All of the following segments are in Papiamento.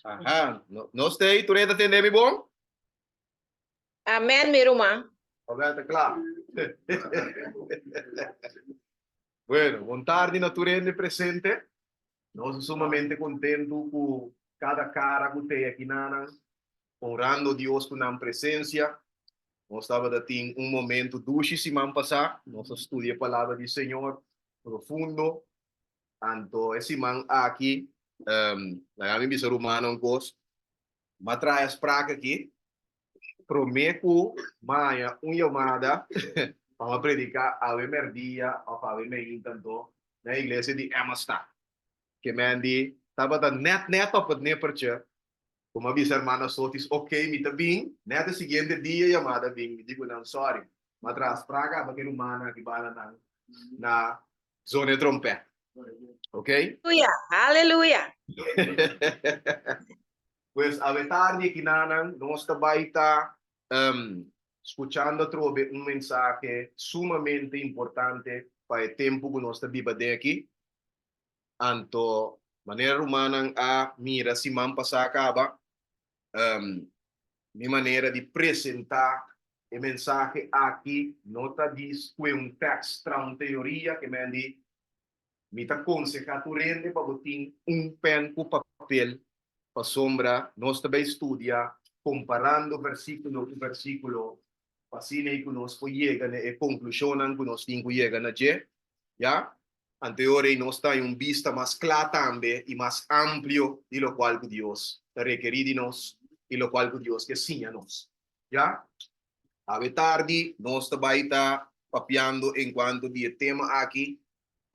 Aha, nos ta ei, tur hende ta tende mi bon? Amen, mi ruman. Oké, ta kla. Bueno, bon tardi na tur hende presente. Nos ta sumamente kontentu ku kada kara ku t'ei aki nanan, honrando Dios ku nan presensia. Nos tabata tin un momento dushi siman pasá, nos a studia e Palabra di Señor profundo. Anto e siman aki, laga mi bisa rumannan un kos, m'a traha e sprak aki promé ku m'a haña un yamada pa m'a prediká awe mèrdia òf awe meinta anto na e iglesia di Emmastad. Ke men di tabata nèt nèt òp het nippertje ku m'a bisa hermana Sotis, Oké, mi ta bin. Nèt e siguiente dia e yamada bin, mi di ku nan, Sòri, m'a traha sprak aba ku e rumannan aki banda nan na Zone trompet. Ok? Aleluya, aleluya. Pues awe tardi kinanan nos ta bai ta um, scuchando atrobe un mensahe sumamente importante pa e tempu ku nos ta biba den aki. Anto, manera rumannan a mira siman pasá kaba, um, mi manera di presentá e mensahe aki no ta di skue un tèks tra un teoria, ke men di mi ta konsehá tur hende pa bo tin un pèn ku papel, pasobra nos ta bai studia komparando versíkulo ku versíkulo pa asina ei ku nos por yega na e konklushonnan ku nos tin ku yega na dje, ya. Anto e ora ei nos ta haña un bista mas kla tambe i mas amplio di lokual ku Dios ta rekerí di nos i lokual ku Dios ke siña nos. Ya. Awe tardi nos ta bai ta papiando enkuanto di e tema aki,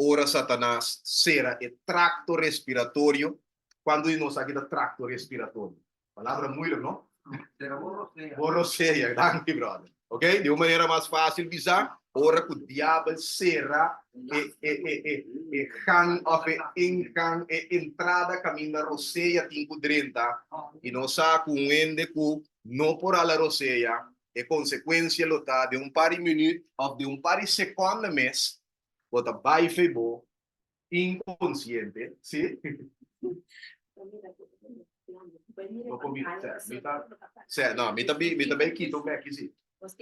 Ora Satanas sera e trakto respiratorio. Kuantu di nos aki ta trakto respiratorio? Palabra moeilijk, no? Sera bo rosea. Bo rosea, danki brother. Ok, di un manera mas fácil bisa, ora ku diabel sera e e e e e gang of e ingang, e entrada kaminda rosea tin ku drenta, i nos sa ku un hende ku no por hala rosea, e konsekuensia lo ta den un par di minüt of den un par di sekònde mes, bo ta bai fe bo Inkonsiente, si. No por mira, sè, mi ta, sè, no, mi ta bi, mi ta bai kita un beki, si. Ok,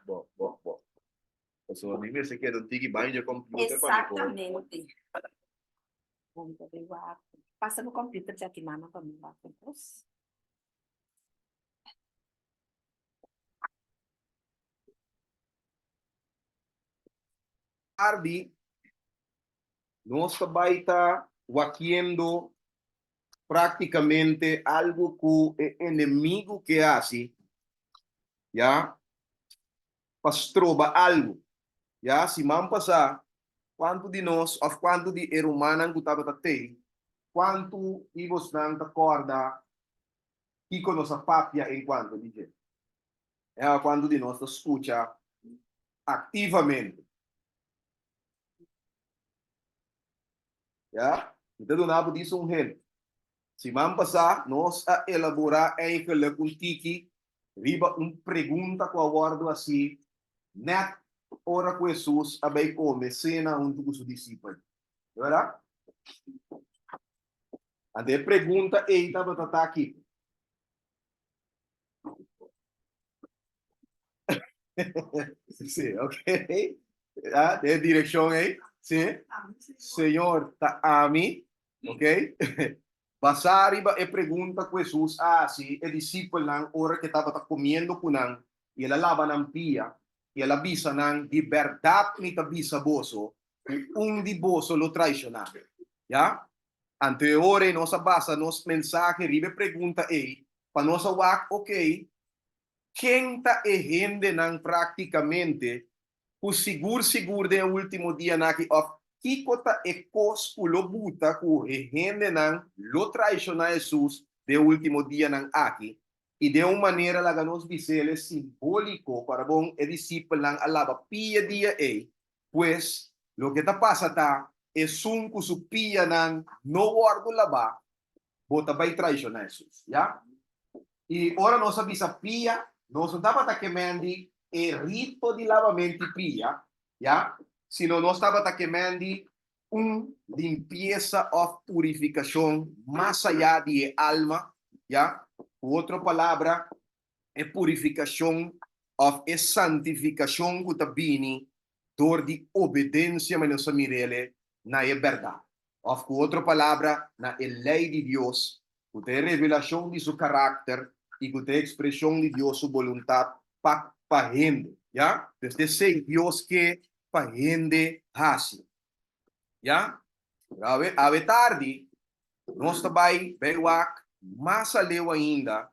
bo, bo, bo. Pasobra mi mester keda un tiki bai dje computer pa mi por. Tardi nos ta bai ta wakiendo práktikamente algu ku e enemigu ke hasi, ya, pa stroba algu. Ya, siman pasá, kuantu di nos òf kuantu di e rumannan ku tabata tei, kuantu di bosnan ta kòrda kiko nos a papia enkuanto di dje? Ya, kuantu di nos ta skucha aktivamente? Ya, mi ta duna bo dis un hint. Siman pasá nos a elaborá eigenlijk un tiki riba un pregunta ku a wòrdu hasí nèt ora ku Hesus a bai kome sena huntu ku su disipelnan. No bèrdat? Anto e pregunta ei tabata ta kiko? Sí, ok. Ah, de direccion ei. Sí. Señor, ta ami. Ok. Basá riba e pregunta ku Hesus a hasi e disipelnan ora ku e tabata komiendo ku nan, i el a laba nan pia, i el a bisa nan, Di bèrdat mi ta bisa boso, ku un di boso lo traishoná mi. Ya? Anto e ora ei nos a basa nos mensahe riba e pregunta ei pa nos a wak, ok, ken ta e hendenan práktikamente ku sigur sigur den e último dianan aki òf kiko ta e kos ku lo buta ku e hendenan lo traishoná Hesus den e último dianan aki? I den un manera laga nos bis'el simbóliko, para bon e disipelnan a laba pia dia ei, Pues, loke ta pasa ta, esun ku su pianan no wòrdu labá, bo ta bai traishoná Hesus. Ya? I ora nos a bisa pia, nos no tabata kemen di e rito di labamenti pia, ya, sino nos tabata kemen di. un limpiesa òf purifikashon mas ayá di e alma, ya, ku otro palabra, e purifikashon òf e santifikashon ku ta bini dor di obedensia, manera nos a mir'el, na e bèrdat, òf ku otro palabra, na e lei di Dios, ku ta e revelashon di su karakter i ku ta e ekspreshon di Dios su boluntat pa pa hende, ya. Pues ta esei Dios ke pa hende hasi, ya. Pero awe, awe tardi nos ta bai bai wak mas aleu ainda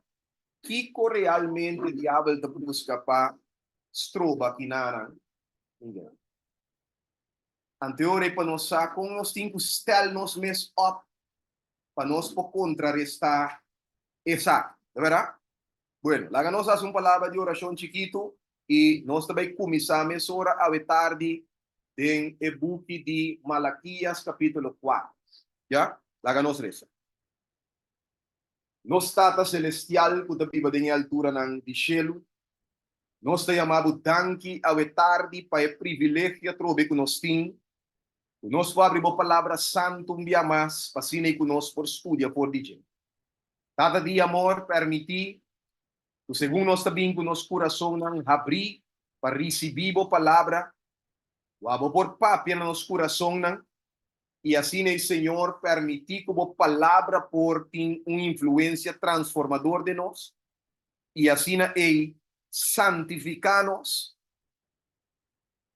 kiko realmente diabel ta buska pa stroba kinanan. Anteor e pa nos sa kon nos tin ku stel nos mes op pa nos por kontrarestá esaki. Ta bèrdat? Bueno, laga nos hasi un palabra di orashon chikitu i nos ta bai kuminsá mesora awe tardi den e buki di Malakias kapítulo kuater. Ya? Laga nos resa. Nos Tata Selestial ku ta biba den e alturanan di shelu, nos ta yama Bo danki awe tardi pa e privilegio atrobe ku nos tin ku nos por abri Bo Palabra Santu un bia mas pa asina i ku nos por studia for di dje. Tata di amor, permití ku segun nos ta bin ku nos kurasonnan habrí pa risibí Bo Palabra, ku abo por papia na nos kurasonnan i asina e Señor permití ku Bo Palabra por tin un influensia transformador den nos i asina ei santifiká nos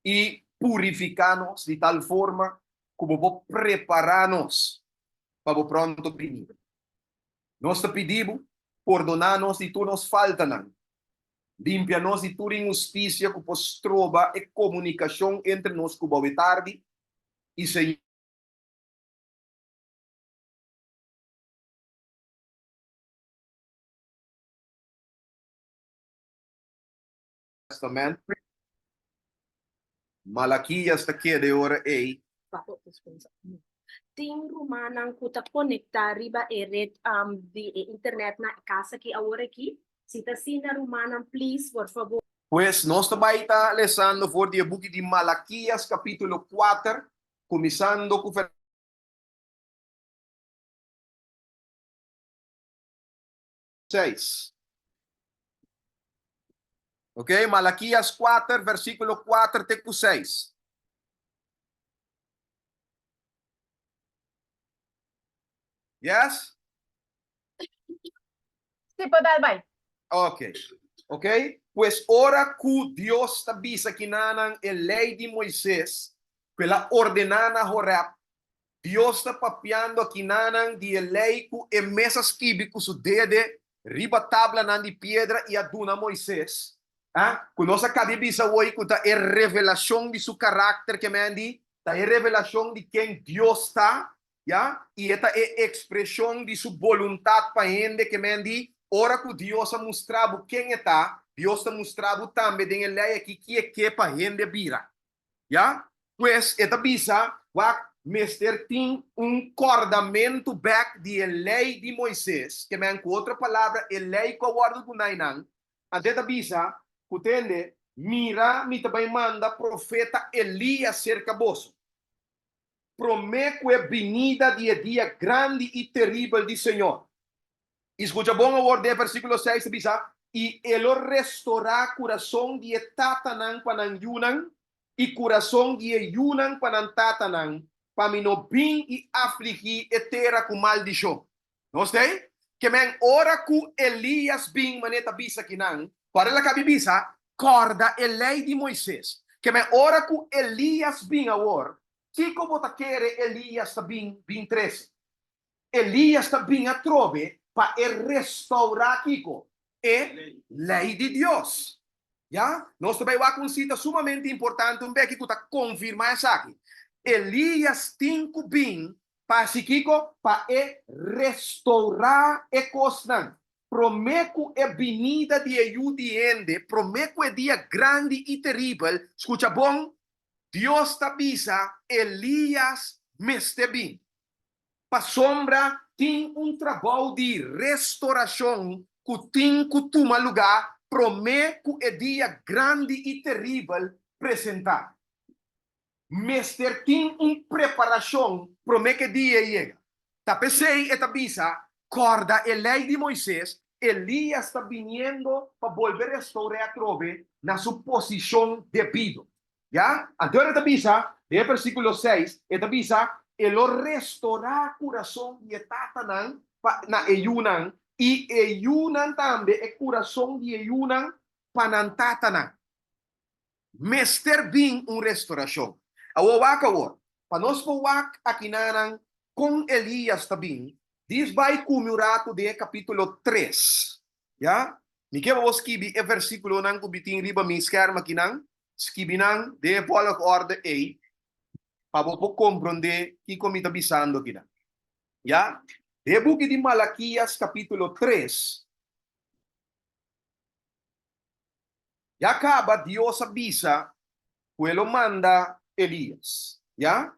i purifiká nos di tal forma ku Bo por prepará nos pa Bo pronto binida. Nos ta pidi Bo, pordoná nos di tur nos faltanan, limpia nos di tur inhustisia ku por stroba e komunikashon entre nos ku Bo awe tardi, i Señor. Testament. Malakias ta keda e ora ei. Tin rumannan ku ta konektá riba e ret di e internet na e kas aki awor aki? Si ta asina rumannan please por fabor. Pues nos ta bai ta lesando for di e buki di Malakias kapítulo kuater, kuminsando ku seis. Ok, Malakias kuater, versíkulo kuater te ku seis. Yes? Sí, por dal bai. Ok. Ok? Pues ora ku Dios ta bisa kinanan e lei di Moises, ku el a ordená na Horeb, Dios ta papiando akinanan di e lei ku e mes a skibi ku su dede riba tablanan di piedra i a duna Moises, a ku nos a kabi bisa woi ku ta e revelashon di su karakter ke men di, ta e revelashon di ken Dios ta, ya, i e ta e ekspreshon di su boluntat pa hende ke men di, ora ku Dios a mustra bo ken e ta, Dios ta mustra bo tambe den e lei aki ki e ke pa hende bira. Ya? Pues e ta bisa, wak, mester tin un kòrdamentu bèk di e lei di Moises, ke men ku otro palabra, e lei ku a wòrdu duná einan. Anto e ta bisa, ku tende, Mira, mi ta bai manda profeta Elias serka boso, promé ku e binida di e dia grandi i teribel di Señor. I skucha bon awor den e versíkulo seis ta bisa, I e lo restorá kurason di e tatanan pa nan yunan, i kurason di e yunan pa nan tatanan, pa mi no bin i afligí e tera ku maldishon. Nos ta ei? Ke men ora ku Elias bin manera ta bisa kinan, kòrda el a kabi bisa, Kòrda e lei di Moises. Ke men ora ku Elias bin awor, kiko bo ta kere Elias ta bin bin trese? Elias ta bin atrobe pa e restourá kiko? E Lei di Dios. Ya? Nos ta bai wak un sita sumamente importante un beki ku ta konfirmá esaki. Elias tin ku bin pa hasi kiko? Pa e restourá e kosnan. Promé ku e binida di e Yu di hende, promé ku e dia grandi i teribel, skucha bon, Dios ta bisa, Elias mester bin. Pasobra tin un trabou di restorashon ku tin ku tuma lugá promé ku e dia grandi i teribel presentá. Mester tin un preparashon promé ku e dia ei yega. Ta p'esei e ta bisa, Kòrda e Lei di Moises, Elias ta biniendo pa bolbe restour'é atrobe na su posishon debido. Ya? Anto e ta bisa, den e versíkulo seis, e ta bisa, E lo restorá kurason di e tatanan pa na e yunan, i e yunan tambe e kurason di e yunan pa nan tatanan. Mester bin un restorashon. Awor wak awor, pa nos por wak akinanan kon Elias ta bin, dis bai ku mi un ratu den e kapítulo tres. Ya? Mi ke pa bo skibi e versíkulonan ku mi tin riba mi skèrm akinan, skibi nan den e volgorde ei, pa bo por komprondé kiko mi ta bisando akinan. Ya? Den e buki di Malakias kapítulo tres. Ya kaba Dios a bisa ku e lo manda Elias. Ya?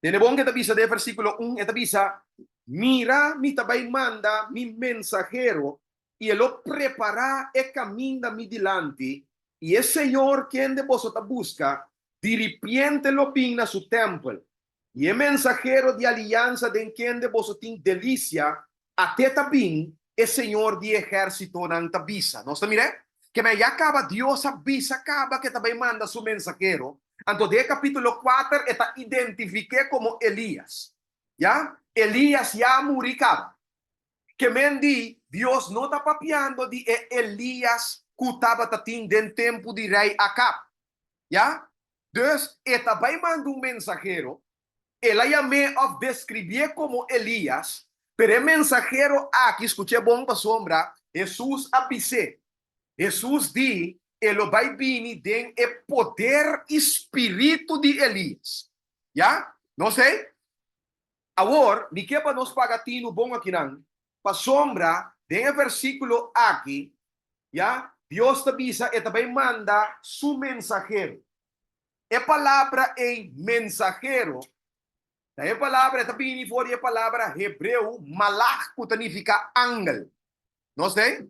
Tende bon ke ta bisa den versíkulo un, e ta bisa, Mira, mi ta bai manda mi mensahero, i e lo prepará e kaminda mi dilanti, i e Señor kende boso ta buska, diripiente lo bin na su tèmpel. I e mensahero di aliansa den kende boso tin delisia, At'é ta bin, e Señor di ehérsitonan ta bisa. Nos ta mir'é? Keme ya kaba Dios a bisa kaba ku e ta bai manda su mensahero. Anto den e kapítulo kuater e ta identifik'é komo Elías. Ya, Elías ya a muri kaba. Kemen di, Dios no ta papiando di e Elías ku tabata tin den tempu di rei Akab. Ya? Dus, e ta bai manda un mensahero. El a yam'é òf deskribié komo Elías, pero e mensahero aki, skuch'é bon pasobra Hesus a bis'é. Hesus di, E lo bai bini den e poder i spiritu di Elías. Ya? Nos ei? Awor, mi ke pa nos paga tinu bon akinan, pasobra den e versíkulo aki, ya, Dios ta bisa e ta bai manda su mensahero. E palabra ei mensahero ta e palabra e ta bini for di e palabra hebreo malach ku ta nifiká angel. Nos ta ei?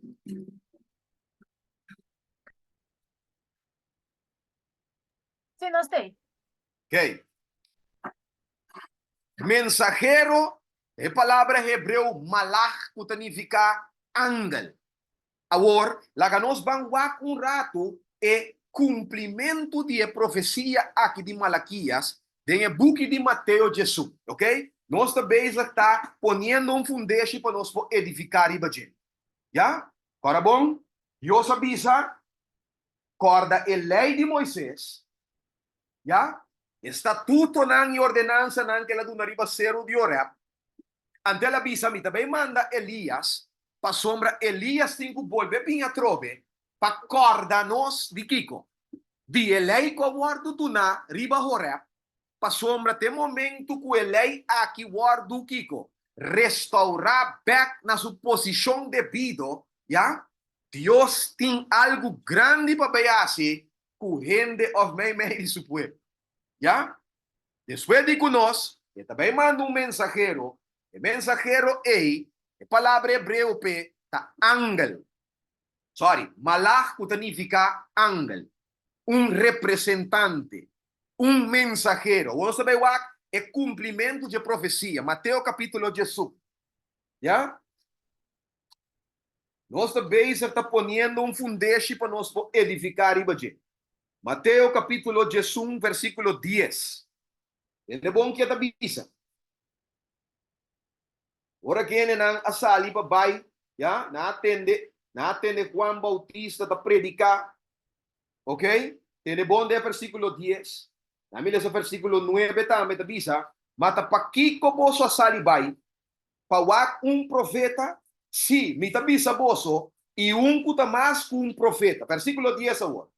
Sí, nos ta ei. Oké. Mensahero ta e palabra hebreo malach ku ta nifiká angel. Awor, laga nos ban wak un ratu e kumplimentu di e profesia aki di Malakias den e buki di Mateo djesun, oke? Nos ta bezig ta poniendo un fundeshi pa nos por edifiká riba dje. Ya? Kòrda bon, Dios a bisa, Kòrda e lei di Moises, ya, e statutonan i ordenansanan ku el a duna riba seru di Horèb. Anto el a bisa, Mi ta bai manda Elías, pasobra Elías tin ku bolbe bin atrobe pa kòrda nos di kiko? Di e lei ku a wòrdu duná riba Horèb, pasobra te momentu ku e lei aki wòrdu kiko? Restourá bèk na su posishon debido, ya, Dios tin algu grandi pa bai hasi ku hende òf meimei di su pueblo. Ya? Despues di ku nos, e ta bai manda un mensahero, e mensahero ei, e palabra hebreo p'e ta angel, sorry, malach ku ta nifiká angel, un representante, un mensahero. Awor nos ta bai wak e kumplimentu dje profesia, Mateo kapítulo diesun. Ya? Nos ta bezig ta poniendo un fundeshi pa nos por edifiká riba dje. Mateo kapítulo diesun versíkulo dies. Tende bon ke ta bisa. Ora ku hendenan a sali pa bai, ya, nan a tende, nan a tende Juan Bautista ta prediká. Ok? Tende bon den versíkulo dies. Nan mi lesa versíkulo nuebe tambe ta bisa, Ma ta pakiko boso a sali bai? Pa wak un profeta? Sí, mi ta bisa boso, i un ku ta mas ku un profeta. Versíkulo dies awor.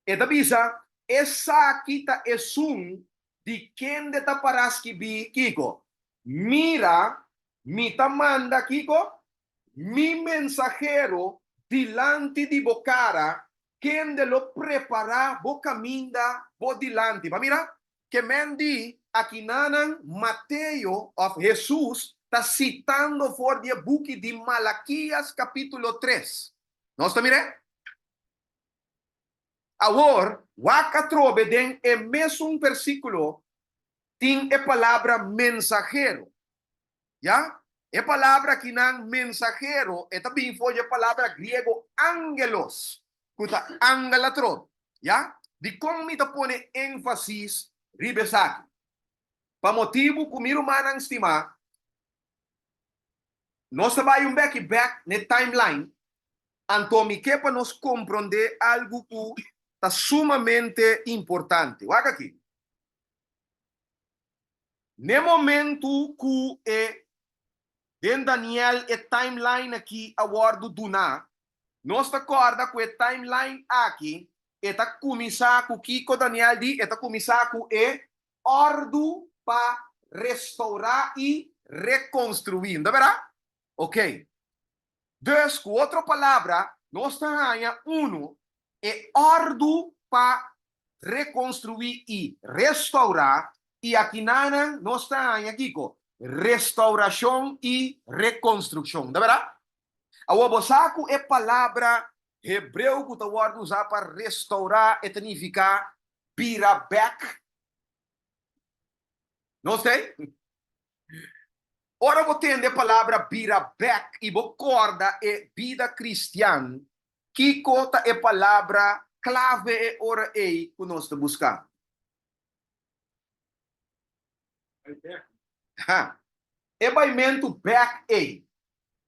E ta bisa, Esaki ta esun di kende ta pará skibí kiko? Mira, mi ta manda kiko? Mi mensahero dilanti di bo kara, kende lo prepará bo kaminda bo dilanti. Bo a mira? Ke men di akinanan Mateo òf Hesus ta sitando for di e buki di Malakias kapítulo tres. Nos ta mir'é? Awor, wak atrobe den e mesun versíkulo tin e palabra mensahero. Ya, e palabra akinan mensahero e ta bin for di e palabra griego ángelos, ku ta angel atrobe. Ya, dikon mi ta pone énfasis riba esaki? Pa motibu ku mi rumannan stimá, nos ta bai un beki bèk n'e timeline, anto mi ke pa nos komprondé algu ku ta sumamente importante. Wak aki. N'e momentu ku e den Daniel e timeline aki a wòrdu duná, nos ta kòrda ku e timeline aki e ta kuminsá ku kiko Daniel di? E ta kuminsá ku e òrdu pa restourá i rekonstruí. No ta bèrdat? Oké. Dus, ku otro palabra, nos ta haña unu, e òrdu pa rekonstruí i restourá, i akinanan nos ta haña kiko? Restourashon i rekonstrukshon. Ta bèrdat? Awor, bo sa ku e palabra hebreo ku ta wòrdu usá pa restourá e ta nifiká bira bèk? No sé. Ora bo tende e palabra bira bèk i bo kòrda e bida kristian, kiko ta e palabra klave e ora ei ku nos ta buska? Ha. E baimentu bèk ei,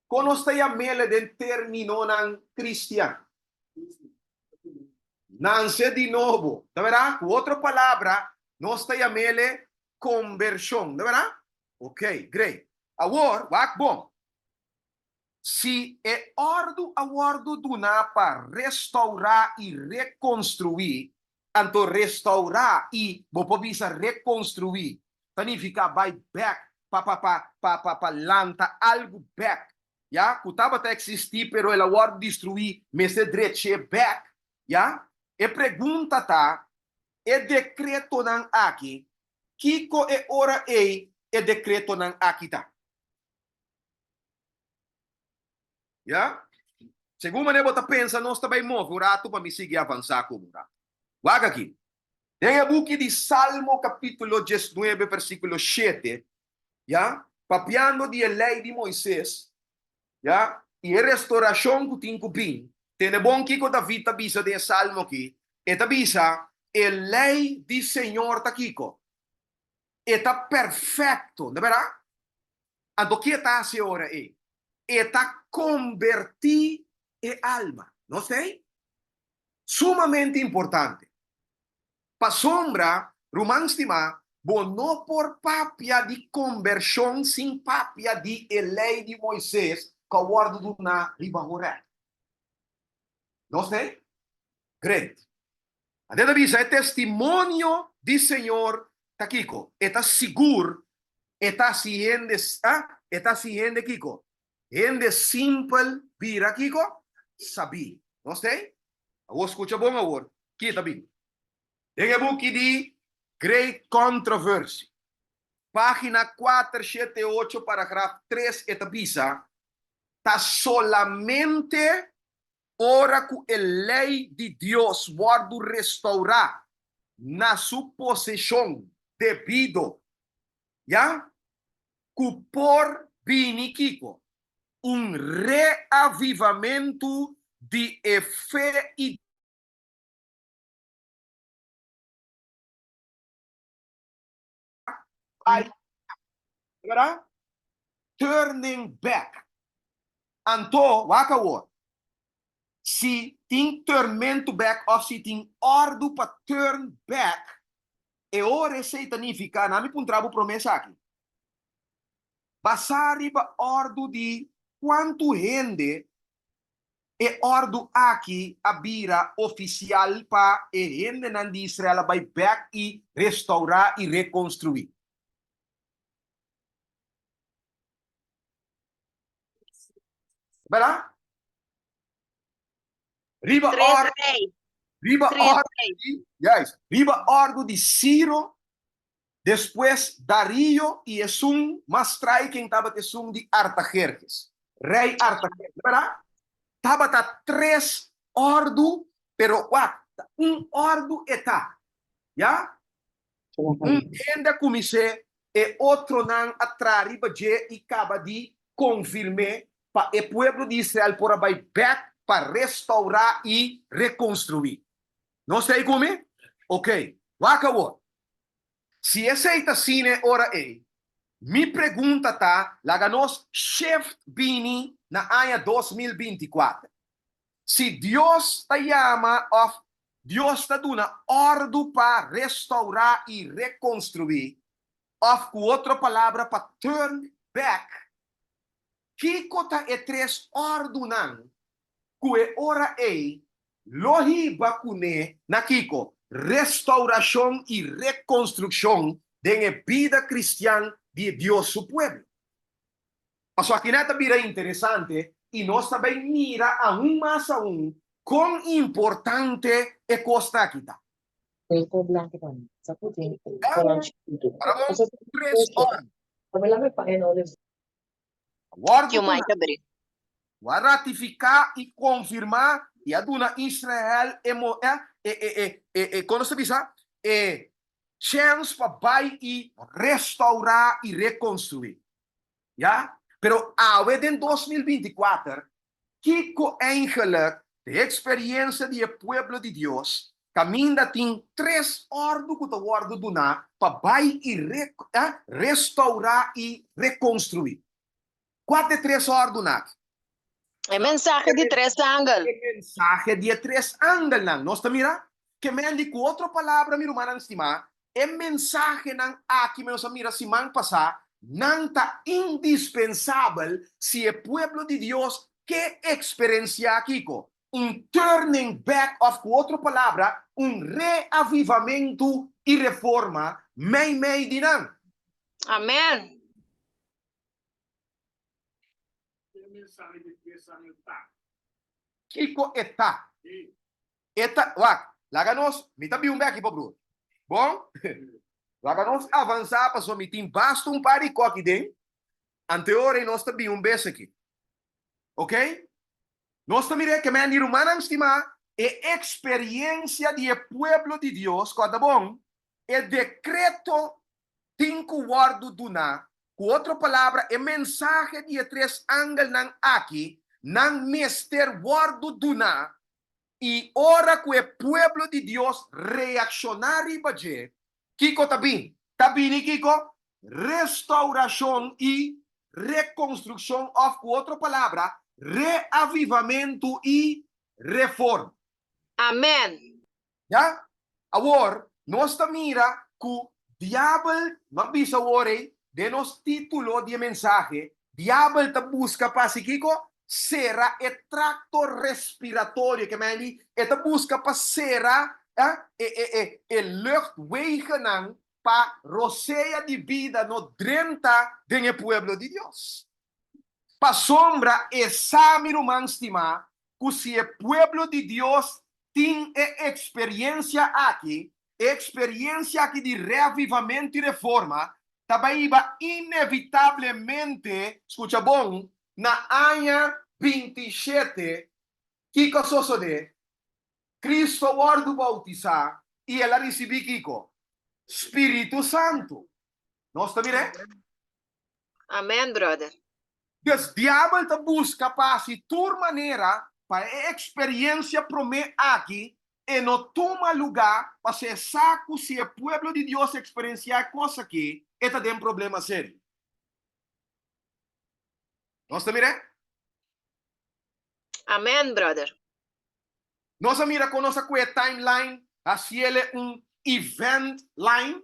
kon nos ta yam'el den términonan kristian? Nanse di nobo. Ta bèrdat? Ku otro palabra, nos ta yam'el kombershon. Ta bèrdat? Ok, great. Awor, wak bon. Si e òrdu a wòrdu duná pa restourá i rekonstruí, anto restourá i, bo por bisa rekonstruí, ta nifiká bai bèk pa pa pa pa pa pa lanta algu bèk, ya, ku tabata eksistí pero el a wòrdu destruí, mester drech'é bèk, ya. E pregunta ta, e dekretonan aki, kiko e ora ei e dekretonan aki ta? Ya? Segun manera bo ta pensa nos ta bai move un ratu pa mi sigui avansá ku bo un ratu. Wak aki. Den e buki di Salmo kapítulo diesnuebe versíkulo shete, ya, papiando di e lei di Moises, ya, i e restorashon ku tin ku bin, tende bon kiko David ta bisa den e salmo aki, e ta bisa, E lei di señor ta kiko? E ta perfekto, no bèrdat? Anto ke ta hasi e ora ei? E ta kombertí e alma. No esei? Sumamente importante. Pasobra, ruman stimá, bo no por papia di kombershon sin papia di e Lei di Moises ku a wòrdu duná riba Horèb. No esei? Great. Ante ta bisa e testimonio di Señor ta kiko? E ta sigur, e ta hasi hende, ah, e ta hasi hende kiko? Hende simpel bira kiko? Sabí. No stei? Awor skucha bon awor, ki ta bin. Den e buki di Great Controversy, página 478 paragraf 3 e ta bisa, Ta solamente Ora ku e lei di Dios wòrdu restourá na su poseshon debido, ya ku por bini kiko? Un reavivamentu di e fe i. Bai, verdad? Turning back. Anto, wak awor, si tin turnmentu back of si tin ordu pa turn back, e ora esei ta nifiká, na mi puntra bo promé esaki, basá riba ordu di kuantu hende E òrdu aki a bira ofisial pa e hendenan di Israel a bai bèk i restourá i rekonstruí. Bèrdat? Riba Tres rei. Riba Tres òrdu rei. di, juist, riba òrdu di Siro Despues Darío i esun mas striking tabata esun di Artajerjes, rei Artajerjes, bèrdat? Tabata tres òrdu, pero wak, Ta un òrdu e ta. Ya? Un hende a kumins'é, e otronan a traha riba dje i kaba di konfirm'é pa e pueblo di Israel por a bai bèk pa restourá i rekonstruí. Nos ta ei ku mi? Oké, wak awor. Si esei ta asina e ora ei, mi pregunta ta, laga nos shift bini na aña 2024. Si Dios ta yama òf Dios ta duna òrdu pa restourá i rekonstruí, òf ku otro palabra pa turn back, kiko ta e tres òrdunan ku e ora ei lo hiba kuné na kiko? Restourashon i rekonstrukshon den e bida kristian di e Dios su pueblo. Pasobra akina ta bira interesante i nos ta bai mira aun mas aun kon importante e kosnan aki ta. Para bon tres ora. Wòrdu duna, ku a ratifiká i konfirmá i a duna Israel e e e e e kon nos ta bisa? E chèns pa bai i restourá i rekonstruí. Ya? Pero awe den 2024, kiko eigenlijk de experiencia di e pueblo di Dios, kaminda tin tres òrdu ku ta wòrdu duná pa bai i restourá i rekonstruí? Kua ta e tres òrdunan aki? E mensahe di tres angel. E mensahe di e tres angelnan. Nos ta mira? Ke men di ku otro palabra, mi rumannan stimá, e mensahenan aki mi nos a mira siman pasá, nan ta indispensabel si e pueblo di Dios ke eksperensiá kiko? Un turning back òf ku otro palabra, un reavivamentu i reforma meimei di nan. Amen. E mensahe di tres angel ta? Kiko e ta? E ta, wak, laga nos, mi ta bin un beki pa broer. Bon? Laga nos avansá pasobra mi tin basta un par di kòki den, anteora i nos ta bin un bes aki. Ok? Nos ta mira e kemen di rumannan stimá, e eksperiensia di e pueblo di Dios, kòrda bon, e dekreto tin ku wòrdu duná. Ku otro palabra, e mensahe di e tres angelnan aki, nan mester wòrdu duná, i ora ku e pueblo di Dios reakshoná riba dje, kiko ta bin? Ta bini kiko? Restourashon i rekonstrukshon, òf ku otro palabra, reavivamentu i reforma. Amèn. Ya? Awor, nos ta mira ku Diabel, no a bisa awor ei, den nos título di e mensahe, Diabel ta buska pa hasi kiko? Sera e trakto respiratorio, ke men di, e ta buska pa sera e e e e luchtwegennan pa rosea di bida no drenta den e pueblo di Dios. Pasobra e sa, mi ruman stimá, ku si e pueblo di Dios tin e eksperiencia aki, e eksperiencia aki di reavivamentu i reforma, ta bai hiba inevitablemente, skucha bon, na aña 27, kiko a sosodé? Kristu a wòrdu boutisá i el a risibí kiko? Spiritu Santu. Nos ta mir'é? Amen, brother. Dus diabel ta buska pa hasi tur manera pa e eksperiencia promé aki e no tuma lugá, pasobra e sa ku si e pueblo di Dios eksperensiá e kos aki, e ta den problema serio. Nos ta mir'é? Amen, brother. Nos a mira kon nos a kue e timeline hasiele un event line.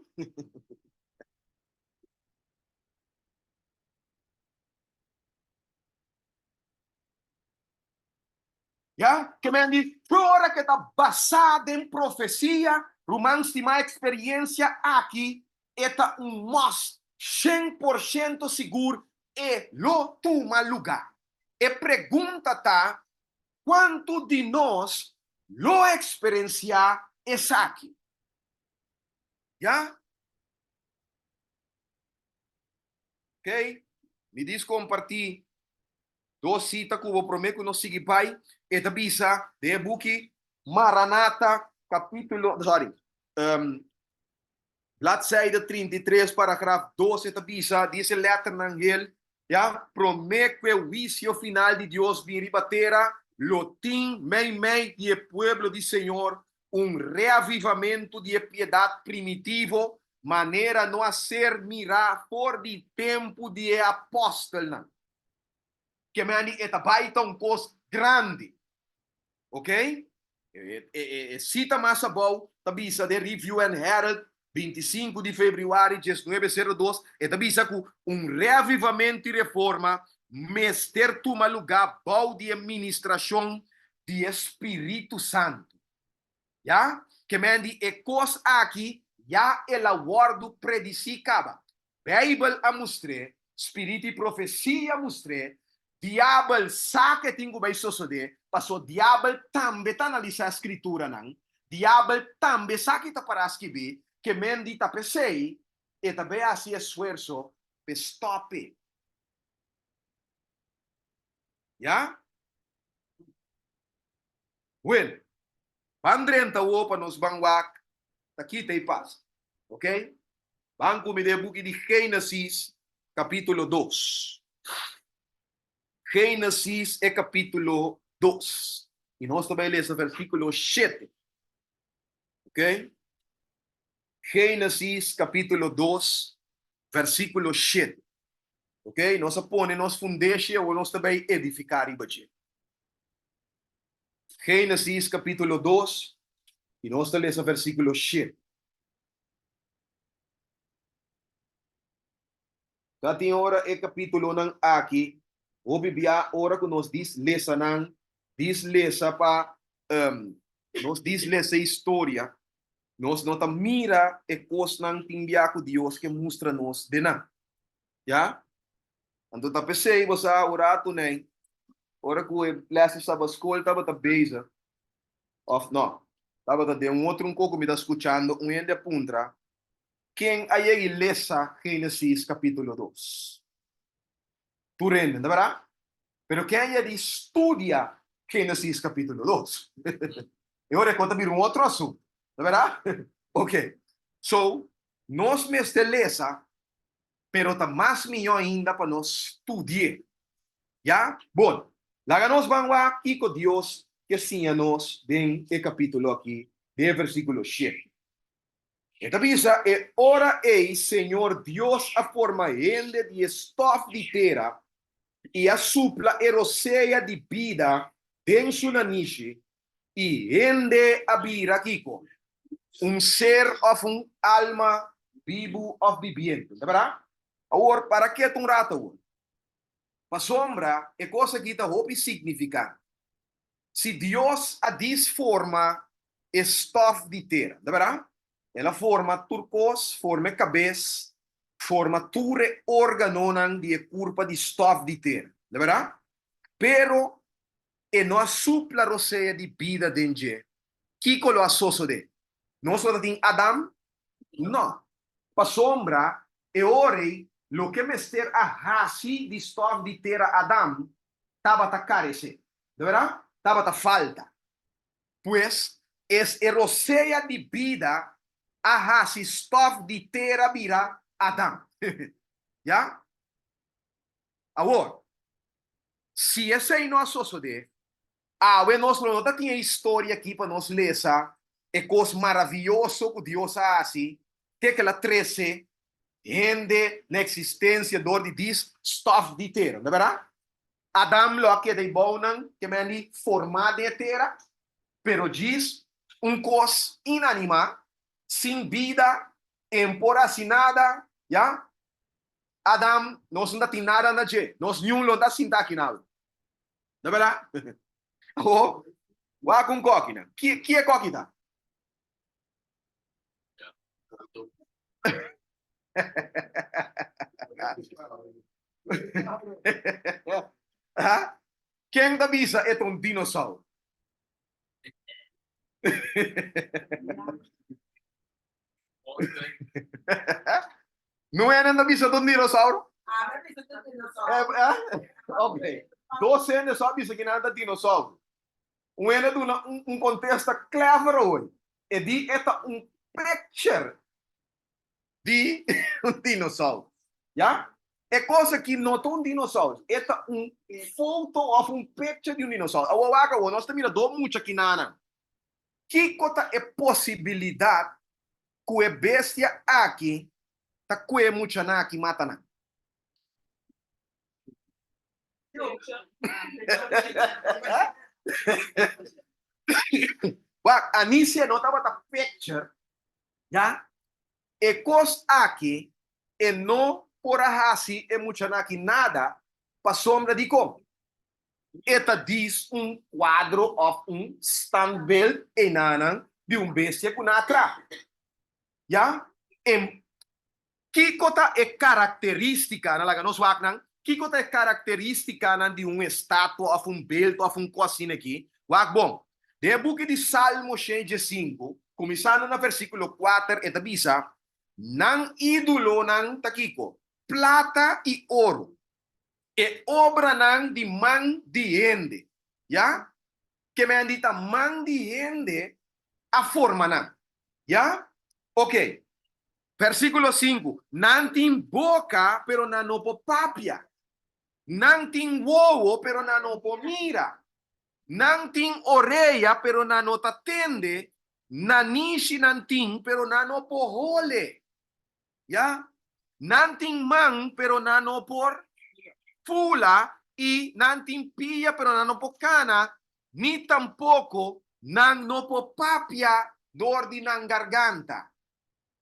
Ya, ke men di, tur ora ke ta basá den profesia, ruman stimá eksperiencia aki e ta un must, 100% sigur e lo tuma lugá. E pregunta ta, kuantu di nos lo eksperensiá esaki? Ya? Ok, mi dis kompartí dos sita ku bo promé ku nos sigui bai. E ta bisa den e buki Maranata. kapítulo, sorry, bladzijde 33, paragraf 12 ta bisa, di e letternan hel, ya, promé ku e huisio final di Dios bin riba tera, lo tin meimei di e pueblo di Señor un reavivamentu di e piedat primitivo, manera no a ser mirá for di tempu di e apòstelnan. Ke meni e ta bai ta un kos grandi. Ok? E sita mas abou ta bisa den Review and Herald, 25 di febrüari 1902, e ta bisa ku un reavivamentu i reforma mester tuma lugá bou di e ministrashon di e Spiritu Santu. Ya, ke men di e kos aki ya el a wòrdu predisí kaba. Beibel a mustr'é, spiritu i profesia a mustr'é, diabel sa ke tin ku bai sosodé, pasó diabel tambe ta analisá e skrituranan, diabel tambe sa ki ta pará skibí, ke men di ta p'esei e ta bai hasi esfuerso p'e stòp'e. Ya? Wel, ban drenta awor pa nos ban wak ta kita i pasa. Ok? Ban ku mi den e buki di Génesis, kapítulo dos. Génesis e kapítulo dos. I nos ta bai lesa versíkulo shete. Ok? Génesis kapítulo dos, versíkulo shete. Ok? Nos a pone nos fundeshi, awor nos ta bai edifiká riba dje. Génesis capítulo 2 y nos ta lesa versículo 7. Ta tin ora e capítulonan aki, hopi bia ora ku nos dis lesa nan, dis lesa pa um, nos dis lesa historia, nos no ta mira e kosnan tin bia ku Dios ke mustra nos den nan. Ya? Anto ta p'esei bo sa un ratu nei, ora ku e lès di sabaskol tabata bezig, òf no, tabata den un otro un koko mi ta skuchando un hende a puntra, Ken a yega i lesa Génesis kapítulo dos? Tur hende, no ta bèrdat? Pero ken a yega di studia Génesis kapítulo dos? E ora e kos ta bira un otro asuntu, no ta bèrdat? Oke, so nos mester lesa pero ta mas mihó ainda pa nos studi'é. Ya? Bon, laga nos ban wak kiko Dios ke siña nos den e kapítulo akí, den e versíkulo shete. E ta bisa, E ora ei Señor Dios a forma hende di e stòf di tera i a supla e rosea di bida den su nanishi, I hende a bira kiko? Un ser òf un alma bibu òf bibiente. Ta bèrdat? Awor, para ketu un ratu awor. Pasobra e kos aki ta hopi signifikante. Si Dios a disforma e stòf di tera, ta bèrdat? El a forma tur kos, forma e kabes, forma tur e órganonan di e kurpa di stòf di tera. Ta bèrdat? Pero e no a supla rosea di bida den dje, kiko lo a sosodé? Nos lo ta tin Adam? No, pasobra e ora ei loke mester a hasi di stòf di tera Adam tabata karesé, no bèrdat? Tabata falta. Pues, es e rosea di bida a hasi stòf di tera bira Adam. Ya? Awor, Si esei no a sosodé, awe nos lo no ta tin e historia akí pa nos lesa e kos maravioso ku Dios a hasi te ku el a trese hende na eksistensia dor di dis stòf di tera. No bèrdat? Adam lo a keda ei bounan ke men di formá den e tera, pero djis un kos inanimá, sin bida, en por hasi nada, ya. Adam, nos no ta tin nada na dje. Nos niun lo no ta sinta aki na awe. No berdad? Awo, wak un koki nan. Ki, ki e koki ta? Ha? Ken ta bisa e ta un dinosaur? No hende ta bisa ta un dinosauro? Ok. Dos hende so a bisa ki nan ta dinosauro. Un hende duna un, un contesta clever hoy. E di e ta un picture di un dinosaurus. Ya? E kos aki no ta un dinosaurus, e ta un foto òf un picture di un dinosaurus. Awor wak awor, nos ta mira dos mucha kinanan. Kiko ta e posibilidat ku e bestia aki ta kue e muchanan aki mata nan? Wak, Anicia no tabata picture, ya? E kos aki e no por a hasi e muchanan aki nada pasobra dikon? E ta dis un kuadro òf un standbeeld einanan di un bestia ku nan a traha. Ya? E Kiko ta e karakterístikanan, laga nos wak nan, kiko ta e karakterístikanan di un estatua òf un beeld òf un kos asina aki? Wak bon. Den e buki di Salmo 105, kuminsando na versíkulo kuater, e ta bisa, Nan ídolonan ta kiko? Plata i oro, e obranan di man di hende. Ya? Ke men di ta man di hende a forma nan. Ya? Oke. Versíkulo sinku, Nan tin boka, pero nan no por papia. Nan tin wowo, pero nan no por mira. Nan tin orea, pero nan no ta tende. Nanishi nan tin, pero nan no por hole. Ya? Nan tin man, pero nan no por fula, i nan tin pia, pero nan no por kana, ni tampoko nan no por papia dor di nan garganta.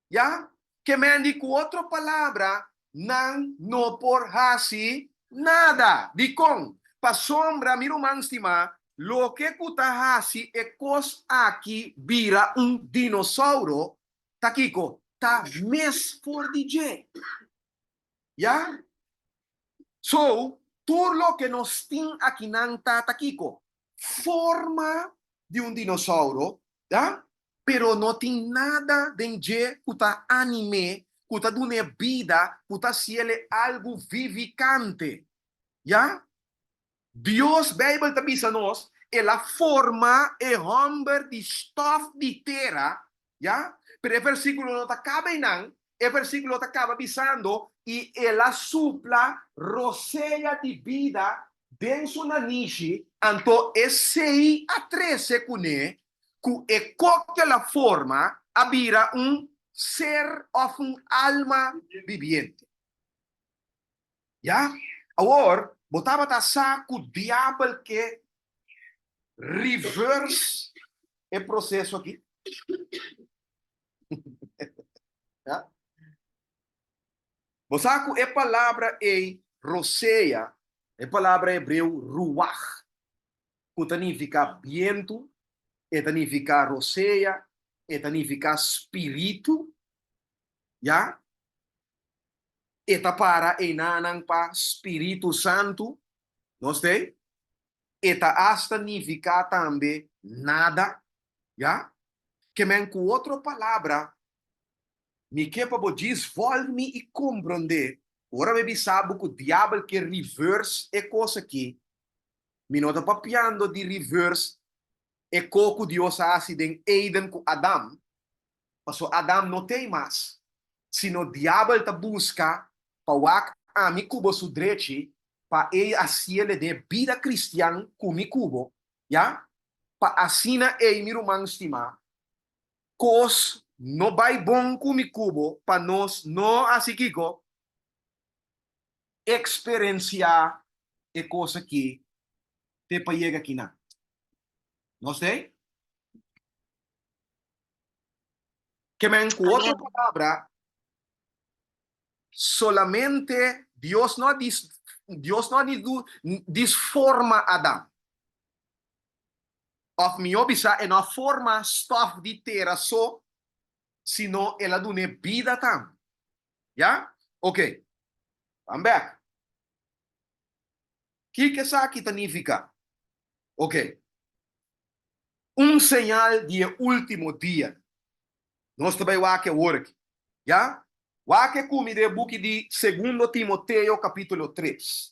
Ya? Ke men di ku otro palabra, nan no por hasi nada. Dikon? Pasobra, mi ruman stimá, loke ku ta hasi e kos aki bira un dinosauro ta kiko? Ta mes for di dje. Ya? So, tur loke nos tin akinan ta ta kiko? Forma di un dinosauro, ya? Pero no tin nada den dje ku ta anim'é, ku ta dun'é bida, ku ta hasiel algu vivikante. Ya? Dios, Beibel ta bisa nos, el a forma e hòmber di stòf di tera, ya? Pero e versíkulo no ta kaba einan, e versíkulo ta kaba bisando, I el a supla rosea di bida den su nanishi, anto esei a trese kuné ku e kok el a forma a bira un ser òf un alma bibiente. Ya? Awor, bo tabata sa ku diabel ke reverse e proseso aki? Ya? Bo sa ku e palabra ei rosea, e palabra hebreo ruach, ku ta nifiká bientu, e ta nifiká rosea, e ta nifiká spiritu, ya. E ta para einanan pa Spiritu Santu, nos te? E ta asta nifiká tambe nada, ya. Ke men ku otro palabra, mi ke pa bo djis vòlg mi i komprondé, ora mi bisa bo ku diabel ke reverse e kos aki, Mi no ta papiando di reverse e ko ku Dios a hasi den Eden ku Adam, paso Adam no t'ei mas, sino diabel ta buska pa wak ami ku bo su drechi pa ei hasiele den bida kristian ku mi ku bo, ya, pa asina ei mi ruman stimá, kos no bai bon ku mi ku bo pa nos no hasi kiko? Eksperensiá e kos akí te pa yega kinan. Nos t'ei? Ke men ku otro palabra, solamente Dios no a dis Dios no a disforma Adam. Òf mihó bisá, e no a forma stòf di tera so, sino el a dun'é bida tambe. Ya? Ok. Ban bek. Kiko esaki ta nifiká? Ok. Un señal di e último dianan. Nos ta bai wak awor aki. Ya? Wak ku mi den e buki di Segundo Timoteo kapítulo tres.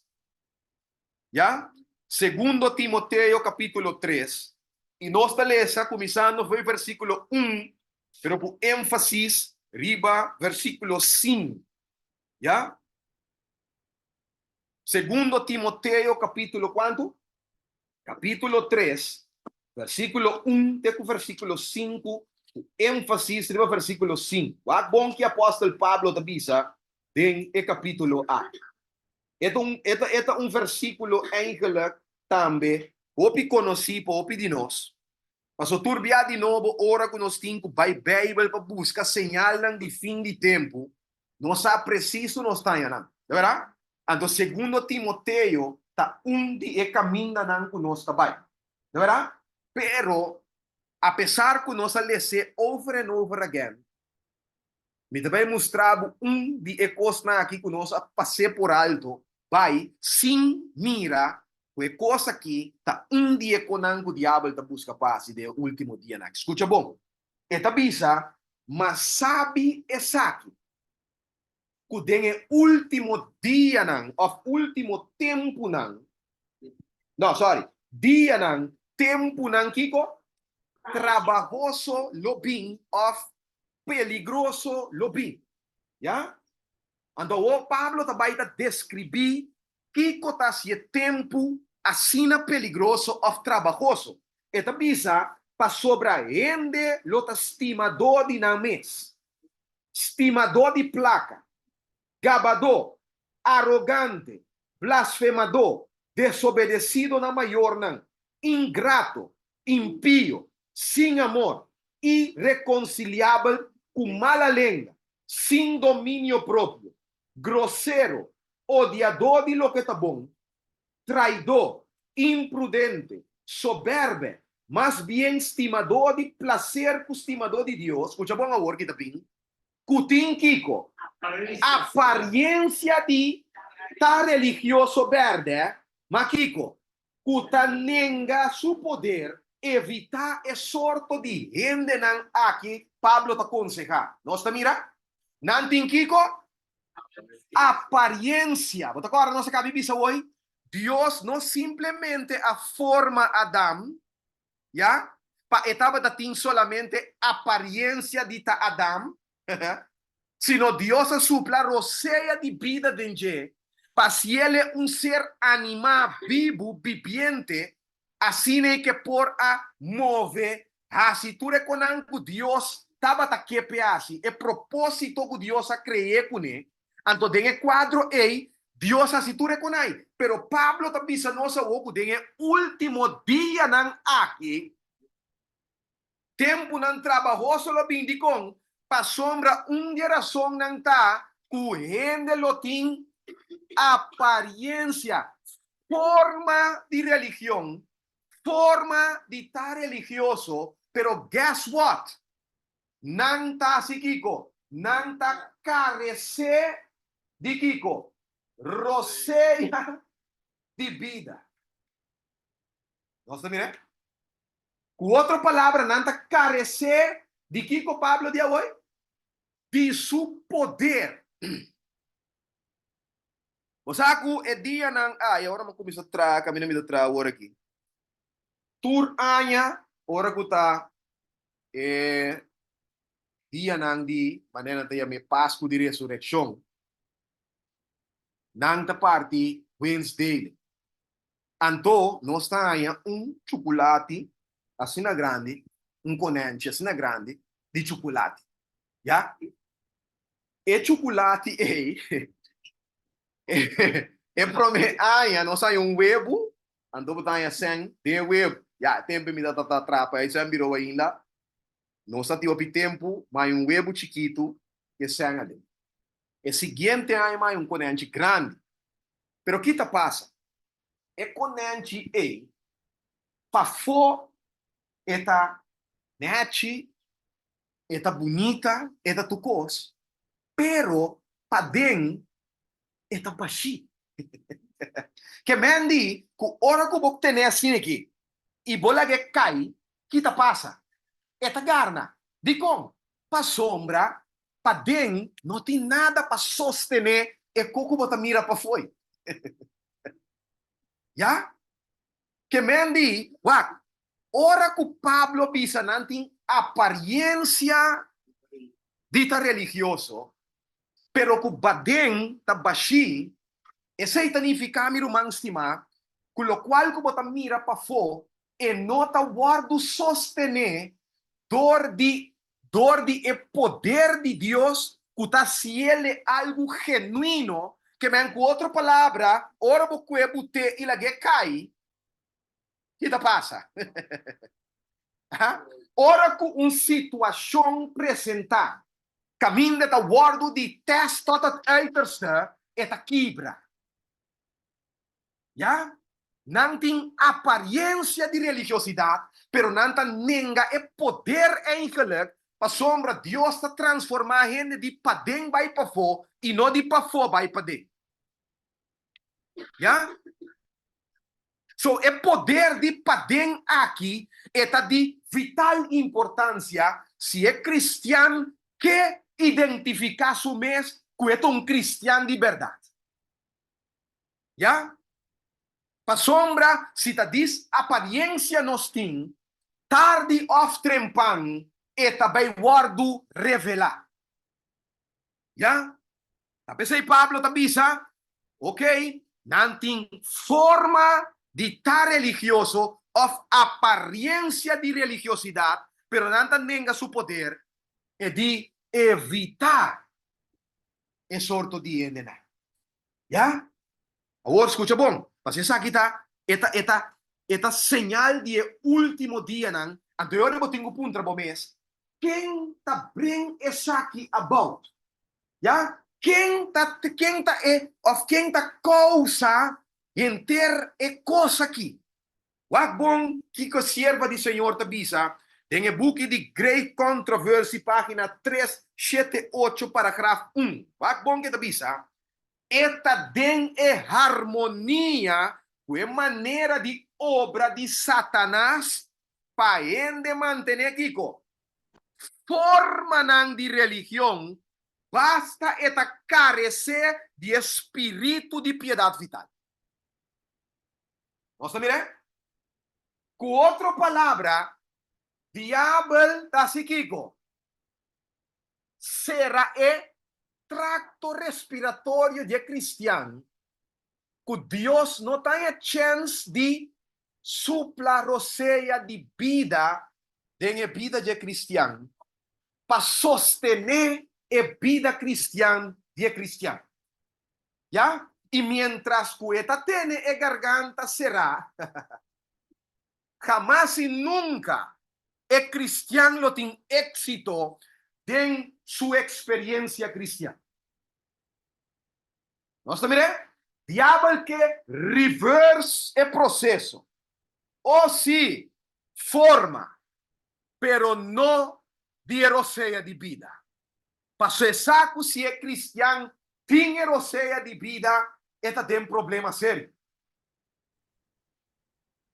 Ya? Segundo Timoteo kapítulo tres. I nos ta lesa kuminsando for di versíkulo un, pero ku énfasis riba versíkulo sinku. Ya? Segundo Timoteo kapítulo kuantu? Kapítulo tres, versíkulo un te ku versíkulo sinku, ku énfasis riba versíkulo sinku. Wak bon ki apòstel Pablo ta bisa den e kapítulo aki. E ta un, e ta, e ta un versíkulo eigenlijk tambe hopi konosí pa hopi di nos. Paso tur bia di nobo ora ku nos tin ku bai Beibel pa buska señalnan di fin di tempu, nos sa presis ku nos ta haña nan. Ta bèrdat? Anto Segundo Timoteo ta un di e kamindanan ku nos ta bai. Ta bèrdat? Pero, apesar ku nos a les'é over and over again, Mi ta bai mustra bo un di e kosnan aki ku nos a pas'é por alto bai sin mira ku e kos aki ta un di e konan ku diabel ta buska pa hasi den e último dianan aki. Skucha bon. E ta bisa, Ma sabi esaki, ku den e último dianan òf último tempunan, no, sòri, dianan, tempunan kiko? Trabahoso lo bin òf peligroso lo bin. Ya? Anto awor Pablo ta bai ta deskribí kiko ta hasi e tempu asina peligroso òf trabahoso. E ta bisa, Pasobra hende lo ta stimadó di nan mes, stimadó di plaka, gabadó, arogante, blasfemadó, desobedesido na mayornan, ingrato, impio, sin amor, irekonsiliabel, ku mala lenga, sin dominio propio, grosero, odiadó di loke ta bon, traidó, imprudente, sobèrbè, mas bien stimadó di plaser ku stimadó di Dios, skucha bon awor ki ta bin, ku tin kiko? Apariensia di ta religioso bèrdè, ma kiko? Ku ta nenga su poder, evitá e sorto di hendenan aki, Pablo ta konsehá. Nos ta mira? Nan tin kiko? Apariensia. Bo ta kòrda nos a kaba di bisa woi? Dios no simplemente a forma Adam, ya, pa e tabata tin solamente apariensia di ta Adam, sino Dios a supla rosea di bida den dje, pa hasiel un ser animá, bibu, bibiente, asina e ke por a move, hasi tur e konan ku Dios tabata ke p'e hasi, e propósito ku Dios a kre'é kuné. Anto den e kuadro ei, Dios hasi tur e konai. Pero Pablo ta bisa nos awor ku den e último dianan aki, tempunan trabahoso lo bin. Dikon? Pasobra un di e rasonnan ta ku hende lo tin apariensia, forma di religion, forma di ta religioso, pero guess what? Nan ta hasi kiko? Nan ta karesé di kiko? Rosea di bida. Nos ta mira? Ku otro palabra, nan ta karesé di kiko Pablo di awor? Di su poder. Bo sa ku e dianan ai, ora mi a kuminsá traha, kaminda mi ta traha awor aki, tur aña ora ku ta e dianan di, manera nan ta yam'é, Pasku di Resurekshon, nan ta parti Wednesday. Anto nos ta haña un chukulati asina grandi, un konènchi asina grandi di chukulati. Ya? E chukulati ei, e promé aña nos haña un webu, anto bo ta haña sèn den e webu. Ya, e tempu mi tabata trapa e sèn birou ainda. Nos ta tin hopi tempu, mi haña un webu chikitu ku e sèn aden. E siguiente aña mi haña un konènchi grandi. Pero ki ta pasa? E konènchi ei, pafó e ta nèchi, e ta bunita, e ta tur kos, pero paden e ta bashí. Ke men di ku ora ku bo tene asina aki i bo lag'é kai, ki ta pasa? E ta garna. Dikon? Pasobra paden no tin nada pa sostené e ko ku bo ta mira pafoi. Ya? Ke men di, wak, Ora ku Pablo bisa nan tin apariensia di ta religioso, pero ku baden ta bashí, esei ta nifiká, mi ruman stimá, ku lokual ku bo ta mira pafó e no ta wòrdu sostené dor di dor di e poder di Dios ku ta hasiel algu genuino, ke men ku otro palabra, ora bo kue but'é i lag'é kai, Ki ta pasa? Ora ku un situashon presentá kaminda ta wòrdu di tèst tot het uiterste, e ta kibra. Ya, nan tin apariensia di religiosidat, pero nan ta nenga e poder eigenlik, pasobra Dios ta transformá hende di paden bai pafó i no di pafó bai paden. Ya? So e poder di paden aki e ta di vital importancia si e cristian ke identifica su mes cu e ta un cristian di berdad. Ya? Pasobra si ta dis apariencia nos tin, tardi of trempan e ta bay wordo revela. Ya? Ta p'esei Pablo ta bisa, Ok, nan tin forma di ta religioso òf apariensia di religiosidat, pero nan ta nenga su poder, e di evitá e sorto di hendenan. Ya? Awor skucha bon, pasobra esaki ta e ta e ta e ta señal di e último dianan, anto e ora bo tin ku puntra bo mes, Ken ta bring esaki about? Ya, ken ta ken ta e òf ken ta kousa henter e kos aki? Wak bon kiko sierva di Señor ta bisa den e buki di Great Controversy página 378 paragraf 1. Wak bon ke ta bisa, E ta den e harmonia ku e manera di obra di Satanas pa hende mantené kiko? Formanan di religion, basta e ta karesé di e spiritu di piedat vital. Nos ta mir'é? Ku otro palabra, Diabel ta hasi kiko? Sera e trakto respiratorio di e kristian ku Dios no ta haña chèns di supla rosea di bida den e bida dje kristian pa sostené e bida kristian di e kristian. Ya, i miéntras ku e ta tene e garganta será, hamas i nunka e kristian lo tin éksito den su eksperiensia kristian. Nos ta mir'é? Diabel ke reverse e proseso. O si, forma, pero no di e rosea di bida. Paso e sa ku si e kristian tin e rosea di bida, e ta den problema serio.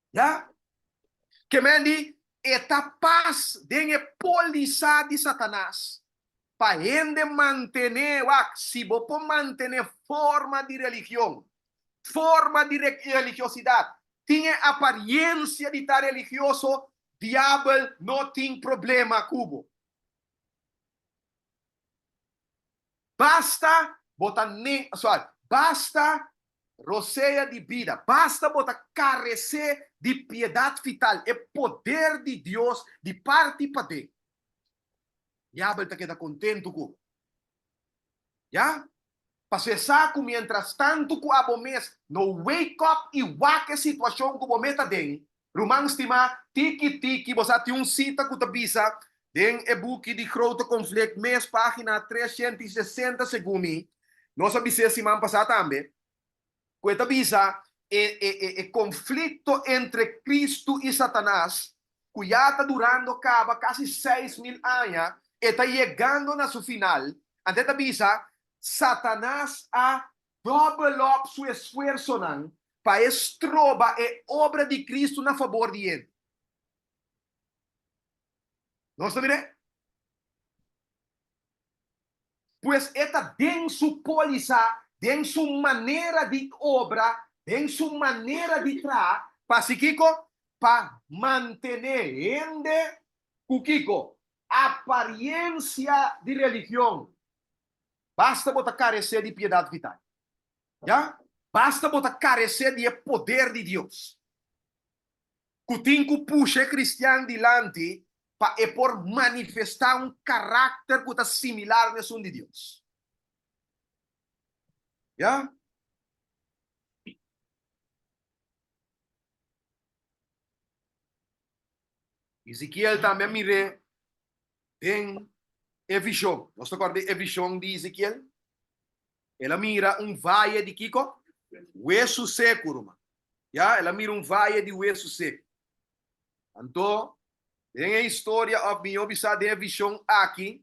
Ya? Ke men di, e ta pas den e polisa di Satanas pa hende mantené, wak, si bo por mantené forma di religion, forma di religiosidat, tin e apariencia di ta religioso, diabel no tin problema ku bo. Basta bo ta ne, sorry, basta rosea di bida, basta bo ta karesé di piedat vital, e poder di Dios di parti paden. Diabel ta keda kontentu ku bo. Ya? Pasobra e sa ku miéntras tantu ku abo mes no wake up i wak e situashon ku bo mes ta den, Ruman stimá, tiki tiki bo sa tin un sita ku ta bisa den e buki di Grote Conflict mes página 360 segun mi, nos a bis'é siman pasá tambe, ku e ta bisa e e e e konflikto entre Kristu i Satanas ku ya ta durando kaba kasi 6000 aña, e ta yegando na su final, anto e ta bisa Satanas a Dòbel òp su esfuersonan pa e stroba e obra di Kristu na fabor di hende. Nos ta mir'é? Pues e ta den su pólisa, den su manera di obra, den su manera di traha, pa hasi kiko? Pa mantené hende ku kiko? Apariensia di religion. Basta bo ta karesé di piedat vital. Ya? Basta bo ta karesé di e poder di Dios ku tin ku pusha e kristian dilanti pa e por manifestá un karakter ku ta similar na esun di Dios. Ya? Ezekiel tambe a mir'é den e vishon. Nos ta kòrda e vishon di Ezekiel? El a mira un vaye di kiko? Wesu seku, ruman. Ya, el a mira un vaye di wesu seku. Anto, den e historia, òf mihó bisá den e vishon aki,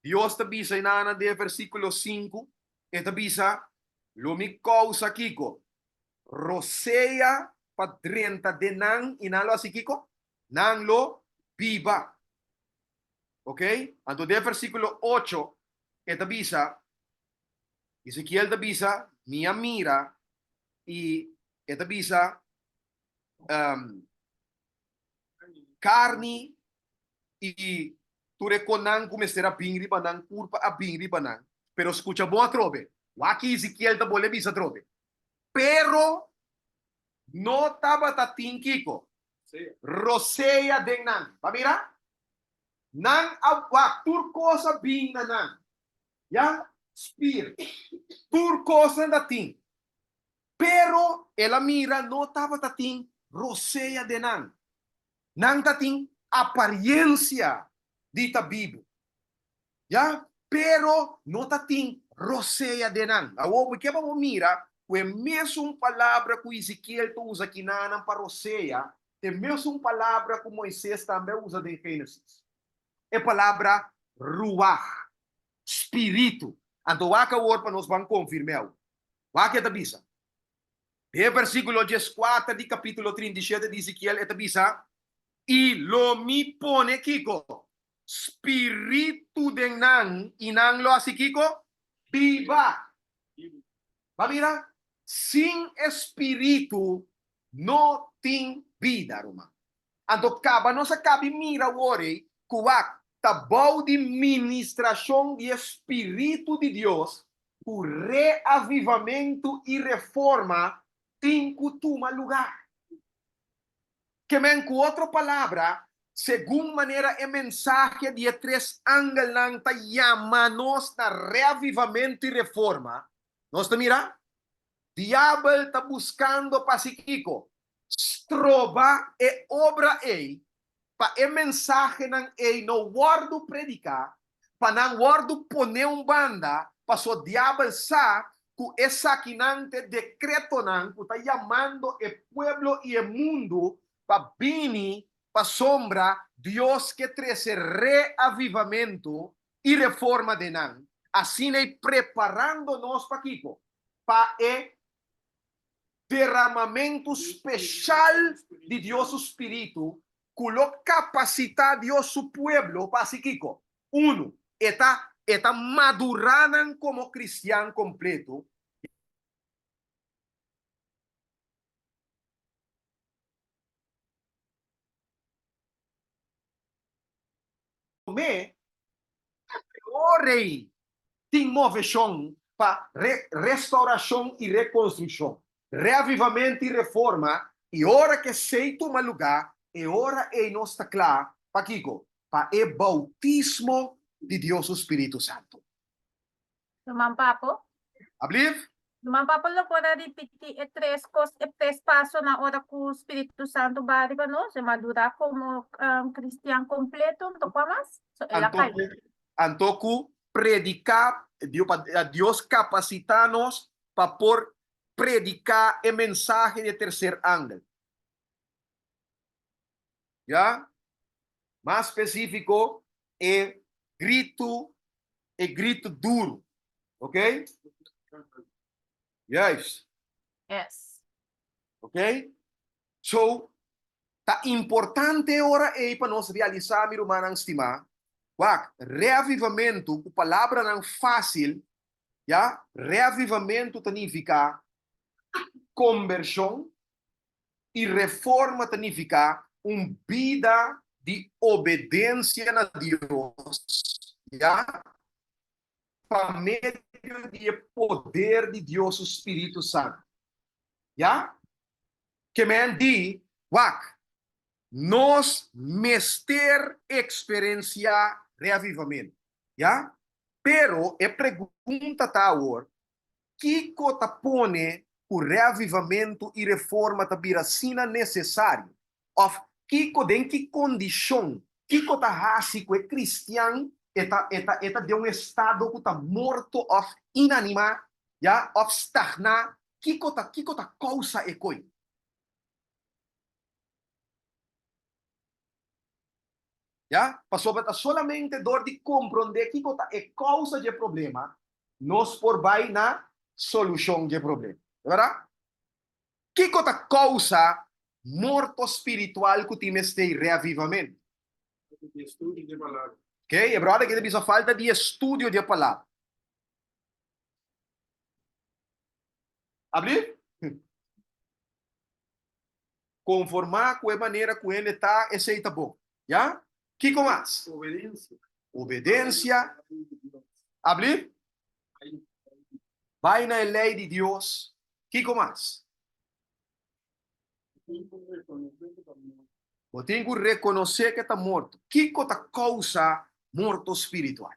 Dios ta bisa enanan den e versíkulo sinku, E ta bisa, Lo mi kousa kiko? Rosea pa drenta den nan i nan lo hasi kiko? Nan lo biba. Ok? Anto den versíkulo ocho e ta bisa, Ezekiel ta bisa, Mi a mira i e ta bisa, Karni i tur e konan ku mester a bin riba nan kurpa a bin riba nan. Pero skucha bon atrobe, wak Ezekiel ta bolbe bisa atrobe, Pero no tabata tin kiko? Rosea den nan. Ba mira? Nan a wak, tur kos a bin na nan. Ya, spir, tur kos nan ta tin. Pero el a mira no tabata tin rosea den nan. Nan ta tin apariencia di ta bibu. Ya, pero no ta tin rosea den nan. Awor mi ke pa bo mira ku e mesun palabra ku Ezekiel ta usa kinanan pa rosea, ta e mesun palabra ku Moises tambe a usa den Génesis. E palabra ruach, spiritu. Anto wak awor pa nos ban konfirm'é awor. Wak e ta bisa. Den e versíkulo dieskuater di kapítulo 37 di Ezekiel e ta bisa, I lo mi pone kiko? Spiritu den nan, i nan lo hasi kiko? Biba. Ba mira, sin e spiritu no tin bida, ruman. Anto kaba nos a kabi mira awor ei ku wak ta bou di ministrashon di e spiritu di Dios ku reavivamentu i reforma tin ku tuma lugá. Ke men ku otro palabra, segun manera e mensahe di e tres angelnan ta yama nos na reavivamentu i reforma, nos ta mira, Diabel ta buskando pa hasi kiko? Stroba e obra ei pa e mensahenan ei no wòrdu prediká, pa nan wòrdu poné un banda, paso diabel sa ku esakinan t'e dekretonan ku ta yamando e pueblo i e mundu pa bini pasobra Dios ke trese reavivamentu i reforma den nan, asina ei preparando nos pa kiko? Pa e deramamentu speshal di Dios su spiritu ku lo kapasitá Dios su pueblo pa hasi kiko? Unu, e ta e ta madurá nan komo kristian kompletu. Promé, ora ei tin moveshon pa restaurashon i rekonstrukshon, reavivamentu i reforma, i ora ku esei tuma lugá, e ora ei nos ta kla pa kiko? Pa e boutismo di Dios su spiritu santu. Ruman Papo? Ablief? Ruman Papo lo por a ripití e tres kos, e tres pasonan ora ku spiritu santu ba riba nos, e madurá komo kristian kompleto, anto kua mas? So el a kai. Anto ku prediká, Dios kapasitá nos pa por prediká e mensahe di e terser angel. Ya? Mas spesífiko, e gritu, e gritu duru. Ok? Juist. Yes. Ok? So, ta importante e ora ei pa nos realisá, mi rumannan stimá, wak, reavivamentu, ku palabranan fásil, ya, reavivamentu ta nifiká kombershon. I reforma ta nifiká un bida di obedensia na Dios, ya, pa medio di e poder di Dios su spiritu santu. Ya? Ke men di, wak, nos mester eksperensiá reavivamentu. Ya? Pero e pregunta ta awor, Kiko ta pone ku reavivamentu i reforma ta bira asina nesesario? Òf kiko, den ki kondishon, kiko ta hasi ku e kristian e ta e ta e ta den un estado ku ta morto òf inanimá, ya, òf stagná? Kiko ta kiko ta kousa e koi? Ya, pasobra ta solamente dor di komprondé kiko ta e kousa dje problema, nos por bai na solushon dje problema. Ta bèrdat? Kiko ta kousa morto spiritual ku tin mester reavivamentu? Falta di estudio di e palabra. Oke, e bròder aki ta bisa falta di estudio di e palabra. Abri? Konformá ku e manera ku hende ta, esei ta bon. Ya? Kiko mas? Obedensia. Obedensia. Abli? Bai na e lei di Dios. Kiko mas? Bo tin ku rekonosé ku e ta morto. Kiko ta kousa morto spiritual?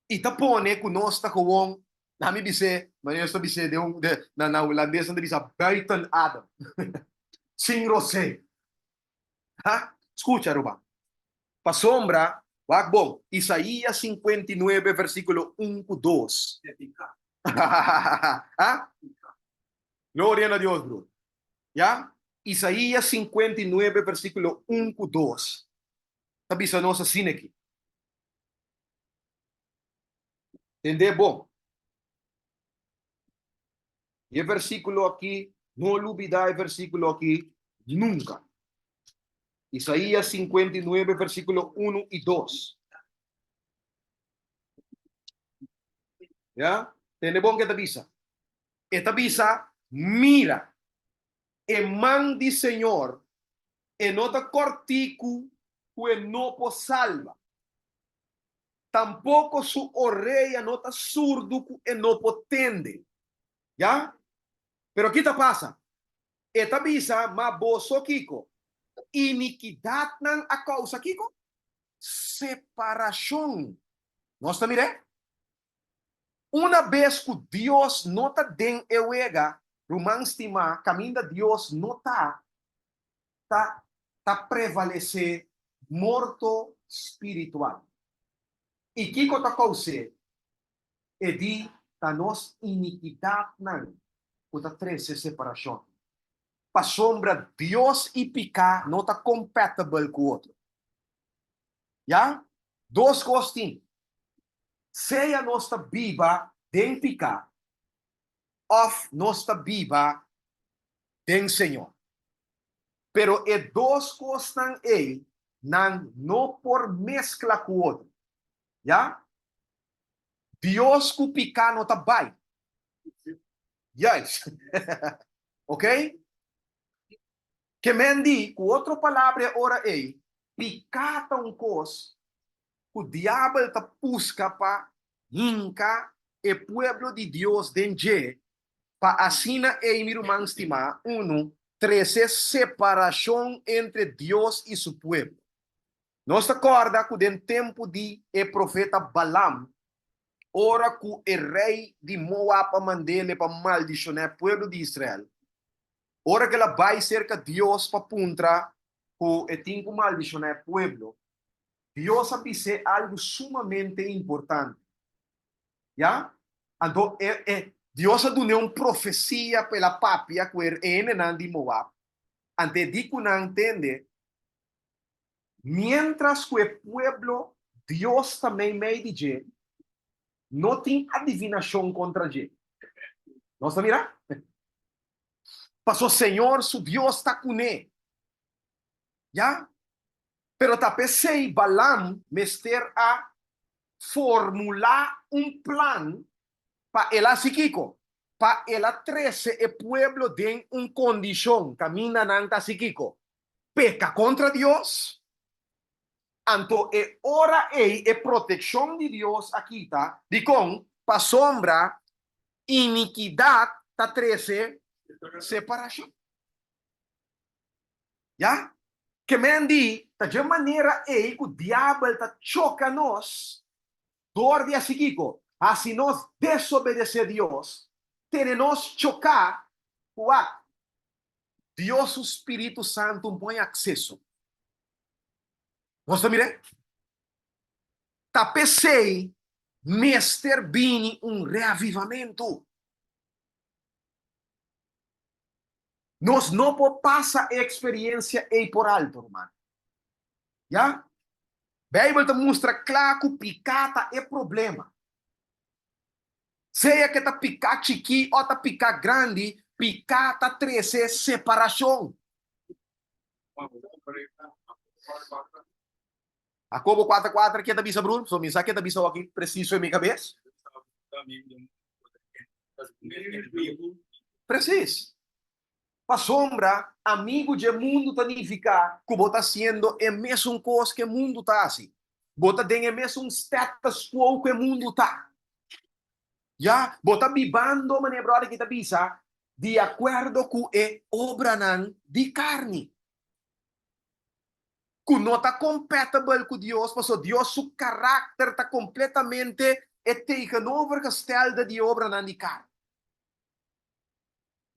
I ta pone ku nos ta gewoon, na mi bis'é, manera nos ta bis'é den un, na na hulandes nan ta bisa buiten adem, sin rosé. Ha? Skucha, ruman. Pasobra, wak bon, Isaías 59 versíkulo un ku dos. Ha? Gloria na Dios, broer. Ya? Isaías 59 versíkulo un ku dos ta bisa nos asina aki. Tende bon. I e versíkulo akí, no lubidá e versíkulo akí nunka. Isaías 59, versíkulo 1 i 2. Ya? Tende bon ke ta bisa. E ta bisa, Mira, e man di Señor e no ta kòrtiku ku e no por salba, tampoko su orea no ta surdu ku e no por tende. Ya? Pero ki ta pasa? E ta bisa, Ma boso kiko? Inikidatnan a kousa kiko? Separashon. Nos ta mir'é? Una bes ku Dios no ta den e wega, ruman stimá, kaminda Dios no ta, ta ta prevalesé morto spiritual. I kiko ta kous'é? E di ta nos inikidatnan ku ta trese separashon. Pasobra Dios i piká no ta kompatibel ku otro. Ya, dos kos tin. Sea nos ta biba den piká òf nos ta biba den Señor. Pero e dos kosnan ei nan no por meskla ku otro. Ya, Dios ku piká no ta bai. Juist. Oké? Ke men di, ku otro palabra e ora ei, piká ta un kos ku diabel ta buska pa hinka e pueblo di Dios den dje, pa asina ei, mi ruman stimá, unu, trese separashon entre Dios i su pueblo. Nos ta kòrda ku den tempu di e profeta Balaam, ora ku e rei di Moab a mand'ele pa maldishoná e pueblo di Israel, Ora ku el a bai serka Dios pa puntra ku e tin ku maldishoná e pueblo, Dios a bis'é algu sumamente importante. Ya? Anto e, e, Dios a dun'é un profesia pa el a papia ku e hendenan di Moab. Anto e di ku nan, Tende, miéntras ku e pueblo Dios ta meimei di dje, no tin adivinashon kontra dje. Nos ta mira? Paso Señor su Dios ta kuné. Ya? Pero ta p'esei Balaam mester a formulá un plan pa el hasi kiko? Pa el a trese e pueblo den un kondishon kaminda nan ta hasi kiko? Peka kontra Dios. Anto e ora ei e protekshon di Dios a kita. Dikon? Pasobra inikidat ta trese separashon. Ya? Ke men di, ta dje manera ei ku diabel ta choka nos dor di hasi kiko? Hasi nos desobedesé Dios, tene nos choká ku wak Dios su spiritu santu un pon akseso. Nos ta mir'é? Ta p'esei mester bini un reavivamentu. Nos no por pasa e experiencia ei por alto, ruman. Ya? Bijbel ta mustra cla cu pica ta e problema. Sea cu ta pica chiki o ta pica grandi, pica ta trece separacion. Jacobo 4, 4, ke ta bisa, broer? So mi sa ke ta bisa aki preciso en mi cabes. Precies. Pasobra amigu dje mundu ta nifiká ku bo ta hasiendo e mesun kos ku e mundu ta hasi. Bo ta den e mesun status quo ku e mundu ta. Ya, bo ta bibando, manera bròder aki ta bisa, di akuerdo ku e obranan di karni. Ku no ta compatible ku Dios, pasobra Dios su karakter ta kompletamente e tegenovergestelde di e obranan di karni.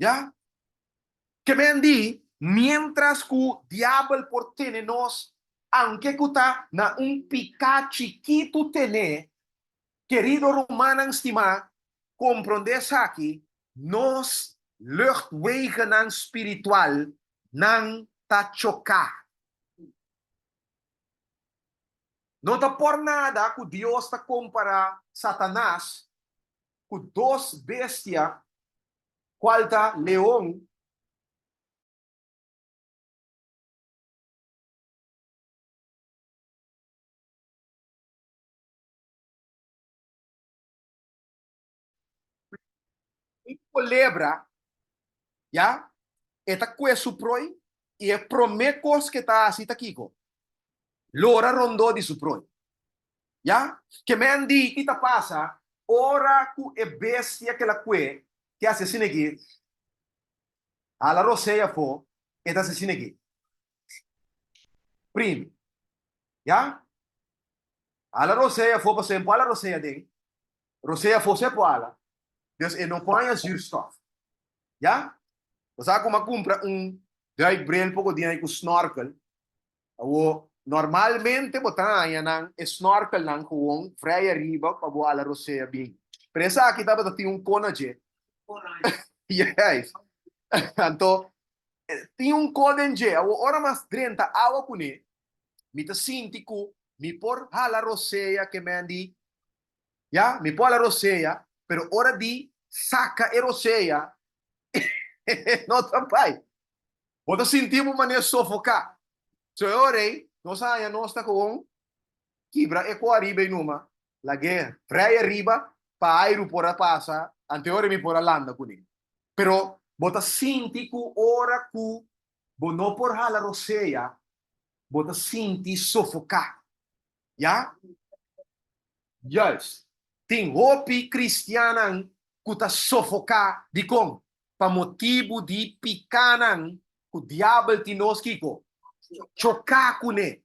Ya. Ke men di, miéntras ku diabel por tene nos, aunke ku ta na un piká chikitu tené, kerido rumannan stimá, komprondé esaki, nos luchtwegennan spiritual nan ta choká. No ta por nada ku Dios ta kompará Satanas ku dos bestia kual ta leon Un kolebra, ya, e ta kue su proi i e promé kos ke ta hasi ta kiko? Lora rondó di su proi. Ya, ke men di ki ta pasa ora ku e bestia ke la kue ke hasi asina aki, hala rosei afó, e ta hasi asina aki, primi. Ya, hala rosei afó pasobra e no por hala rosei aden, rosei afó si e por hala, dus e no por haña zuurstof. Ya, bo sa ku mi a kumpra un duikbril poko dia ku snorkel. Awor, normalmente bo ta haña nan e snorkelnan gewoon vrij ariba pa bo hala rosea bin. Pero esaki tabata tin un ko na dje. Juist. Anto, tin un ko den dje. Awor, ora mas drenta awa kuné, mi ta sinti ku mi por hala rosea ke men di, ya, mi por hala rosea, pero ora di saka e rosea, no ta bai. Bo ta sinti bo manera sofoká. So e ora ei, nos a haña nos ta gewoon kibra e ko ariba ei numa, lag'é vrij ariba pa airu por a pasa, ante ora mi por a landa kuné. Pero bo ta sinti ku ora ku bo no por hala rosea, bo ta sinti sofoká. Ya? Juist. Tin hopi kristiannan ku ta sofoká. Dikon? Pa motibu di pikánan ku diabel tin nos kiko? Choká kuné.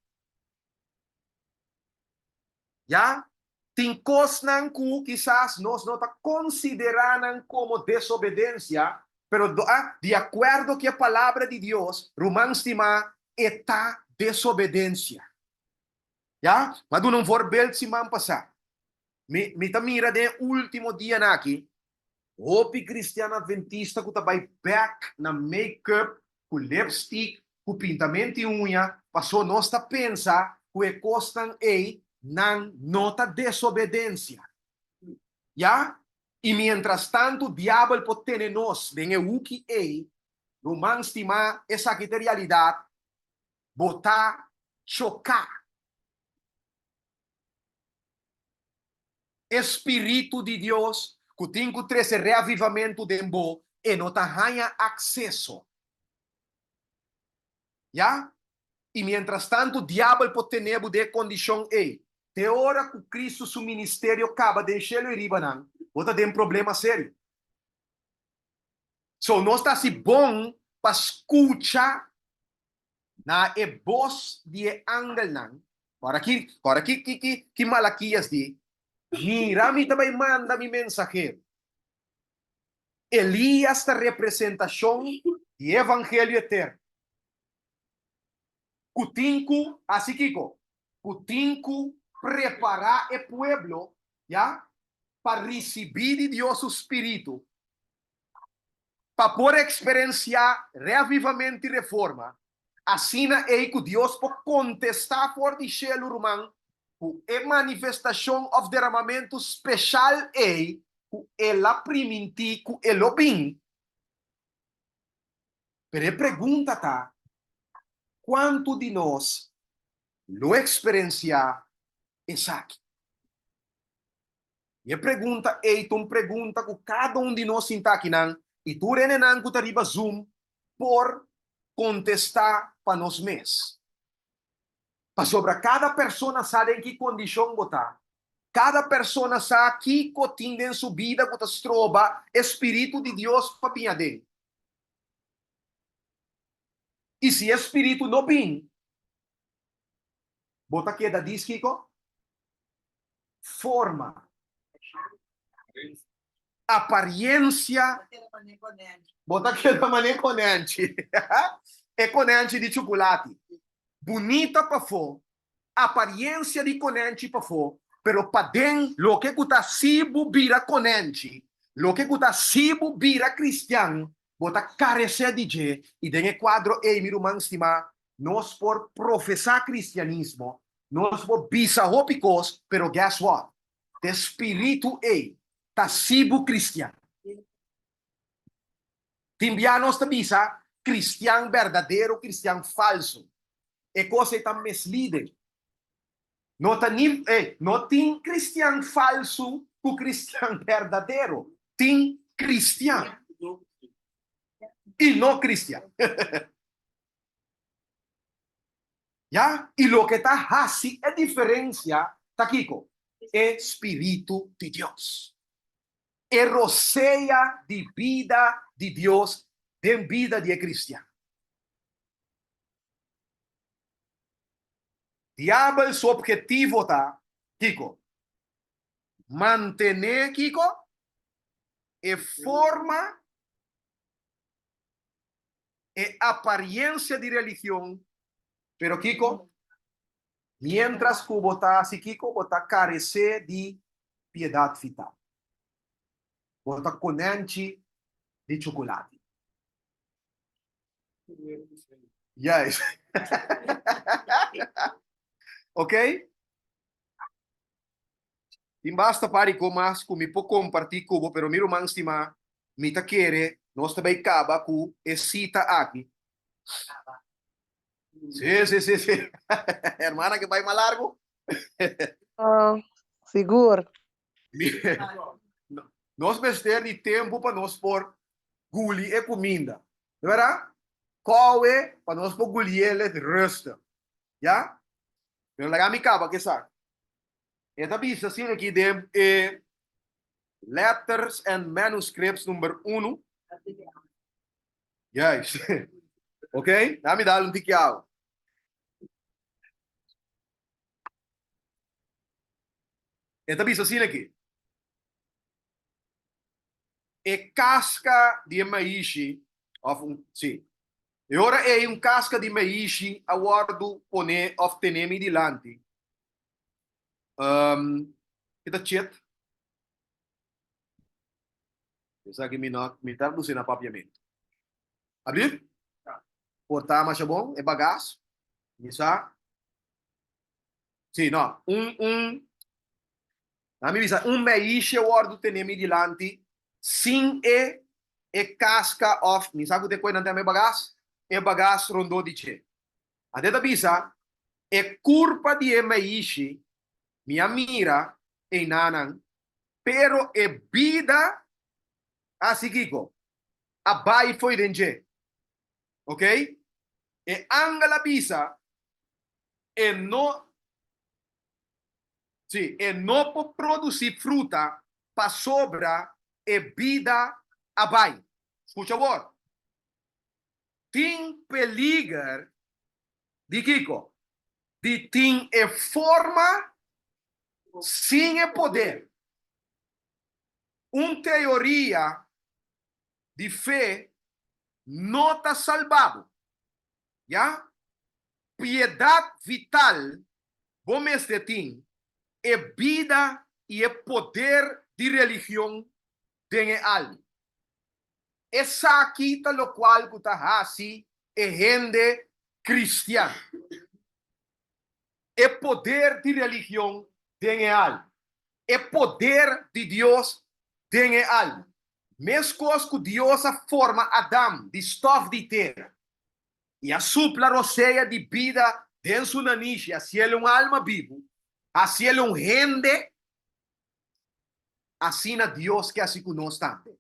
Ya? Tin kosnan ku kisas nos no ta konsiderá nan komo desobedensia, pero di akuerdo ku e Palabra di Dios, ruman stimá, e ta desobedensia. Ya, mi a duna un voorbeeld siman pasá. Mi, mi ta mira den e último dianan aki, hopi cristian adventista ku ta bai bèk na make-up, ku lipstick, ku pintamento di uña, pasó nos ta pensa ku e kosnan ei nan no ta desobedensia. Ya, i miéntras tantu diabel por tene nos den e huki ei, ruman stimá, esaki ta e realidat, Bo ta choká. E spiritu di Dios. ku tin ku trese reavivamentu den bo, e no ta haña akseso. Ya? I mientrastantu diabel por tene bo den e kondishon ei, te ora ku Kristu su ministerio kaba den shelu i riba nan, bo ta den problema serio. So, nos ta hasi bon pa skucha na e bos di e angelnan. Ora ki, ora ki, ki, ki, ki Malakias di, Mira, mi ta bai manda mi mensahero. Elias ta representashon di e evangelio eterno ku tin ku hasi kiko? Ku tin ku prepará e pueblo, ya, pa risibí di Dios su spiritu, pa por eksperensiá reavivamento i reforma, asina ei ku Dios por kontestá for di shelu, ruman, ku e manifestashon òf deramamentu speshal ei ku el a primintí ku e lo bin. Pero e pregunta ta, kuantu di nos lo eksperensiá esaki? I e pregunta ei ta un pregunta ku kada un di nos sinta akinan i tur hendenan ku ta riba Zoom por kontestá pa nos mes. Pasobra kada persona sa den ki kondishon bo ta. Kada persona sa kiko tin den su bida ku ta stroba e spiritu di Dios pa bin aden. I si e spiritu no bin, bo ta keda dis kiko? Forma. Apariencia. Bo ta keda mane konenchi. E konenchi di chukulati. Bunita pafó, apariencia di konenchi pafó, pero paden loke ku ta hasi bo bira konenchi, loke ku ta hasi bo bira kristian, bo ta karesé di dje. I den e kuadro ei, mi ruman stimá, nos por profesá kristianismo, nos por bisa hopi kos, pero guess what? Ta e spiritu ei ta hasi bo kristian. Tin bia nos ta bisa kristian berdadero, kristian falsu. E kos ei ta misleading. No ta ni, eh, no tin kristian falsu ku kristian berdadero. Tin kristian i no kristian. Ya, i loke ta hasi e diferensia ta kiko? E spiritu di Dios. E rosea di bida di Dios den bida di e kristian. Diabel su obhetivo ta kiko? Mantené kiko? E forma. E apariencia di religion, pero kico? Mientras cu bo ta haci kico? Bo ta carece di piedad vital. Bo ta conenchi di chocolate. Juist. Ok? Tin basta par di ko mas ku mi por kompartí ku bo, pero mi ruman stimá, mi ta kere nos ta bai kaba ku e sita aki. Sí, sí, sí, sí. Hermana ke bai mas largu. Oh, sigur. Nos mester di tempu pa nos por guli e kuminda. No bèrdat? Kowe pa nos por gulié rustig. Ya? Pero laga mi kaba ku esaki. E ta bisa asina aki den e Letters and Manuscripts number unu. Juist. Ok, laat mi dal un tiki awa. E ta bisa asina aki. E kaska di e maishi, of un, si. E ora ei un kaska di maishi a wòrdu poné òf tené mi dilanti. Um, ki ta chet? Esaki mi no, mi ta traduci na papiamento. Abrir? Por ta masha bon, e bagas. Mi sa. Sí, no. Un, un, na mi bisa, un meisje wordu tene mi dilanti sin e, e casca of, mi sa ku te koe nan te e bagas, e bagas rondó di dje. Ante ta bisa, E kurpa di e meishi mi a mira einanan. Pero e bida a hasi kiko? A bai fo'i den dje. Ok? E angel a bisa, E no, sí, e no por produsí fruta pasobra e bida a bai. Skucha awor. Tin peliger di kiko? Di tin e forma sin e poder. Un teoria di fe no ta salba bo. Ya? Piedat vital bo mester tin e bida i e poder di religion den e alma. Esaki ta lokual ku ta hasi e hende kristian. E poder di religion den e alma. E poder di Dios den e alma. Meskos ku Dios a forma Adam di stòf di tera i a supla rosea di bida den su nanishi, hasiel un alma bibu, hasiel un hende, asina Dios ke hasi ku nos tambe.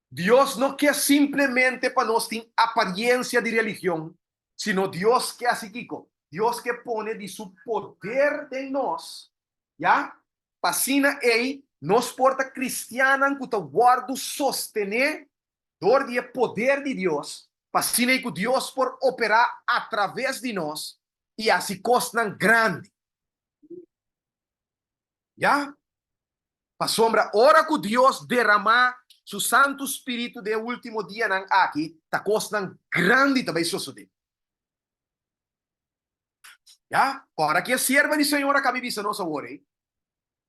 Dios no ke simplemente pa nos tin apariencia di religion, sino Dios ke hasi kiko? Dios ke pone di su poder den nos, ya, pa asina ei nos por ta cristiannan cu ta wordo sostene dor di e poder di Dios, pa asina ei cu Dios por opera atraves di nos y hasi cosnan grandi. Ya? Pasobra ora ku Dios deramá su santu spiritu den e último dianan aki, ta kosnan grandi ta bai sosodé. Ya? Ora ku e sierva di Señor a kaba bisa nos awor ei,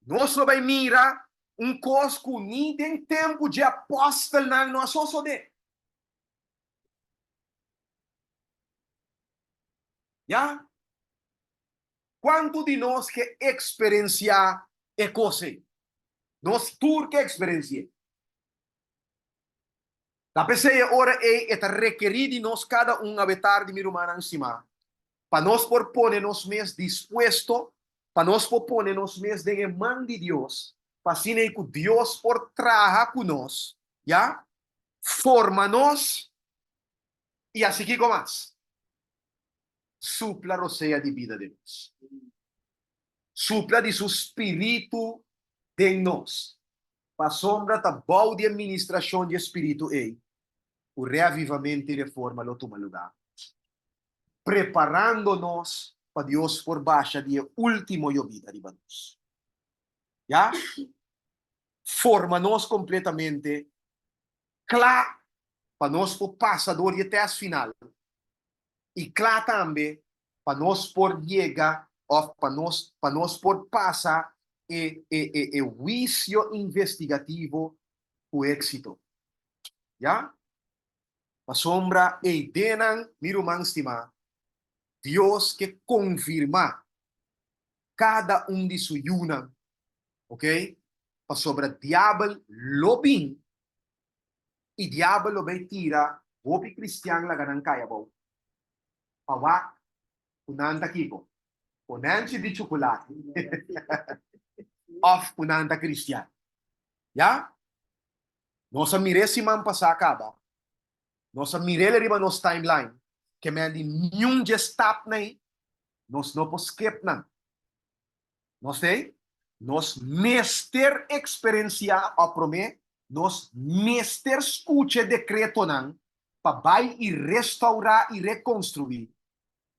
nos lo bai mira un kos ku ni den tempu dje apòstelnan no a sosodé. Ya? Kuantu di nos ke eksperensiá e kos ei? Nos tur ke eksperensi'é. Ta p'esei e ora ei e ta rekerí di nos kada un awe tardi, mi rumannan stimá, pa nos por pone nos mes dispuesto, pa nos por pone nos mes den e man di Dios, pa asina ei ku Dios por traha ku nos, ya, forma nos i hasi kiko mas? Supla rosea di bida den nos. Supla di su spiritu den nos. Pasobra ta bou di e ministrashon di e spiritu ei ku reavivamentu i reforma lo tuma lugá, preparando nos pa Dios por basha di e último yobida riba nos. Ya forma nos kompletamente kla pa nos por pasa dor di e tèst final i kla tambe pa nos por yega òf pa nos pa nos por pasa e e e e huisio investigativo ku éksito. Ya? Pasobra e ideanan, mi ruman stimá, Dios ke konfirmá kada un di su yunan, oke? Pasobra diabel lo bin I diabel lo bay tira hopi cristian laga nan cay abou. Pa wak cu nan ta kico? Konenchi di chuculati of cu nan ta cristian. Ya? Nos a mir'é siman pasá caba. Nos a mir'el riba nos timeline. Ke men di niun dje stapnan ei, nos no por skip nan. Nos te? Nos mester eksperensiá òf promé nos mester skucha e dekretonan pa bai i restourá i rekonstruí.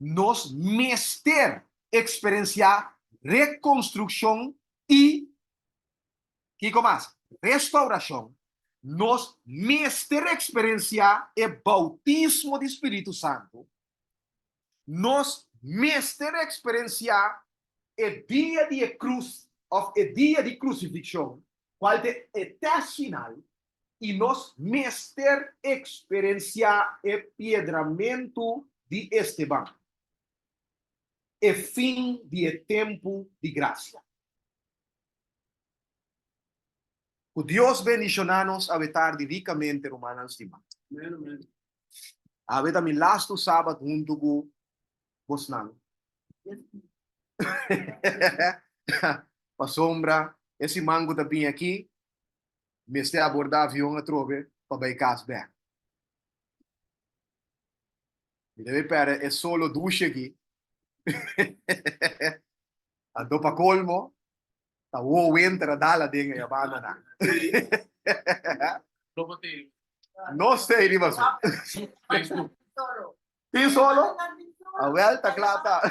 Nos mester eksperensiá rekonstrukshon i, kiko mas? Restourashon. Nos mester eksperensiá e boutismo di Spiritu Santu. Nos mester eksperensiá e dia di e krus òf e dia di krusifikshon, kual ta e tèst final, i nos mester eksperensiá e piedramentu di Esteban, e fin di e tempu di grasia. Ku Dios bendishoná nos awe tardi rikamente, rumannan stimá. Awe ta mi lastu sabat huntu ku bosnan. Pasobra E siman ku ta bini aki, mester abordá avion atrobe pa bai kas bèk. Mi ta bai pèrdè e solo dushi aki. Anto pa kolmo, ta wo winter a dal aden ei a banda nan. No stay riba su. Tin solo? Awel ta kla ta.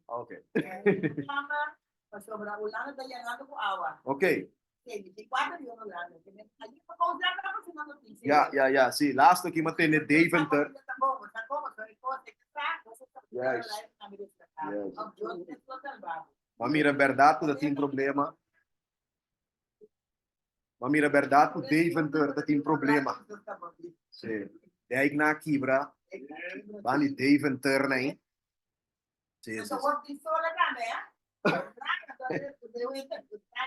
Ok. Ok. Ya, ya, ya, sí. Laatste ki m'a tende Deventer. Juist. Juist. M'a mira berdad ku ta tin problema. M'a mira berdad ku Deventer ta tin problema. Sí. Dijk na kibra. Ban di Deventer nai. Sí, sí, sí.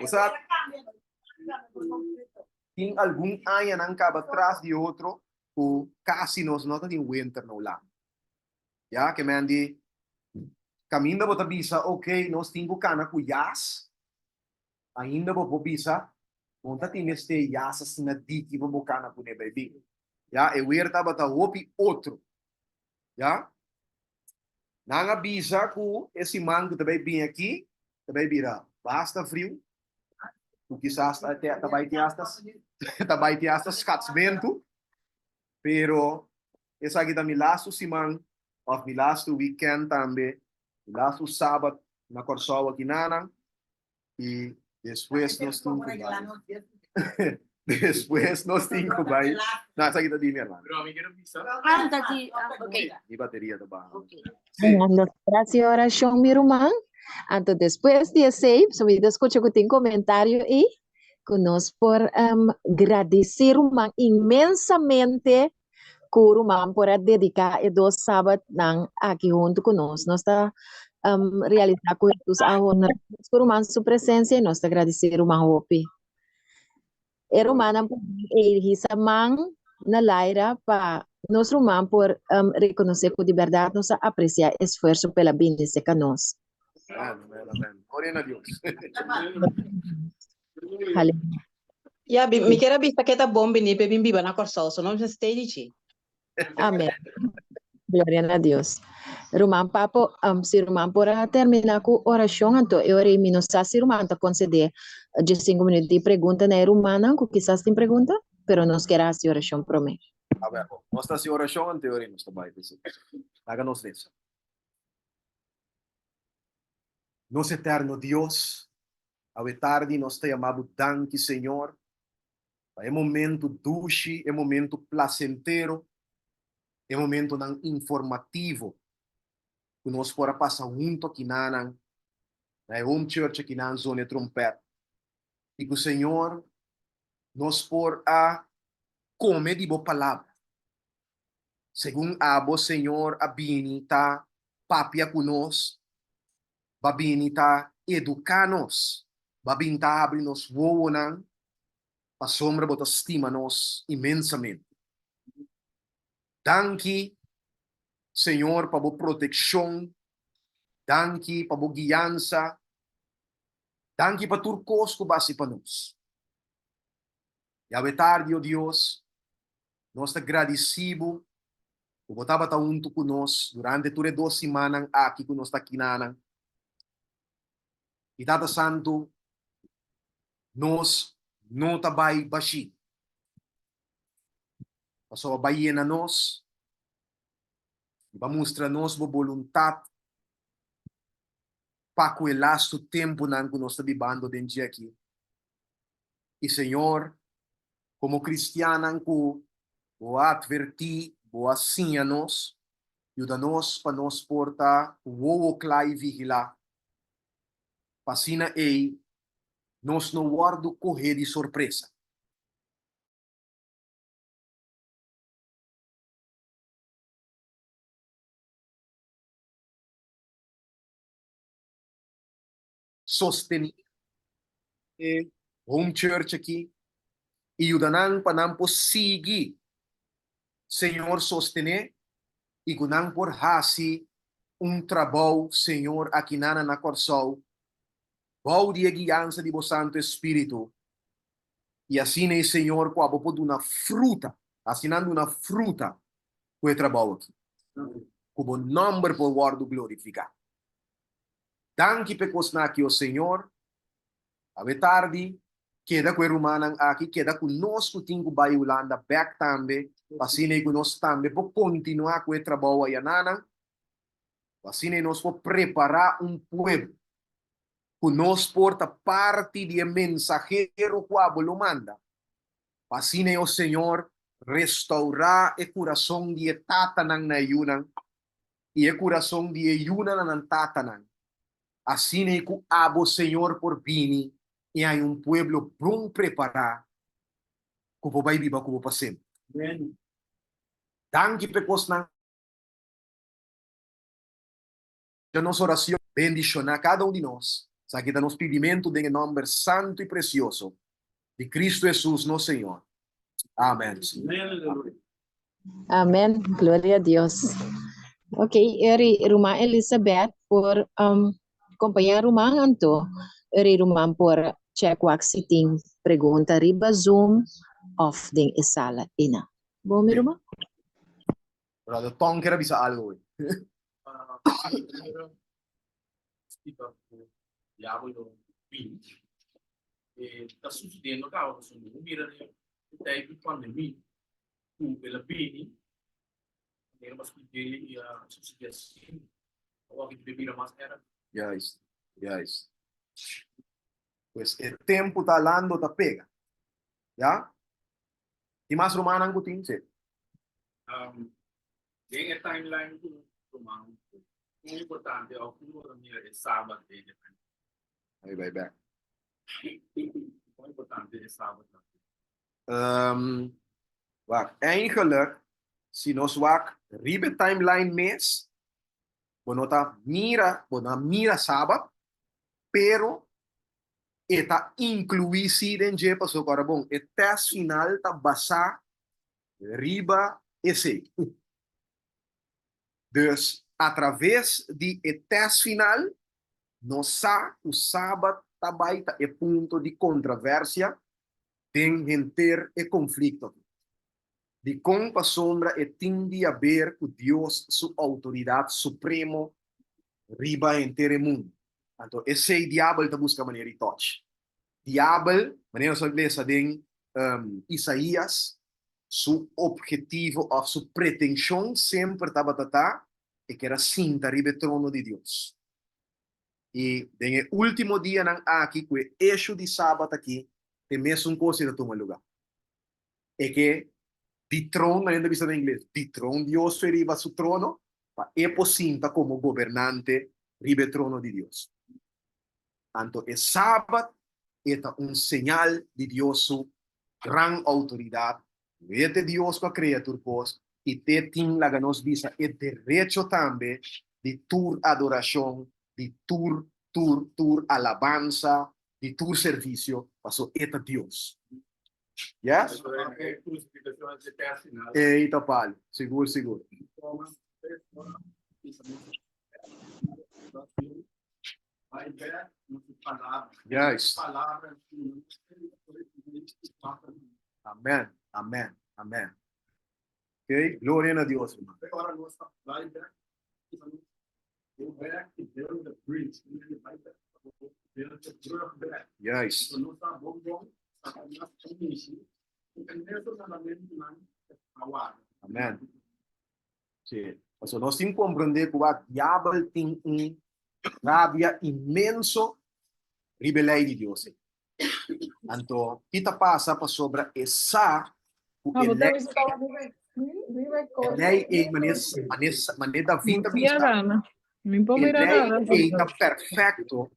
Osea, tin algun añanan kaba tras di otro ku kasi nos no ta tin winter na Hulanda. Ya, ke men di kaminda bo ta bisa, ok, nos tin ku kana ku yas, ainda bo por bisa, bo no ta tin mester yas asina diki pa bo kana kuné bai bin. Ya, e weer tabata hopi otro. Ya. Nan a bisa ku e siman ku ta bai bin aki ta bai bira basta friu, ku kisas ta ta bai tin asta ta bai tin asta skatsmentu, pero esaki ta mi lastu siman òf mi lastu wikènt tambe, mi lastu sabat na Kòrsou akinanan i despues nos tin ku bai despues nos tin ku bai no esaki ta di mi hermano. Pero ami quiero bisa. Ah, ta di, ah, ok. Mi bateria ta baha. Ok. Sí. Nos ta hasi orashon, mi ruman. Anto despues di esei, so mi ta skucha ku tin komentario ei, ku nos por gradisí ruman inmensamente ku ruman por a dediká e dos sabatnan aki huntu ku nos. Nos ta realisá ku Hesus a honra nos ku ruman su presensia i nos ta gradisí ruman hopi. E rumannan por bin ei hisa man na laira pa nos ruman por rekonosé ku di bèrdat nos a apresiá e esfuerso pa el a bini serka nos. Amen, amen, amen. Gloria na Dios. Aleluya. Ya, bi, mi kier a bisa ke ta bon bini p'e bin biba na Kòrsou, so no mester stay di dje. Amen. Gloria na Dios. Ruman Papo, um, si ruman por a termina ku orashon, anto e ora ei mi no sa si ruman ta konsedé diesinku minuut di pregunta na e rumannan ku kisas tin pregunta, pero nos kier a hasi orashon promé. A ber, bon, nos ta hasi orashon, anto e ora ei nos ta bai p'esei. Laga nos resa. Nos eterno Dios, awe tardi nos ta yama Bo danki, Señor, pa e momento dushi, e momento placentero, e momentonan informativo cu nos por a pasa hunto akinanan na e Home Church akinan Zone Trompet y cu, Señor, nos por a come di Bo Palabra. Segun abo, Señor, a bini ta papia ku nos, Bo a bini ta eduká nos, Bo a bini ta habri nos wowonan, pasobra Bo ta stima nos inmensamente. Danki, Señor, pa Bo protekshon, danki pa Bo guiansa, danki pa tur kos ku Bo hasi pa nos. Yahweh tardi, o Dios, Nos ta gradisí bo ku bo tabata huntu ku nos durante tur e dos simannan aki ku nos ta kinanan. I Tata Santu, nos no ta bai bashí, pasobra bo a yena nos i bo a mustra nos bo boluntat pa ku e lastu tempunan ku nos ta bibando den dje aki. I Señor, komo kristiannan ku Bo a atvertí, Bo a siña nos, yuda nos pa nos por ta ku wowo kla i vigilá, pa asina ei nos no wòrdu kohé di sorpresa. Sostené e home church aki i yuda nan pa nan por sigui Señor sostené i ku nan por hasi un trabou, Señor, akinan na Kòrsou, bou di e guiansa di bo Santu Espíritu, i asina ei, Señor, ku abo por duna fruta, hasi nan duna fruta ku e trabou aki, ku bo nòmber por wòrdu glorifiká. Danki pa e kosnan aki, o Señor. Awe tardi, keda ku e rumannan aki, keda ku nos ku tin ku bai Hulanda bèk tambe, pa asina ei ku nos tambe por kontinuá ku e trabou ayananan, pa asina ei nos por prepará un pueblo ku nos por ta parti di e mensahero ku abo lo manda, pa asina ei, o Señor, restourá e kurason di e tatanan na e yunan, i e kurason di e yunan na nan tatanan, Asina ei ku abo, Señor, por bini i haña un pueblo bon prepará ku por bai biba ku bo pa semper. Danki pa e kosnan. Skucha nos oracion, bendiciona cada un di nos. Esaki ta nos pidimentu den e nomber santo y precioso di Cristo Jesus nos Señor. Amen. Amen. Gloria a Dios. Ok, eri ruman Elizabeth por um, compaña ruman anto eri ruman por check wak si tin pregunta riba Zoom of den e sala ina. Bo mi ruman? Brother Tom quiere bisa algo, güey. Splica ku diablo bin. E ta sucediendo caba pasobra bo mira den e tijd di pandemia ku el a bini manera bo a splica el i a sucede asina. Awor aki ta bira mas erg. Juist, juist. Pues e tempu ta alando ta pega. Ya? Tin mas rumannan ku tin? Si. Den e timeline ku ruman kon importante òf kon bo ta mira e sabat den e timeline? Ahí bai bek. Kon importante e sabat ta? Wak, eigenlijk si nos wak riba e timeline mes, bo no ta mira, bo no a mira sabat, pero e ta inkluí sí den dje pasobra ora bon e tèst final ta basá riba esei. Dus atraves di e tèst final nos sa ku sabat ta bai ta e punto di kontraversia den henter e konflikto aki. Dikon? Pasobra e tin di haber ku Dios su outoridat supremo riba henter e mundu. Anto esei Diabel ta buska manera di tòch. Diabel, manera nos a lesa den Isaías, su ophetivo òf su pretenshon semper tabata ta e ker a sinta riba e trono di Dios. I den e último dianan aki ku e eshu di Sabat aki, e mesun kos ta tuma lugá. E ke dethrone, manera ta bisa na ingles, dethrone Dios fe riba su trono, pa e por sinta komo gobernante riba e trono di Dios. Anto e Sabat e ta un señal di Dios su gran outoridat, e ta Dios ku a krea tur kos i te tin, laga nos bisa, e derecho tambe di tur adorashon, di tur, tur, tur alabansa, di tur servisio, paso e ta Dios. Yes? Ei ta pal, sigur, sigur. Juist. Amen, amen, amen. Ok, gloria na Dios, hermano. Juist. Amen. Sí. Pasobra nos tin komprendé ku wak diabel tin un rabia inmenso riba e lei di Dios ei. Anto, ki ta pasa pasobra e sa ku e lei, e lei ei, manera, manera, manera David ta bisa, e lei ei ta perfekto,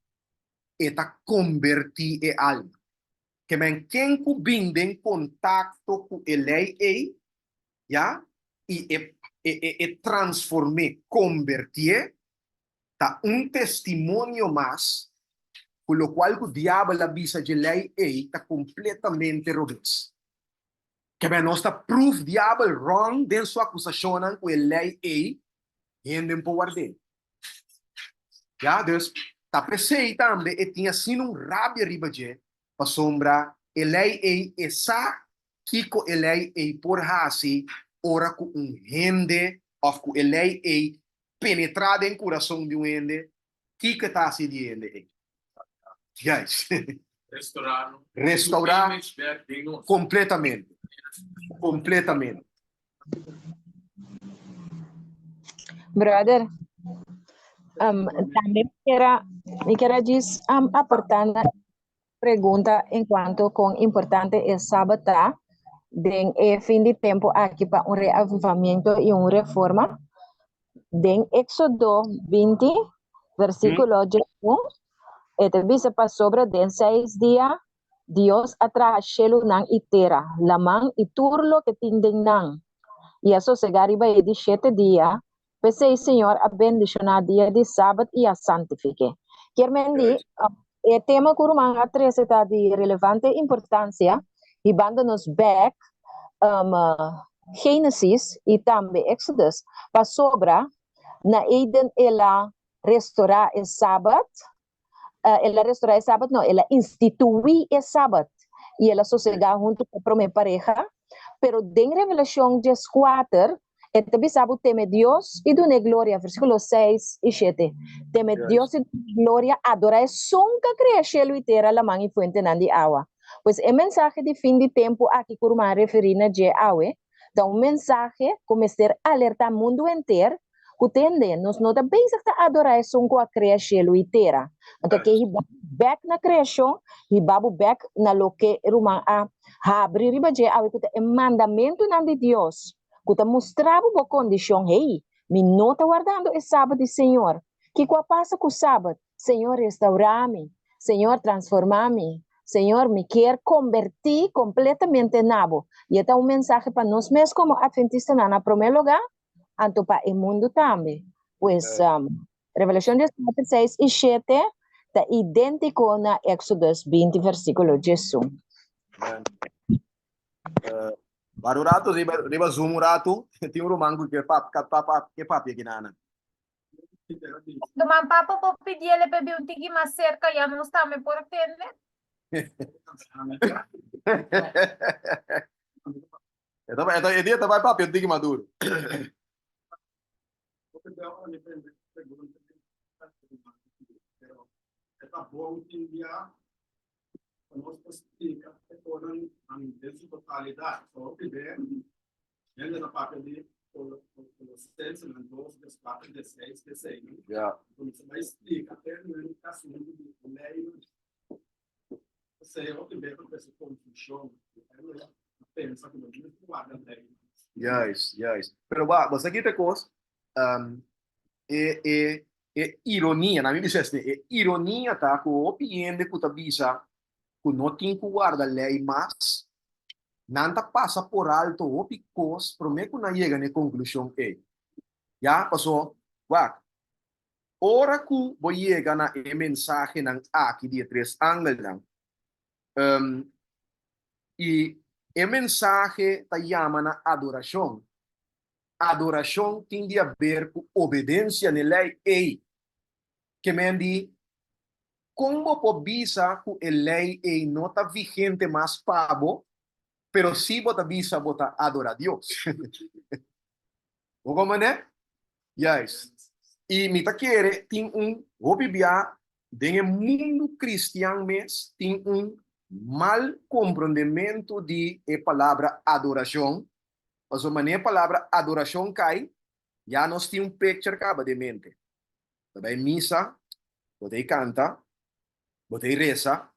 e ta kombertí e alma. Ke men ken ku bin den kontakto ku e lei ei, ya, i e e e transform'é, kombertié, ta un testimonio mas ku lokual ku diabel a bisa dje lei ei ta kompletamente robes. Kebè nos ta pruf diabel wrong den su akusashonnan ku e lei ei hende por ward'é. Ya, dus ta p'esei tambe e tin asina un rabia riba dje, pasobra e lei ei e sa kiko e lei ei por hasi ora ku un hende òf ku e lei ei penetrá den kurason di un hende, kiko e ta hasi di e hende ei. Juist. Restaurá no. Restaurá Image bek den nos. kompletamente. Kompletamente. Brother, um, tambe mi kier a, mi kier a djis um, aportá na pregunta en cuanto con importante e Sabat ta den e fin di tempo aki pa un reavivamiento y un reforma. Den Éxodo 20, versículo 11, e ta bisa pasobra den seis dia Dios a traha shelunan i tera, laman i tur loke tin den nan, i a sosegá riba e di shete dia, p'esei Señor a bendishoná dia di sabat i a santifik'é. Kier men di, e tema ku ruman a trese ta di relevante importansia, hibando nos bèk Génesis i tambe Exodus, pasobra na Eden el a restorá e sabat, El a restorá e sabat? No, el a instituí e sabat i el a sosegá huntu ku e promé pareha. Pero den Revelashon dieskuater, e ta bisa bo teme Dios i dun'é gloria, versíkulo seis i shete. Teme Dios i dun'é gloria, adorá esun ku a krea shelu i tera, laman i fuentenan di awa. Pues e mensahe di fin di tempu aki ku ruman a referí na dje awe, ta un mensahe ku mester alertá mundu henter Ku tende, nos no ta bezig ta adorá esun ku a krea shelu i tera. Anto ke hiba bo bèk na kreashon, hiba bo bèk na loke e ruman a habri riba dje awe ku ta e mandamentunan di Dios, ku ta mustra bo bo kondishon, Hey, mi no ta wardando e Sabat di Señor. Kiko a pasa ku Sabat? Señor restaurá mi. Señor transformá mi. Señor, mi kier kombertí kompletamente na bo. I e ta un mensahe pa nos mes komo atventistanan na promé lugá, anto pa e mundu tambe. Pues, Revelashon dieskuater, seis i shete ta idéntiko na Exodus 20, versíkulo diesun. Wak un ratu riba riba Zoom un ratu, tin un ruman ku ke pap ka pap ke papia kinanan. Ruman Papo por pidiele pa e bin un tiki mas serka ya nos tambe por tende. E ta e ta e dia ta bai papia un tiki maduro. Ja. Juist, juist. Pero wak, bo sa ki ta kos? Um, e, e, e ironia, na mi bisa esne, e ironia ta ku hopi hende ku ta bisa ku no tin ku warda lei mas, nan ta pasa por alto hopi kos promé ku nan yega na e konklushon ei. Ya, paso, wak, Ora ku bo yega na e mensahenan aki di e tres angelnan, i e mensahe ta yama na adorashon, adorashon tin di haber ku obedensia n'e lei ei. Ke men di, kon bo por bisa ku e lei ei no ta vigente mas pa bo, pero si bo ta bisa bo ta adorá Dios? Bo comprende? Juist. I mi ta kere tin un hopi bia den e mundu cristian mes tin un mal comprendemento di e palabra adoracion, pasobra manera e palabra adoracion cai ya nos tin un picture caba den mente. Bo ta bay misa, bo ta canta, bo ta reza,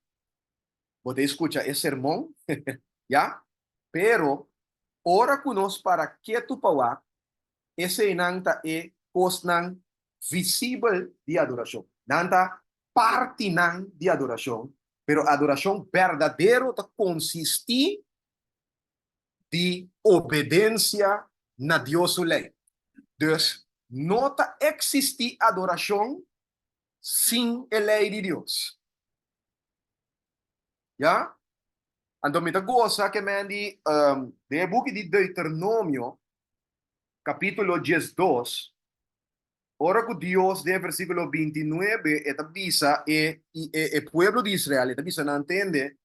Bo ta skucha e sermon, ya? Pero ora ku nos para ketu pa wak, eseinan ta e kosnan visibel di adorashon. Nan ta partinan di adorashon, pero adorashon berdadero ta konsistí di obedensia na Dios su lei. Dus, no ta eksistí adorashon sin e lei di Dios. Ya? Anto mi ta gosa ke men di um, den e buki di Deuteronomio, kapítulo 12, Ora ku Dios den versíkulo 29 e ta bisa e e pueblo di Israel, e ta bisa nan, Tende,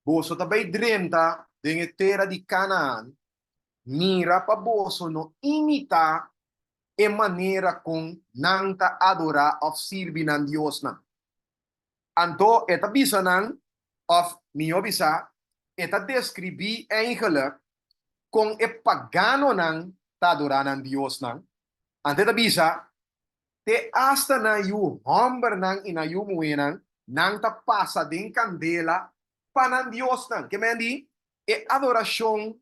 boso ta bai drenta den e tera di Kanaan, mira pa boso no imitá e manera kon nan ta adorá òf sirbi nan diosnan. Anto e ta bisa nan, òf mihó bisá, e ta deskribí eigenlik kon e paganonan ta adorá nan diosnan. Anto e ta bisa, Te asta nan yu hòmbernan i nan yu muhénan, nan ta pasa den kandela pa nan diosnan. Ke men di, e adorashon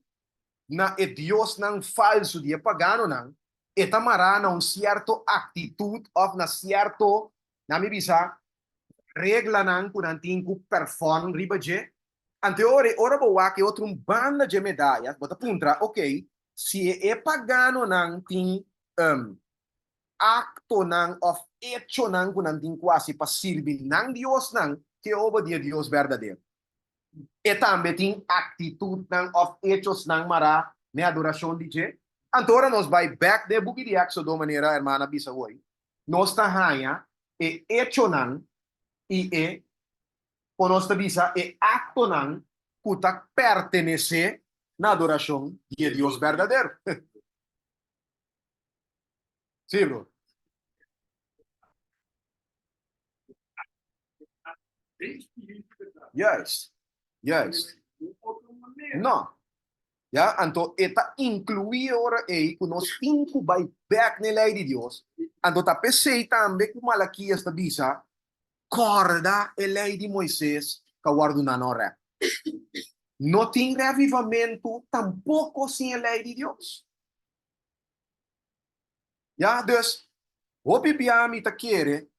na e diosnan falsu di e paganonan, e ta mará na un sierto aktitut òf na sierto, nan mi bisa, reglanan ku nan tin ku pèrfòrm riba dje. Anto e ora ei, ora bo wak e otro un banda dje medaya, bo ta puntra, okey, si e paganonan tin aktonan òf echonan ku nan tin ku hasi pa sirbi nan diosnan, ke obo di e Dios berdadero? E tambe tin aktitutnan òf echosnan mará n'e adorashon di dje? Anto ora nos bai bèk den e buki di Éksodo, manera hermana a bisa hoy, nos ta haña e echonan i e, kon nos ta bisa, e aktonan ku ta pertenesé na adorashon di e Dios berdadero. Sí, bro. Juist, juist. No. Ya, anto e ta inkluí e ora ei ku nos tin ku bai bèk na e lei di Dios. Anto ta p'esei tambe ku Malakias ta bisa, Kòrda e lei di Moises ku a wòrdu duna na Horèb. No tin revivamentu tampoko sin e lei di Dios. Ya, dus, hopi bia mi ta kere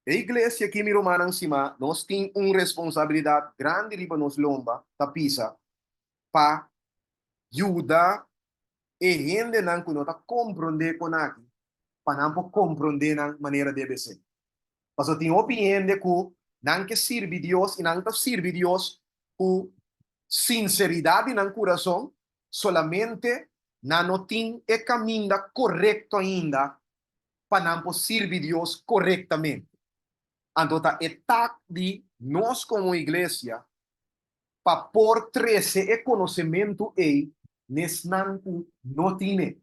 E iglesia aki, mi rumannan stimá, nos tin un responsabilidat grandi riba nos lomba ta pisa pa yuda e hendenan ku no ta komprondé kon aki, pa nan por komprondé nan manera debe ser. Pasobra tin hopi hende ku nan ke sirbi Dios i nan ta sirbi Dios ku sinseridat di nan kurason, solamente nan no tin e kaminda korekto ainda pa nan por sirbi Dios korektamente. Anto ta e tak di nos komo iglesia pa por trese e konosementu ei n'esnan ku no tine.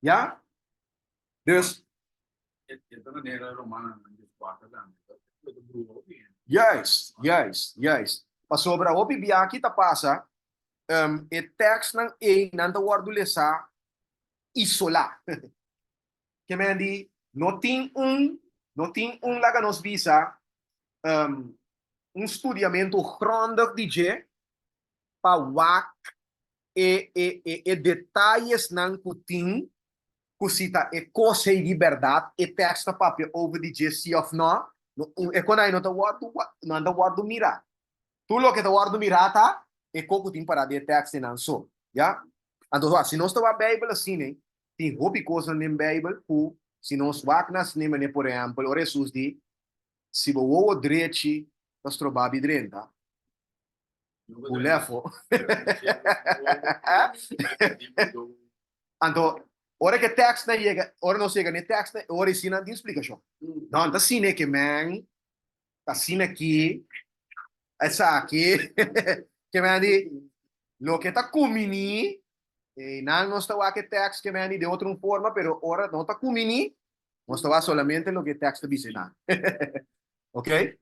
Ya? Dus. E ta manera Romanonan dieskuater tambe ta ta bruha hopi hende. Juist, juist, juist. Pasobra hopi biaha ta pasa, e tekstnan ei nan ta wòrdu lesá isolá. Ke men di, no tin un, no tin un laga nos bisa, un studiamentu grondig di dje pa wak e e e e detayesnan ku tin ku si ta e kos ei di bèrdat e tèks ta papia over di dje si òf nò, e konai no ta wòrdu no ta wòrdu mirá. Tur loke ta wòrdu mirá ta e kos ku tin pará den e tèkstnan so, ya. Anto wak, si nos ta wak Beibel asina, tin hopi kosnan den Beibel ku si nos wak na asina manera, por ehèmpel, ora Hesus di, Si bo wowo drechi ta stroba bi drenta, Hulé afó. Anto, ora ku e tèkstnan yega, ora nos yega na e tèkstnan, e ora esei nan tin splikashon. No, ta asina ke men, ta asina aki, esaki, ke men di, loke ta kuminí, einan nos ta wak e tèks ke men di den otro un forma, pero ora no ta kuminí, nos ta wak solamente loke e tèks ta bisa einan. Oké?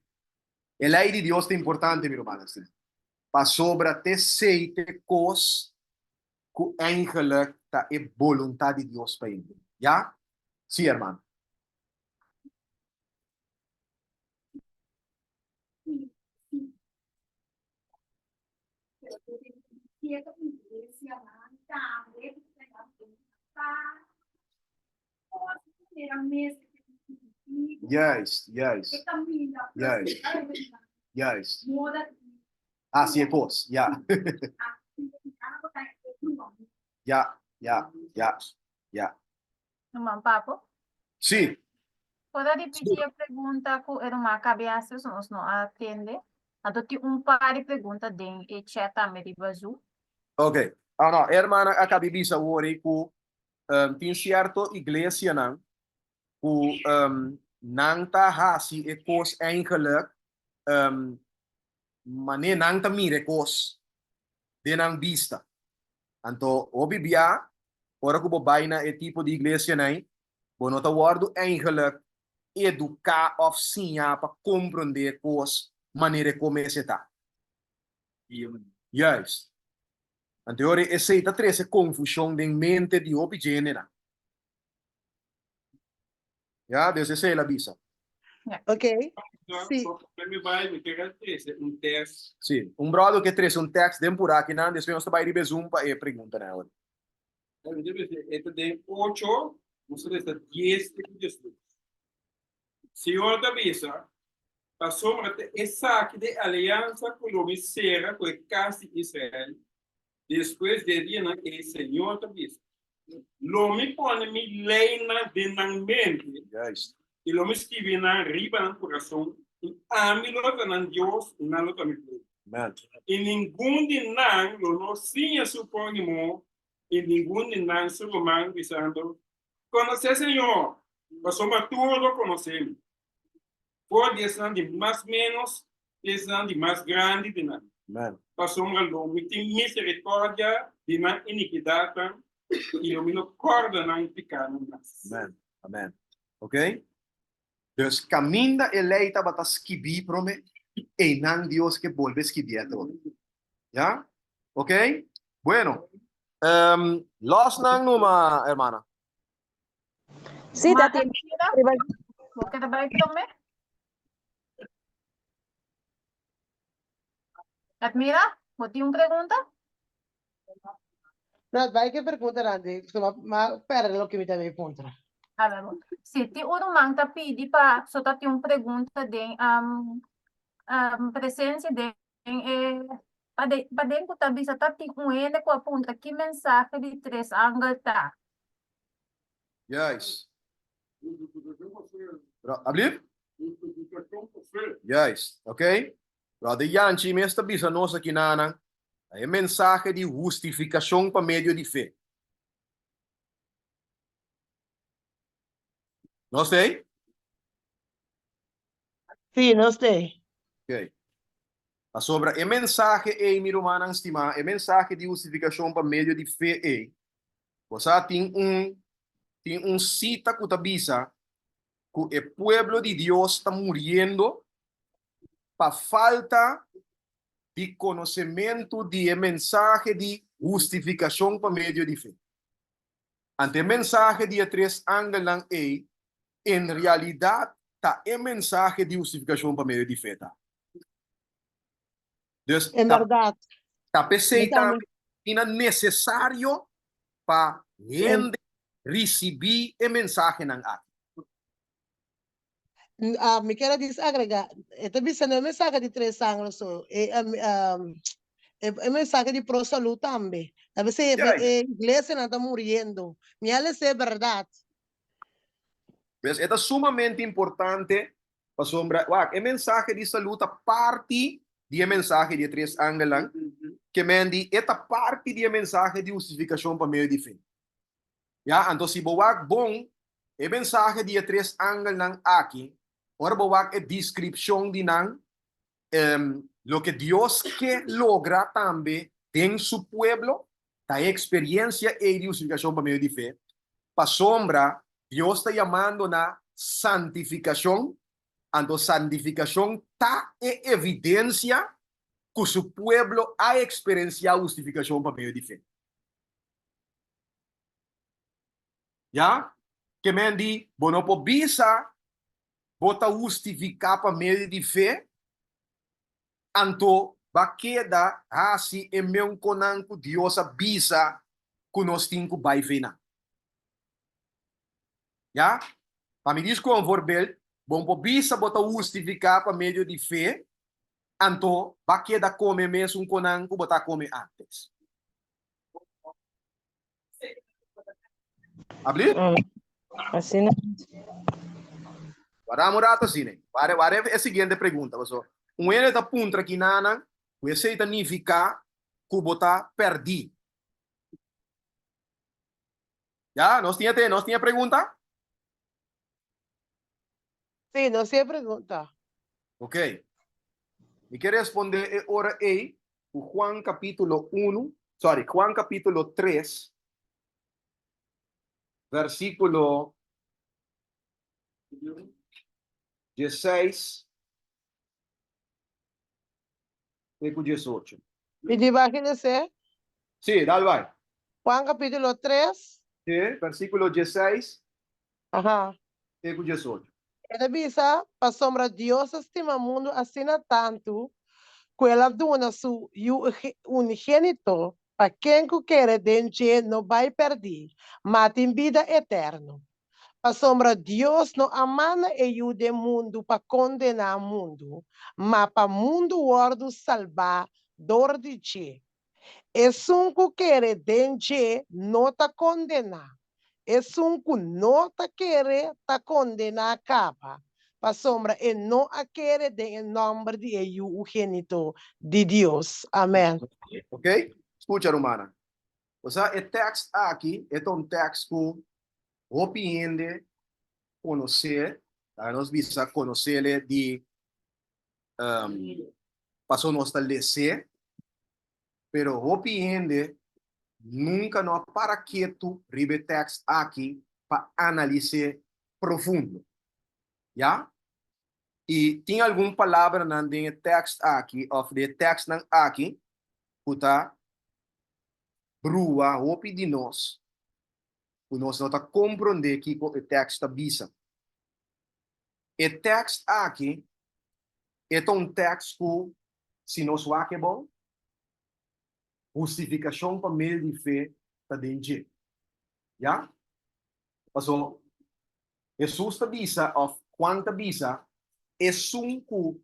E lei di Dios ta importante, mi rumannan stimá, pasobra t'esei t'e kos ku eingelik ta e boluntat di Dios pa hende. Ya? Sí, hermano. Juist, juist. Juist. Juist. Hasi e kos, ya. Ya, ya, ya, ya. Ruman Papo? Sí. Por a ripití e pregunta ku e ruman a kabe hasi, so nos no a tende. Anto tin un par di pregunta den e chat tambe riba Zoom. Ok. Ah, no, e hermana a kabe bisa wori ku. Tin sierto iglesianan ku nan ta hasi e kos eigenlijk manera nan ta mira e kos den nan bista. Anto hopi bia ora ku bo bai na e tipo di iglesianan ei, bo no ta wòrdu eigenlijk eduká òf siña pa komprondé kos manera e komesé ta. Juist. Anto ora esei ta trese konfushon den mente di hopi djendenan. Ya, dus esei el a bisa. Ok, si. Mi bai, mi ker a trese un tèks. Si, un bròder ke trese un tèks den purá akinan, despues nos ta bai riba e Zoom pa e preguntanan awor. Mi ta bisa e ta den ocho, nos ta lesa dies te ku diesdos. Señor ta bisa, Pasobra ta esaki ta e aliansa ku lo mi sera ku e kas di Israel despues di e dianan ei, Señor ta bisa, Lo mi pone mi leinan den nan mente i lo mi skibi nan riba nan kurason, i ami lo ta nan Dios i nan lo ta mi pueblo. I ningun di nan lo no siña su próhimo i ningun di nan su ruman, bisando, Konosé Señor, pasobra tur lo konosé mi, for di esnan di mas ménos te esnan di mas grandi di nan, pasobra lo mi tin miserikòrdia di nan inikidatnan i lo mi no kòrda nan pikánan mas. Amen. Amen. Ok? Dus kaminda e lei tabata skibí promé, einan Dios ke bolbe skibié atrobe. Ya? Ok? Bueno, um, lòs nan numa, hermana. Sí, Ma ta tin Elvira, riba bo ke ta bai promé? Admira, bo tin un pregunta? No, bai ke pregunta nan di, so ma, ma perde loke mi ta bay puntra. A ver, bo. Si tin un ruman ta pidi pa so ta tin un pregunta den um, um, presencia den e paden, paden ku ta bisa ta tin un hende ku a puntra ki mensahe di tres angel ta. Juist. Ablief? Juist, oké. Brother Yanchi mes ta bisa nos aki nanan e mensahe di hustifikashon pa medio di fe. Nos t'ei? Sí, nos t'ei. Oké. Pasobra e mensahe ei, mi rumannan stimá, e mensahe di hustifikashon pa medio di fe ei, bo sa tin un tin un sita ku ta bisa ku e pueblo di Dios ta muriendo pa falta di konosementu di e mensahe di hustifikashon pa medio di fe. Anto e mensahe di e tres angelnan ei en realidat ta e mensahe di hustifikashon pa medio di fe ta. Dus En ta bèrdat. ta p'esei Mi tambe. tambe asina nesesario pa hende risibí e mensahenan aki. Ah, mi kier a dis agrega, e ta bisa no e mensahe di tres angel so, e, um, e, e mensahe di pro salud tambe. A veces e, Juist. e iglesianan ta muriendo. Mi a lesa e berdad. Pues e ta sumamente importante pasobra, wak, e mensahe di salud ta parti di e mensahe di e tres angelnan, ke men di e ta parti di e mensahe di hustifikashon pa medio di fe. Ya, anto si bo wak bon e mensahe di e tres angelnan aki, ora bo wak e deskripshon di nan, loke Dios ke logra tambe den su pueblo ta e eksperensia ei di hustifikashon pa medio di fe, pasobra Dios ta yamando na santifikashon, anto santifikashon ta e evidensia ku su pueblo a eksperensiá hustifikashon pa medio di fe. Ya, ke men di, bo no por bisa bo ta hustifiká pa medio di fe, anto ba keda hasi e meunkonan ku Dios a bisa ku nos tin ku bai fe nan. Ya, pa mi dis ku un voorbeeld, bo no por bisa bo ta hustifiká pa medio di fe, anto ba keda kome mesun konan ku bo ta kome antes. Abli? Asina. Wara un rato asina. Wara, wara e siguiente pregunta. Paso, un hende ta puntra kinanan, ku esei ta nifiká ku bo ta pèrdí. Ya, nos tin te, nos tin pregunta? Sí, nos tin pregunta. Ok. Mi ke respondé e ora ei ku Juan kapítulo 1, sorry, Juan kapítulo 3, versíkulo 16 te ku 18. Mi di baki les'é? Sí, dal bai. Juan kapítulo 3. Sí, versíkulo 16 Aha. te ku 18. E ta bisa, Pasobra Dios a stima mundu asina tantu, ku el a duna su Yu unigénito, pa ken ku kere den dje no bai pèrdí, ma tin bida eterno. Pasobra Dios no a manda e Yu den mundu pa kondená mundu, ma pa mundu wòrdu salbá dor di dje. Esun ku kere den dje no ta kondená, esun ku no ta kere ta kondená kaba, pasobra e no a kere den e nòmber di e Yu ugénito di Dios. Amèn. Ok, skucha rumannan. Osea e tekst aki e ta un tekst ku hopi hende konosé, laga nos bisa konosele di pasobra nos ta les'é, pero hopi hende nunka no a para ketu riba e tekst aki pa analis'é profundo. Ya? I tin algun palabranan den e tekst aki òf den e tekstnan aki ku ta brua hopi di nos ku nos no ta komprondé kiko e tekst ta bisa. E tekst aki e ta un tekst ku si nos wak e bon, hustifikashon pa medio di fe ta den dje. Ya? Paso Hesus ta bisa òf Juan ta bisa, esun ku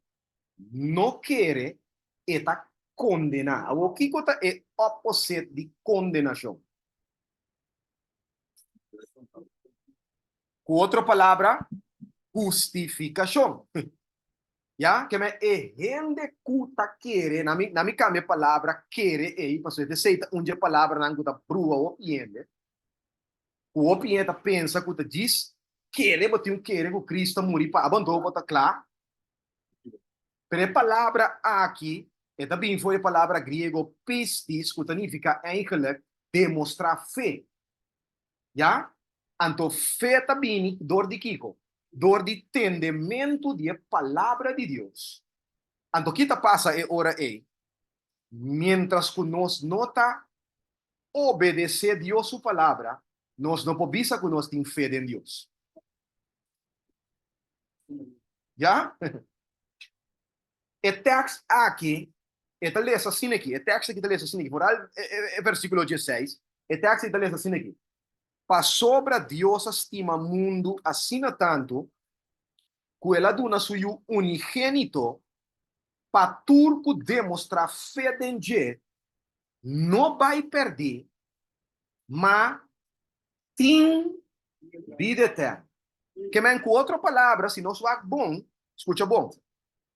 no kere e ta kondená. Awor kiko ta e opposite di kondenashon? Ku otro palabra, hustifikashon. Ya, ke men e hende ku ta kere, na mi, na mi kambia e palabra kere ei, pasobra esei ta un dje palabranan ku ta brua hopi hende. Ku hopi hende ta pensa ku ta djis kere bo tin un kere ku Cristo a muri pa abo anto bo ta kla. Pero e palabra aki e ta bini for di e palabra griego pistis ku ta nifiká eigenlijk demostrá fe. Ya? Anto fe ta bini dor di kiko? Dor di tendementu di e palabra di Dios. Anto ki ta pasa e ora ei? Miéntras ku nos no ta obedesé Dios su palabra, nos no por bisa ku nos tin fe den Dios. Ya? E tekst aki, e ta lesa asina aki, e tekst aki ta lesa asina aki, foral e versíkulo dieseis, e tekst aki ta lesa asina aki, Pasobra Dios a stima mundu asina tantu, ku el a duna su Yu unigénito, pa tur ku demostrá fe den dje no bai pèrdí, ma tin bida eterno. Ke men ku otro palabra, si nos wak bon, skucha bon,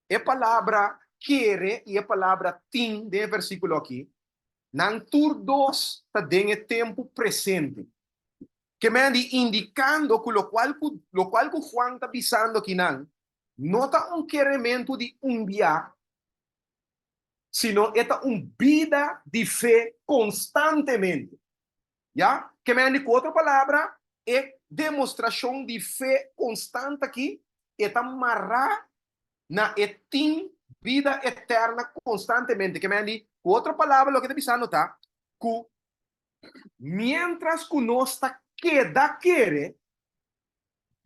e palabra kere i e palabra tin den e versíkulo akí, nan tur dos ta den e tempu presente. Ke men di indikando ku lokual ku lokual ku Juan ta bisando akinan no ta un kerementu di un bia, sino e ta un bida di fe konstantemente. Ya? Ke men di ku otro palabra, e demostrashon di fe konstant aki e ta mará na e tin bida eterna konstantemente. Ke men di ku otro palabra loke ta bisando ta ku miéntras ku nos ta keda kere,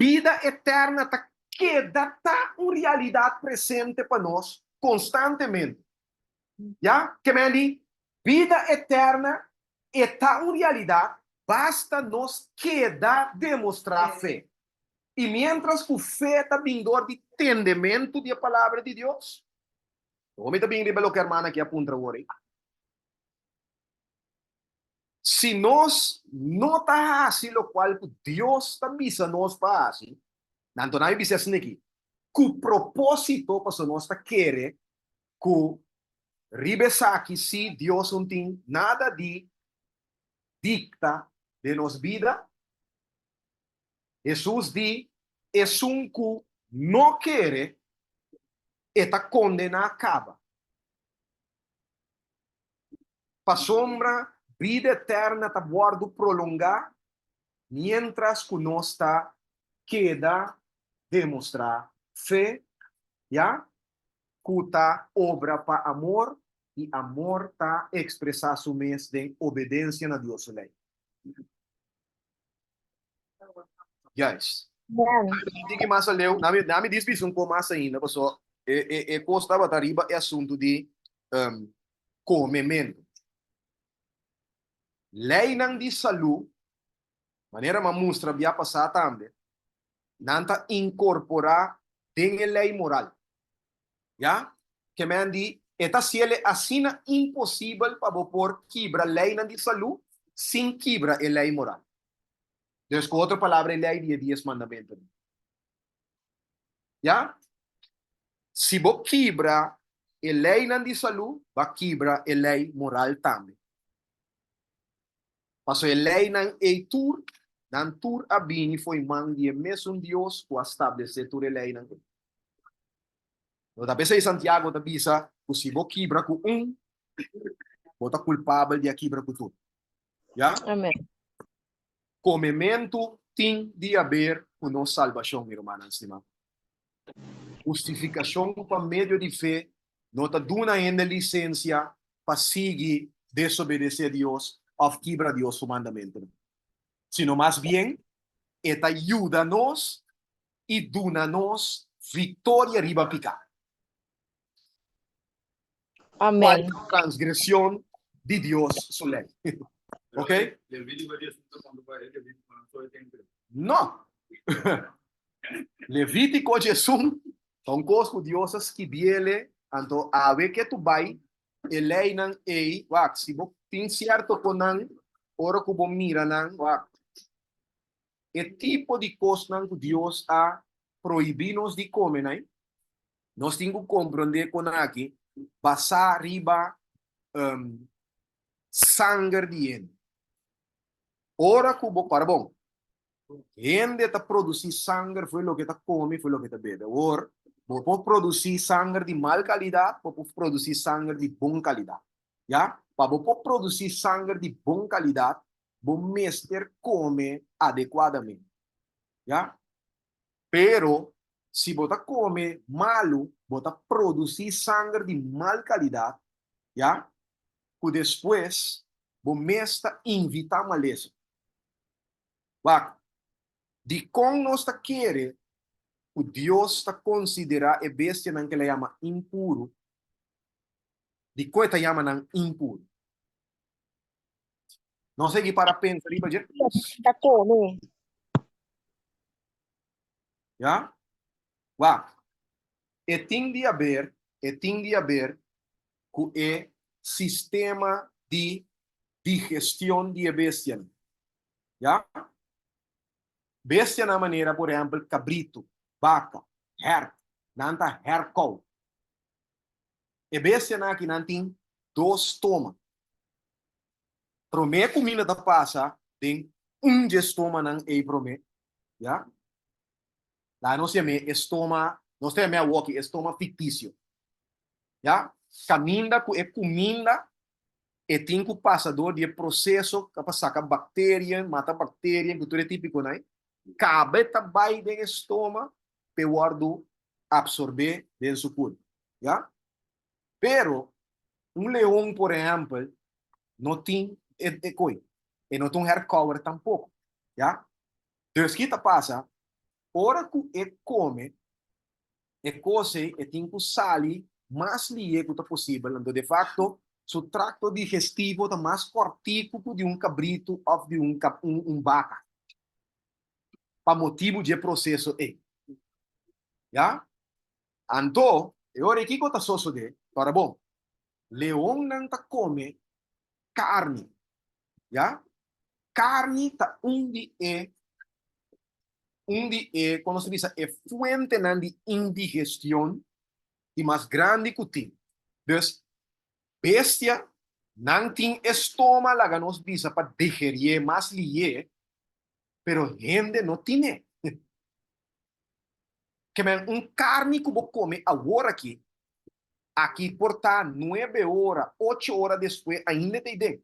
Bida eterna ta keda ta un realidat presente pa nos konstantemente. Ya, ke men di, bida eterna e ta un realidat basta nos keda demostrá fe. I miéntras ku fe ta bin dor di tendementu di e Palabra di Dios, awor mi ta bin riba loke hermana aki a puntra awor ei. Si nos no ta hasi lokual ku Dios ta bisa nos pa hasi, anto nan a bisa asina aki, ku propósito, pasobra nos ta kere ku riba esaki sí Dios no tin nada di dikta den nos bida. Hesus di, Esun ku no kere, e ta kondená kaba. Pasobra bida eterna ta wòrdu prolongá miéntras ku nos ta keda demostrá fe, ya ku ta obra pa amor, i amor ta ekspresá su mes den obedensia na Dios su lei. Juist. Tiki mas aleu, nami nami dis bisa un ko mas ainda, paso e e e kos tabata riba e asuntu di um, komementu. Leinan di salú, manera m'a mustra bia pasá tambe, nan ta inkorporá den e lei moral. Ya? Ke men di, e ta hasiel e asina imposibel pa bo por kibra leinan di salú sin kibra e lei moral. Dus ku otro palabra e lei di e dies mandamentunan. Ya? Si bo kibra e leinan di salú, bo a kibra e lei moral tambe. Pasobra e leinan ei tur, nan tur a bini fo'i man di e mesun Dios ku a stablesé tur e leinan ei. No ta p'esei Santiago ta bisa ku si bo kibra ku un, bo ta kulpabel di a kibra ku tur. Ya? Amen. Komementu tin di haber ku nos salbashon, mi rumannan stimá. Hustifikashon pa medio di fe no ta duna hende lisensia pa sigui desobedesé Dios òf kibra Dios su mandamentunan, sino mas bien e ta yuda nos i duna nos viktoria riba piká. Amen. Cual ta transgresion di Dios su ley. Ok? No. Levítico 11 ta un cos cu Dios a skibiele, anto awe ke tu bai e leynan ey, wak, si bo tin cierto con nan, ora cu bo mira nan, wak, e tipo di cosnan cu Dios a prohibi nos di come nan, Nos tin ku komprondé kon aki basá riba sanger di hende. Ora ku bo para bon, hende ta produsí sanger for loke ta kome, for loke ta bebe. Awor, bo por produsí sanger di mal kalidat, bo por produsí sanger di bon kalidat. Ya? Pa bo por produsí sanger di bon kalidat, bo mester kome adekuadamente. Ya? Pero, si bo ta kome malu, bo ta produsí sanger di mal kalidat, ya ku despues bo mes ta invitá malesa. Wak, dikon nos ta kere ku Dios ta konsiderá e bestianan ku el a yama impuru? Dikon e ta yama nan impuru? Nos sigui para pensa riba dje. Ta kome. Ya? Wak, e tin di haber, e tin di haber ku e sistema di digestion di e bestianan. Ya? Bestianan manera, por ehèmpel, kabritu, baka, hèrt, nan ta hèrkou. E bestianan aki nan tin dos stoma. Promé kuminda ta pasa den un dje stomanan ei promé, ya. Laga nos yam'é e stoma, nos ta yam'é awoki e stoma fiktisio, ya. Kaminda ku e kuminda e tin ku pasa dor di e proseso pa saka bakterien, mata bakterien ku tur e típikonan ei, kaba e ta bai den e stoma pa e wòrdu absorbé den su kurpo, ya. Pero, un leon, por ehèmpel, no tin e e koi. E no ta un herkouwer tampoko, ya. Dus ki ta pasa? Ora ku e kome e kos ei, e tin ku sali mas lihe ku ta posibel. Anto, de fakto, su trakto digestivo ta mas kòrtiku ku di un kabritu òf di un un baka, pa motibu dje proseso ei, ya. Anto, e ora ei kiko ta sosodé? Ora bon, leonnan ta kome karni, ya? Karni ta un di e, un di e, kon nos ta bisa, e fuentenan di indigestion di mas grandi ku tin. Dus, bestia, nan tin e stoma, laga nos bisa, pa digerié mas lihé, pero hende no tine. Ke men un karni ku bo kome awor aki, aki por ta nuebe ora, ocho ora despues ainda e ta ei den.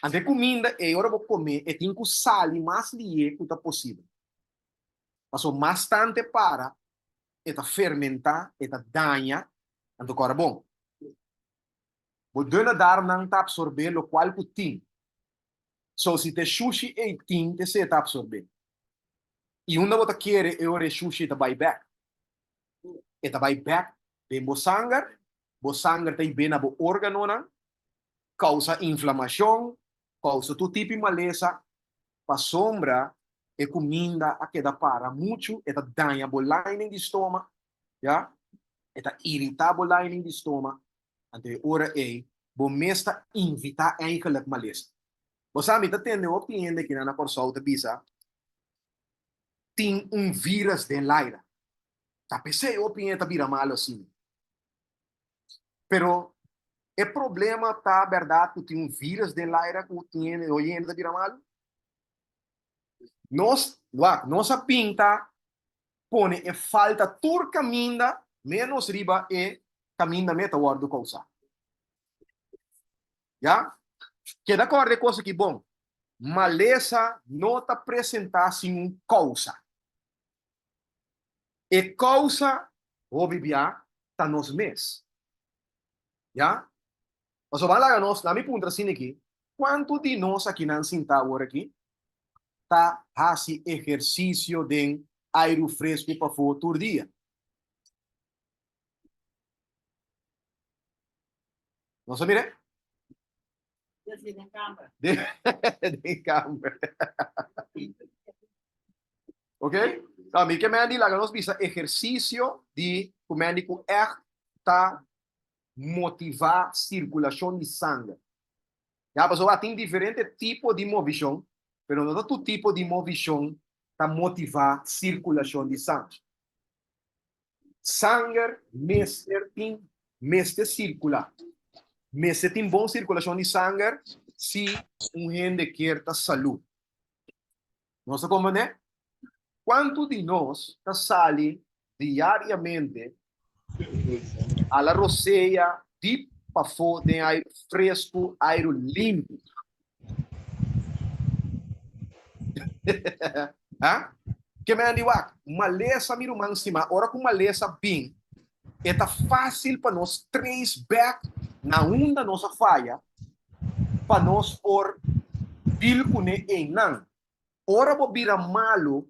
Anto e kuminda ei ora bo kome e tin ku sali mas lié ku ta posibel. Pasobra mas tantu e para, e ta fermentá, e ta daña, anto kòrda bon. Bo dunne darmnan ta absorbé lokual ku tin. So si ta e shushi ei tin, ta esei e ta absorbé. I unda bo ta kere e ora e shushi ei ta bai bèk? E ta bai bèk den bo sanger, bo sanger ta hib'é na bo órganonan, kousa inflamashon, kousa tur tipo di malesa, pasobra e kuminda a keda para muchu, e ta daña bo lining di stoma, ya, e ta iritá bo lining di stoma, anto e ora ei bo mes ta invitá eigenlijk malesa. Bo sa, mi ta tende hopi hende kinan na Kòrsou ta bisa, tin un vírus den laira. Ta p'esei hopi hende ta bira malu asina. Pero e problema ta bèrdat ku tin un vírus den laira ku tin hende, hopi hende ta bira malu? Nos, wak, nos a pinta pone e falta tur kaminda ménos riba e kaminda me ta wòrdu kousá. Ya? Keda kòrda e kos aki bon, malesa no ta presentá sin un kousa. E kousa hopi bia ta nos mes. Ya? Pasobra ban laga nos, laga mi puntra asina aki, kuantu di nos akinan sintá awor aki ta hasi ehersisio den airu fresku pafó tur dia? Nos a mira? Den kamber. Den kamber. Ok? Nou, mi ke men di laga nos bisa ehersisio di ku men di ku ègt ta motivá sirkulashon di sanger. Ya, pasobra tin diferente tipo di movishon, pero no ta tur tipo di movishon ta motivá sirkulashon di sanger. Sanger mester tin mester sirkulá. Mester tin bon sirkulashon di sanger si un hende kier ta salú. Nos ta komprendé? Kuantu di nos ta sali diariamente a la rosea di pafó den airu fresku, airu limpi? Ha? Ke men di wak, malesa mi ruman stima, ora ku malesa bin, e ta fásil pa nos trace back na unda nos a faya pa nos por deal kuné einan. Ora bo bira malu,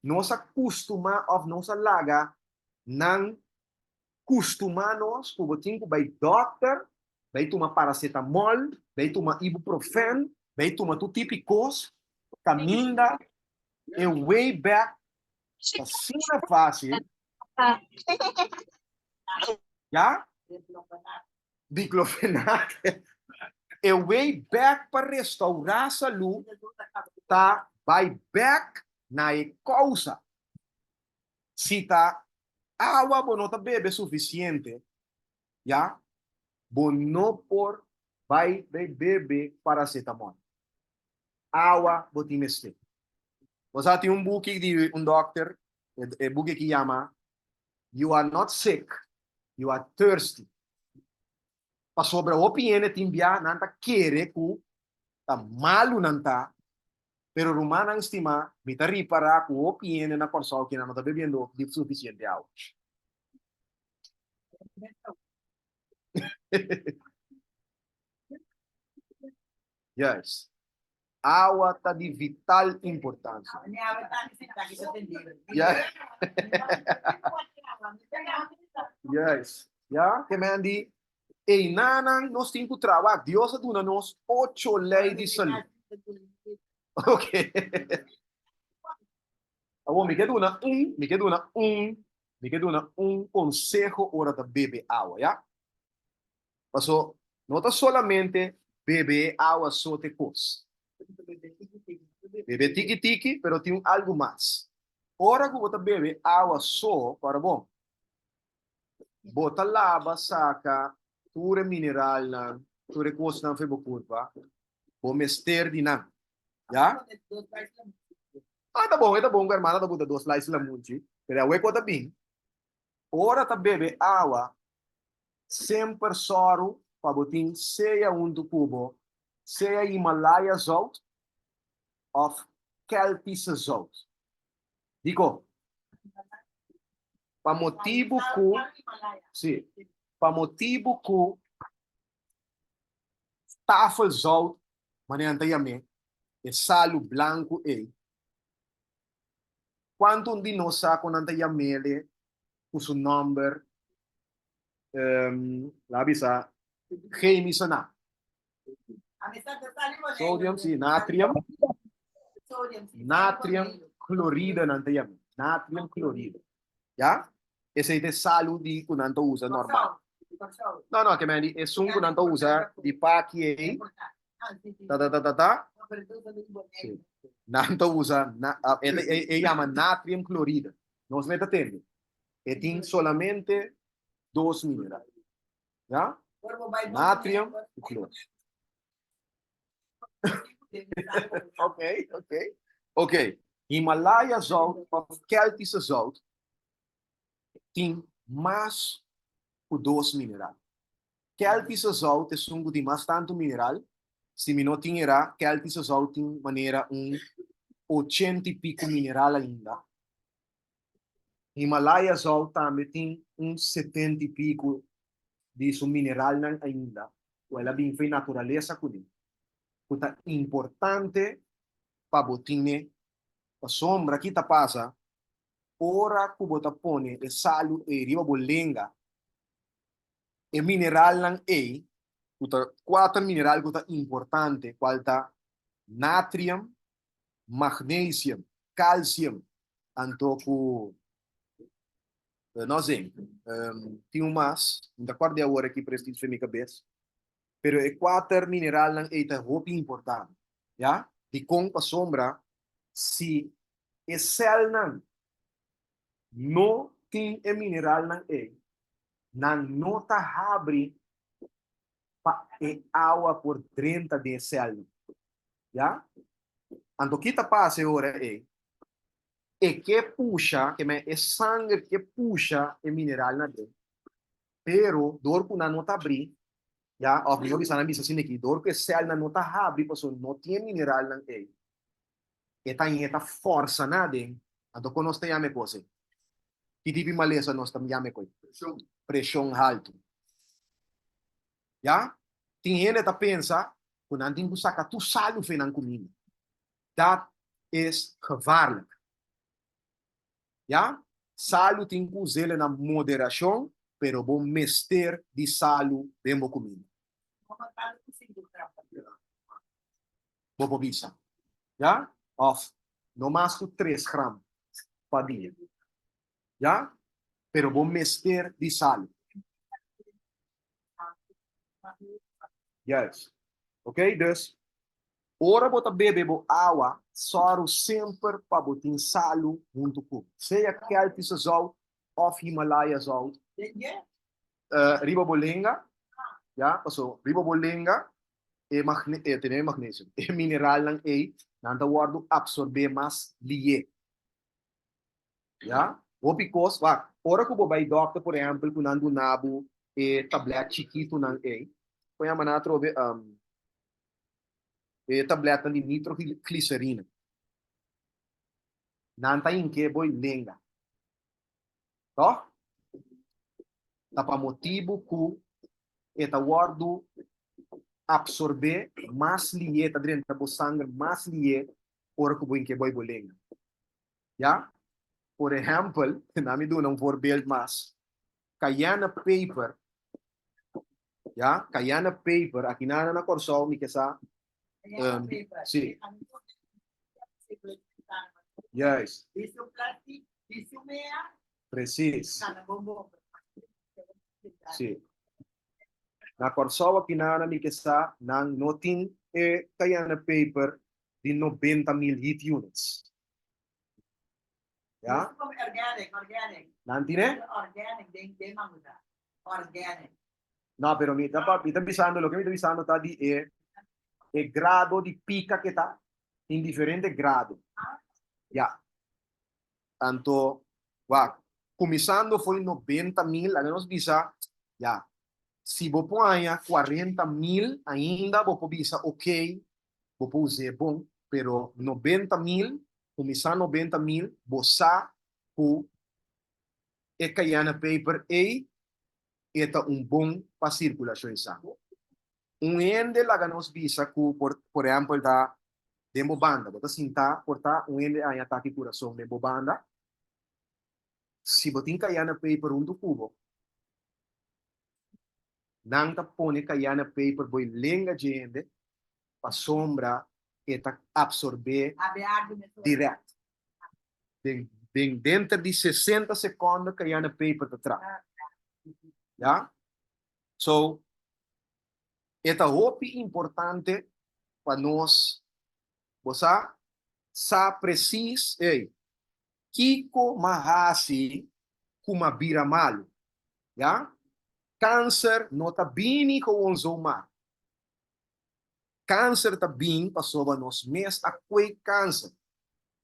nos a kustumá òf nos a laga nan kustumá nos ku bo tin ku bai dòkter, bai tuma paracetamol, bai tuma ibuprofen, bai tuma tur tipo di kos, kaminda e way back ta asina fásil. Ya? Diclofenac. E way back pa restaurá salú ta bai bek na e kousa. Si ta awa bo no ta bebe sufisiente, ya, bo no por bai bai bebe paracetamol. Awa bo tin mester. Bo sa tin un buki di un dòkter, e buki aki yama You are not sick, you are thirsty. Pasobra hopi hende tin bia nan ta kere ku ta malu nan ta, pero rumannan stimá, mi ta ripará ku hopi hende na Kòrsou kinan no ta bebiendo di sufisiente awa. Juist. Awa ta di vital importancia. Juist. Ya, ke men di, einanan nos tin ku traha. Dios a duna nos ocho lei di salú. Ok. Awor mi ke duna un, mi ke duna un, mi ke duna un konseho ora ta bebe awa, ya. Paso no ta solamente bebe e awa so ta e kos. Bebe tiki tiki, pero tin un algu mas. Ora ku bo ta bebe awa so, para bon, bo ta laba saka tur e mineralnan, tur e kosnan for bo kurpa, bo mester di nan. Ya? Ah, ta bon, e ta bon ku hermana ta buta dos lais lamunchi. Pero awe ku ta bin, ora ta bebe awa, semper sòru pa bo tin sea huntu ku bo, sea Himalaya zout òf Keltische zout. Dikon? Pa motibu ku, sí, pa motibu ku tafelzout, manera nan ta yam'é, e salu blanku ei, kuantu un di nos sa ku nan ta yam'é ku su nòmber, laga bisa, chemische naam? Sodium, sí, natrium. Natrium chloride nan ta yam'é, natrium chloride. Ya? Esei ta e salu di ku nan ta usa normal. No, no, ke men di esun ku nan ta usa di paki ei, ta ta ta ta ta, sí, nan ta usa, na, e ta, e yama natrium chloride. Nos mester tende, e tin solamente dos mineral. Ya? Natrium ku klor. Ok, ok. Ok, Himalaya zout of Keltische zout tin mas ku dos mineral. Keltische zout esun ku tin mas tantu mineral. Si mi no tin erá, Keltische zout tin manera un ochenta i piku mineral ainda. Himalaya zout tambe tin un setenta i piku di su mineralnan ainda ku el a bin fo'i naturalesa kuné, ku ta importante pa bo tin'é, pasobra ki ta pasa ora ku bo ta pone e salu ei riba bo lenga, e mineralnan ei, ku ta kuater mineral ku ta importante, kual ta natrium, magnesium, calcium, anto ku no zinc, tin un mas, mi ta kòrda awor aki precies for mi kabes, pero e kuater mineralnan ei ta hopi importante, ya, dikon? Pasobra si e sèlnan no tin e mineralnan ei, nan no ta habri pa e awa por drenta den e sèlnan. Ya? Anto ki ta pasa e ora ei? E ke pusha, ke men e sanger ke pusha e mineralnan aden, pero dor ku nan no ta abrí, ya, òf mihó bisa nan bisa asina aki, dor ku e sèlnan no ta habri pasobra no tin e mineralnan ei, e ta yeta fòrsa nan aden, anto kon nos ta yama e kos ei? Ki tipo di malesa nos ta yama e kos ei? Preshon haltu. Ya, tin hende ta pensa ku nan tin ku saka tur salu for nan kuminda. Dat is gevaarlijk. Ya, salu tin ku us'el na moderashon, pero bo mester di salu den bo kuminda. Bo por bisa, ya, òf no mas ku tres gram pa dia. Ya, pero bo mester di salu. Juist. Oké, dus ora bo ta bebe bo awa, sòru semper pa bo tin salu huntu ku. Sea Keltische zout òf Himalaya zout. Riba bo lenga, ya, paso riba bo lenga e magne, e tene magnesium, e mineralnan ei, nan ta wòrdu apsorbé mas lié. Ya, hopi kos, wak, ora ku bo bai dòkter, por ehèmpel, ku nan duna bo e tablèt chikitunan ei, kon yama nan atrobe, e tablètnan di nitrogliserina, nan ta hink'é bo e lenga, tòg? Ta pa motibu ku e ta wòrdu apsorbé mas lié, ta drenta bo sanger mas lié ora ku bo hink'é bo e bo lenga. Ya? Por ehèmpel, na mi duna un voorbeeld mas, cayenne peper, ya, cayenne peper, aki nan na Kòrsou mi ke sa, si. Juist. Precies. Si. Na Kòrsou aki nan mi ke sa, nan no tin e cayenne peper di 90.000 heat units. Ya? Organic, organic. Nan tine? Organic, den, den manguta. Organic. No, pero mi ta, mi ta bisando, loke mi ta bisando ta di e, e grado di pica ke ta, tin diferente grado. Ya. Anto, Wak, kuminsando for di 90.000, laga nos bisa, ya, si bo por haña 40.000 ainda bo por bisa ok, bo por us'é bon, pero 90.000, kuminsá 90.000, bo sa ku e cayenne peper ei e ta un bon pa sirkulashon di sanger. Un hende laga nos bisa ku por por ehèmpel ta den bo banda, bo ta sinta por ta un hende haña atake kurason den bo banda, si bo tin cayenne peper huntu ku bo, nan ta pone cayenne peper bo e lenga dje hende pasobra e ta absorbé dirèkt. Den den denter di 60 sekonde cayenne peper ta traha. Ya? So, e ta hopi importante pa nos, bo sa, sa presis, ey, kiko m'a hasi ku m'a bira malu. Ya? Kanser no ta bini gewoon zomaar. Kanser ta bin pasobra nos mes a kue kanser,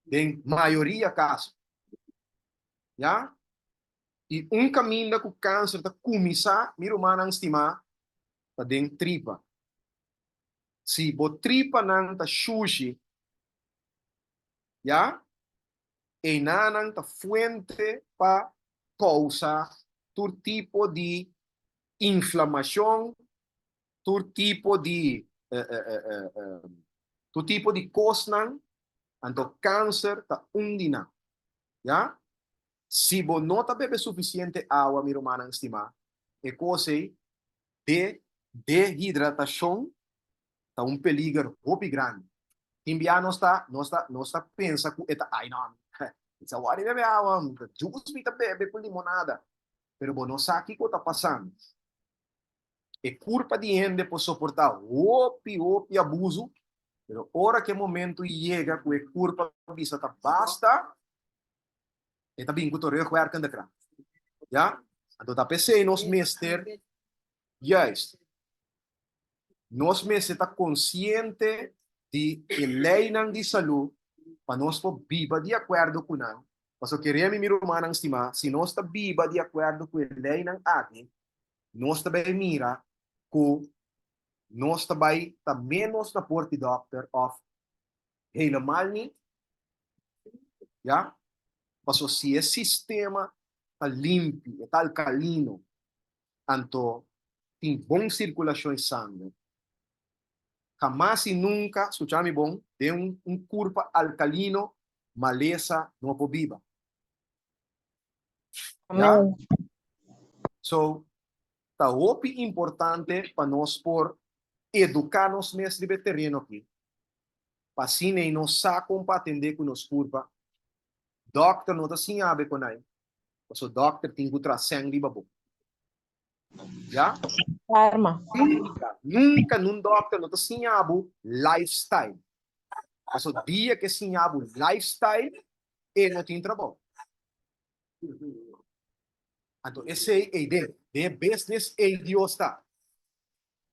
den mayoria kaso. Ya? I un kaminda ku kanser ta kuminsá, mi rumannan stimá, ta den tripa. Si bo tripanan ta shushi, ya, einanan ta fuente pa kousa tur tipo di inflamashon, tur tipo di tur tipo di kosnan, anto kanser ta un di nan. Ya? Si bo no ta bebe sufisiente awa, mi rumannan stimá, e kos ei de dehidratashon ta un peliger hopi grandi. Tin bia nos ta nos ta nos ta pensa ku e ta ai no, mi sa wòrdu bebe awa, juice mi ta bebe ku limonada, pero bo no sa kiko ta pasando. E kurpa di hende por soportá hopi, hopi abusu, pero ora ku e momentu yega ku e kurpa bisa ta basta, e ta bin ku terugwerkende kracht. Ya? Anto ta p'esei nos mester, juist, nos mester ta konsiente di e leinan di salú pa nos por biba di akuerdo ku nan. Pasobra kere mi, mi rumannan stimá, si nos ta biba di akuerdo ku e leinan aki, nos ta bai mira ku nos ta bai ta ménos na por di dòkter òf helemaal niet, ya, paso si e sistema ta limpi, e ta alkalino, anto tin bon sirkulashon e sanger, hamas i nunka, skucha mi bon, den un kurpa alkalino malesa no por biba. Ya? So, ta hopi importante pa nos por eduká nos mes riba e tereno aki, pa asina ei nos sa kon pa atendé ku nos kurpa. Dòkter no ta siña abe kon ai, pasobra dòkter tin ku traha sèn riba bo. Ya? Karma. Nunka, nunka nun dòkter no ta siña bo lifestyle. Pasobra dia ku e siña bo lifestyle, e no tin trabou. Anto esei ei den, den e business ei Dios ta.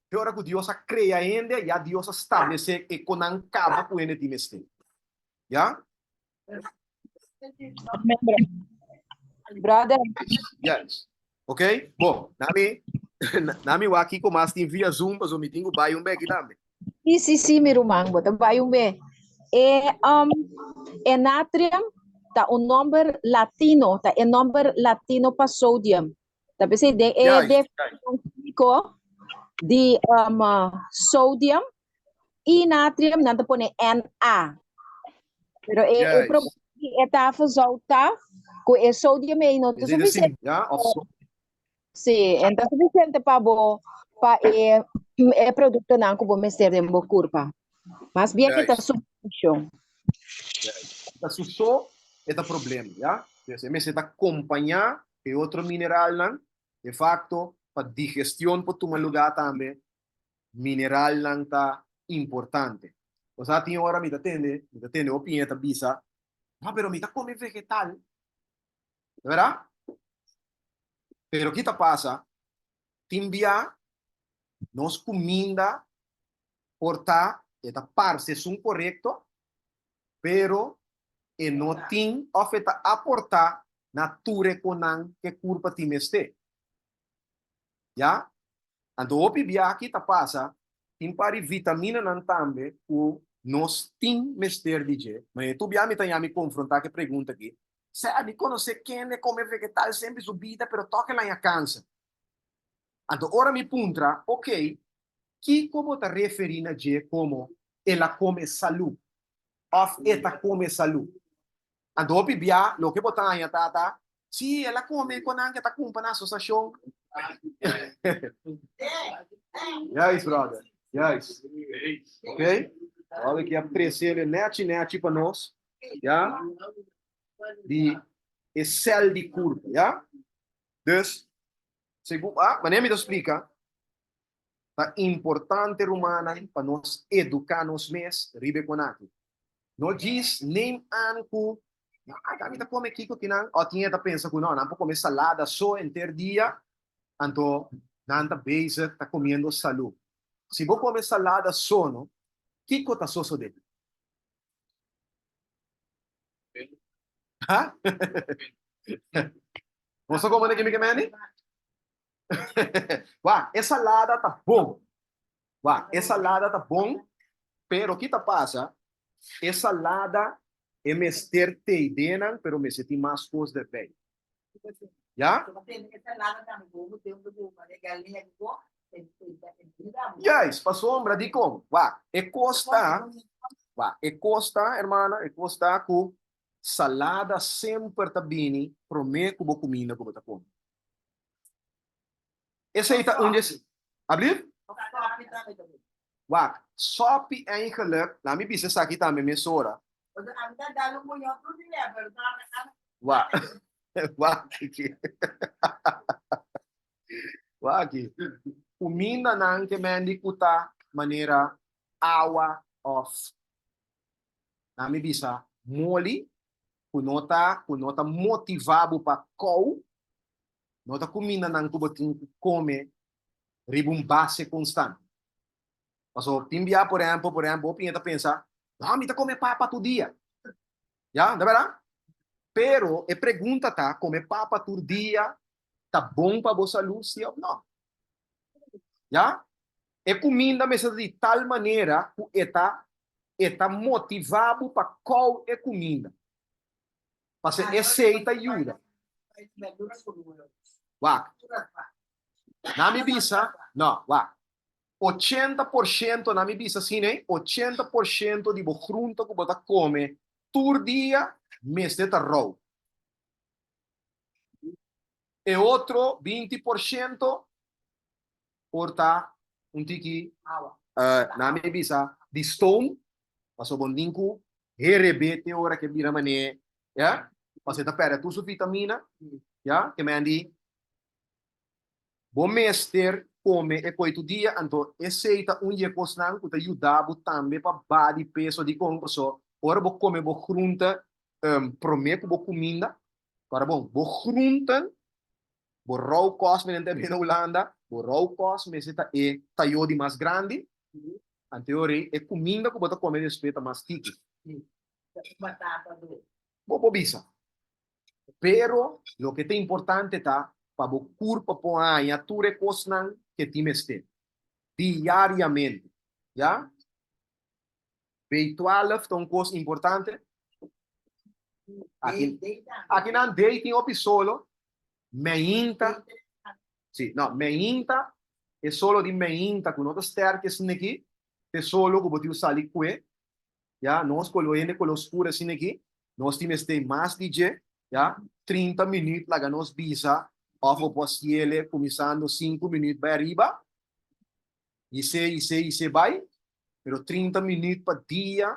Te ora ku Dios a krea hende, ya Dios a stablesé e kon nan kaba ku hende tin mester. Ya? Amen, brother. Yes. Ok? Bon, nami, nami wak kiko mas tin via Zoom, pasobra mi tin ku bai un beki tambe. Sí, sí, sí, mi ruman, bo ta bai un be. E, um, e natrium ta un nomber latino, ta e nomber latino pa sodium. Ta p'esei den e Juist, juist. definishon kímiko di um, sodium i natrium nan ta pone Na. Pero e, e Juist. problema di e tafelzout ta ku e sodium ei no ta Esei ta sufisiente. sim, ja, of so. Sí, en ta sufisiente pa bo pa e e produktonan ku bo mester den bo kurpa. Mas bien e ta Juist. sustitushon. Juist. Ta su so e ta problema, ja. Dus e mester ta kompañá e otro mineralnan, de facto pa digestion por tuma lugá tambe, mineralnan ta importante. Osea tin ora mi ta tende, mi ta tende hopi hende ta bisa, no pero mi ta come vegetal, verdad? Pero ki ta pasa? Tin bia nos cuminda por ta, e ta parce esun corecto, pero e no tin of e ta aporta. na tur e konan ku e kurpa tin mester. Ya? Anto hopi biaha ta pasa, tin par di vitaminanan tambe ku nos tin mester di dje. Ma e tur biaha mi ta yami konfrontá ku e pregunta aki, Sè, mi konosé kende kome vegetal semper su bida pero tòg el haña kanser. Anto ora mi puntra, Oké, kiko bo ta referí na dje komo el a kome salú òf e ta kome salú? Anto hopi bia loke bo ta haña ta ta, Sí, el a kome ku nan ke ta kumpa na asosiashon. Juist, brother. Juist. Oké? Awor ki a trese nechi nechi pa nos, ya? Di e sel di kurpa, ya? Dus, segun, ah, manera mi ta splika, ta importante, rumannan, pa nos eduká nos mes riba e konaki. No djis neem aan ku, ah, mi ta kome kiko kinan, o tin e ta pensa ku no, nan por kome salada so henter dia, anto nan ta bezig ta komiendo salú. Si bo kome salada so no, kiko ta sosodé? Ha? Nos ta kome na kimi Manny? Wak, e salada ta bon. Wak, e salada ta bon, pero ki ta pasa? E salada e mester tei denan, pero mester tin mas kos derbei. Ya? Juist, pasobra dikon? Wak, e kos ta, wak, e kos ta, hermana, e kos ta ku salada semper ta bini promé ku bo kuminda ku bo ta kome. Esei ta un dje. Ablief? Wak, sòpi eigenlijk, laat mi bisa esaki tambe mesora. Wak, wak aki. Wak aki. Kumindanan ke mendi ku ta manera awa òf, laat mi bisa, moli, ku no ta, ku no ta motivá bo pa kou, No ta kumindanan ku bo tin ku kome riba un base konstante. Pasobra tin bia, por ehèmpel, por ehèmpel, hopi hende ta pensa, No, mi ta kome papa tur dia. Ya, no bèrdat? Pero e pregunta ta, kome papa tur dia ta bon pa bo salú, sí òf nò? Ya? E kuminda mester ta di tal manera ku e ta e ta motivá bo pa kou e kuminda. Pasobra esei ta yuda. Wak. Na mi bisa, no, wak. 80%, na mi bisa asina, eh, 80% di bo groente ku bo ta kome tur dia mester ta rou. E otro 20% por ta un tiki, na mi bisa, di stoom, pasobra bo tin ku herebé te ora ke bira mané, ya, pasobra e ta pèrdè tur su vitamina, ya, ke men di bo mester kome e koi tur dia, anto esei ta un di e kosnan ku ta yuda bo tambe pa baha di peso, dikon? Pasobra ora bo kome bo groente promé ku bo kuminda, kòrda bon, bo groenten Bo rou kos mester ta bini Hulanda, bo rou kos mester ta e tayo di mas grandi, anteori e kuminda ku bo ta kome despues ta mas tiki. Bo por bisa. Pero loke ta importante ta pa bo kurpa por haña tur e kosnan ke tin mester diariamente, ya. B12 ta un kos importante. Aki, aki nan D tin hopi solo. Meinta, sí, no, meinta, e solo di meinta ku no ta sterk esaki aki, te solo ku bo tin sali kue, ya, nos kolo hende kolo skur esaki aki, nos tin mester mas di dje, ya, 30 minuut laga nos bisa, òf bo por hasiele kuminsando 5 minuut bai ariba, Isé, isé, isé bai, pero 30 minuut pa dia,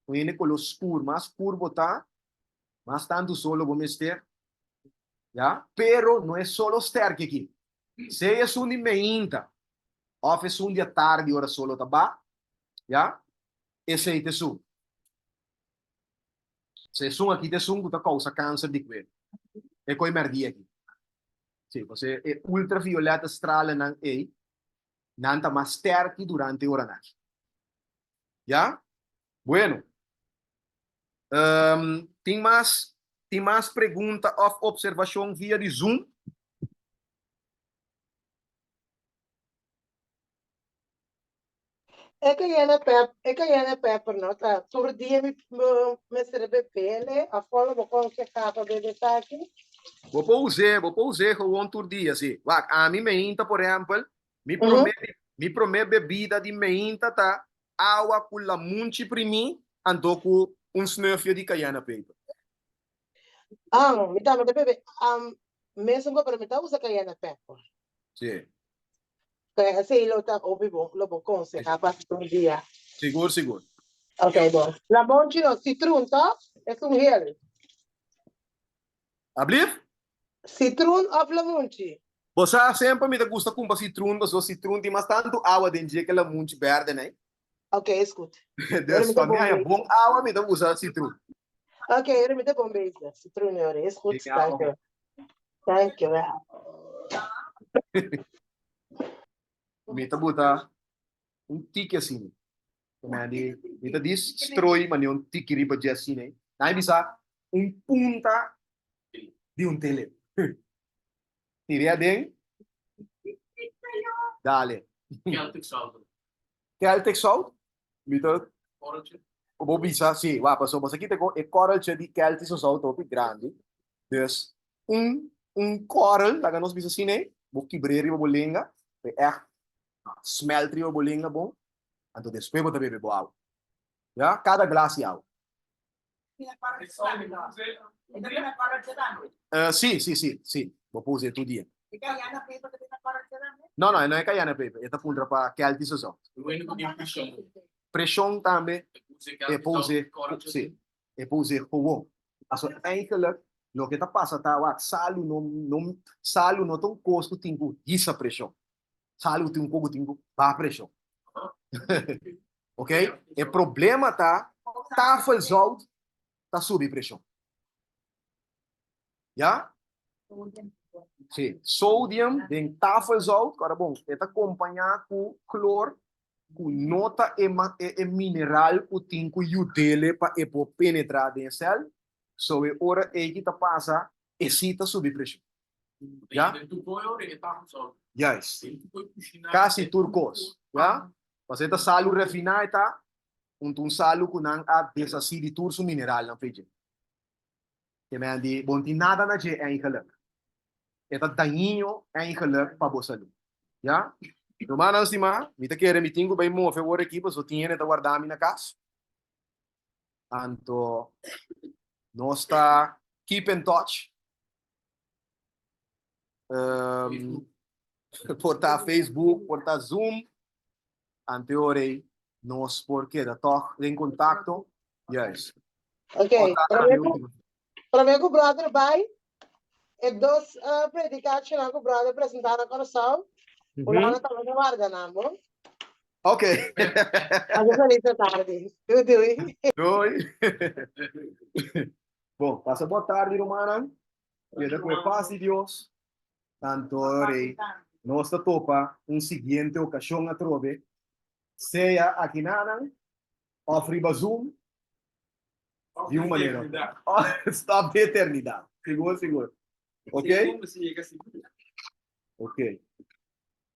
un hende kolo skur, mas skur bo ta, mas tantu solo bo mester, ya, pero no e solo sterki aki. Sea esun di meinta of esun di atardi ora solo ta ba, ya, esei ta esun. So esun aki ta esun ku ta kousa kanser di kueru, e koi mèrdia aki. Sí, pasobra e ultravioleta stralenan ei nan ta mas sterki durante e oranan. Ya? Bueno. Um, tin mas? Tin mas pregunta òf opservashon via di Zoom? E cayenne pep, e cayenne pepper no ta tur dia mi mester bebele of con lo bo conseha pa bebe esaki? Bo por us'é, bo por us'é gewoon tur dia, sí. Wak, ami meinta, por ehempel, mi promé, mi promé bebida di meinta ta awa ku lamunchi primí anto ku un sneufje di cayenne peper. Ah, mi tambe ta bebe mesun ku, pero mi ta usa cayenne pepper. Sí. Pues esei lo ta hopi bon, lo bo konsehá pa tur dia. Sigur, sigur. Ok, bon. Lamonchi no, citroen toch? Es un hel. Ablief? Citroen of lamonchi? Bo sa, semper mi ta gusta kumpra citroen, pasobra citroen tin mas tantu awa den dje ke lamonchi berde, nei? Ok, es goed. Dus pa mi haña bon awa mi ta usa citroen. Ok, ora mi ta bon bezig. Citroen ora, es goed. Dank je. Dank je wel. Mi ta buta un tiki asina. Mi ta di strooi mane un tiki riba dje asina. Nan bisa un punta di un tele. Tire aden. Dale. Celtic salt. Celtic salt? Mi ta Korreltje. Bo bisa, sí, wak, pasobra bo sa kita ku e korreltje di Celtic salt hopi grandi. Dus un un korrel, laga nos bisa asina ei, bo kibr'é riba bo lenga, pa e ègt smelt riba bo lenga bon, anto despues bo ta bebe bo awa. Ya, kada glas di awa. Sí, sí, sí, sí, bo por usa e tur dia. No, no, e no e cayenne peper, e ta puntra pa kelti sazon. Preshon tambe, e por usa, sí, e por usa gewoon. Paso eigenlijk loke ta pasa ta wak salu no no salu no ta un kos ku tin ku hisa preshon. Salu tin un kos ku tin ku baha preshon. Ok, e problema ta tafelzout ta subi preshon. Ya? Sí, sodium den tafelzout, ora bon, e ta kompañá ku klor ku no ta e e mineral ku tin ku yud'é pa e por penetrá den e sèl, so e ora ei ki ta pasa, e sí ta subi preshon. Ya? Juist. Kasi tur kos. Ya? Pasobra e ta salu refiná e ta un un salu ku nan a deshasí di tur su mineralnan fe dje. Te men di bo no tin nada na dje eigenlijk. E ta dañino eigenlijk pa bo salú. Ya? Rumannan stimá, mi ta kere mi tin ku bai move awor aki pasobra tin hende ta warda mi na kas. Anto nos ta keep in touch. Um, por ta Facebook, por ta Zoom. Ante ora ei nos por keda tog den contacto. Juist. Ok, promé ku, promé ku brother bai, e dos uh, predikationan ku brother presentá na Kòrsou, mm -hmm. Ulana tabata warda nan, bo. Ok. Pasa feliz tardi. Doei doei. Doei. Bon, pasa boa tardi, rumannan. Keda ku e pas di Dios. Tanto rei, nos ta topa un siguiente okashon atrobe, sea akinanan òf riba Zoom, di un manera. Stop di eternidat. Sigur, sigur. Ok? Ok.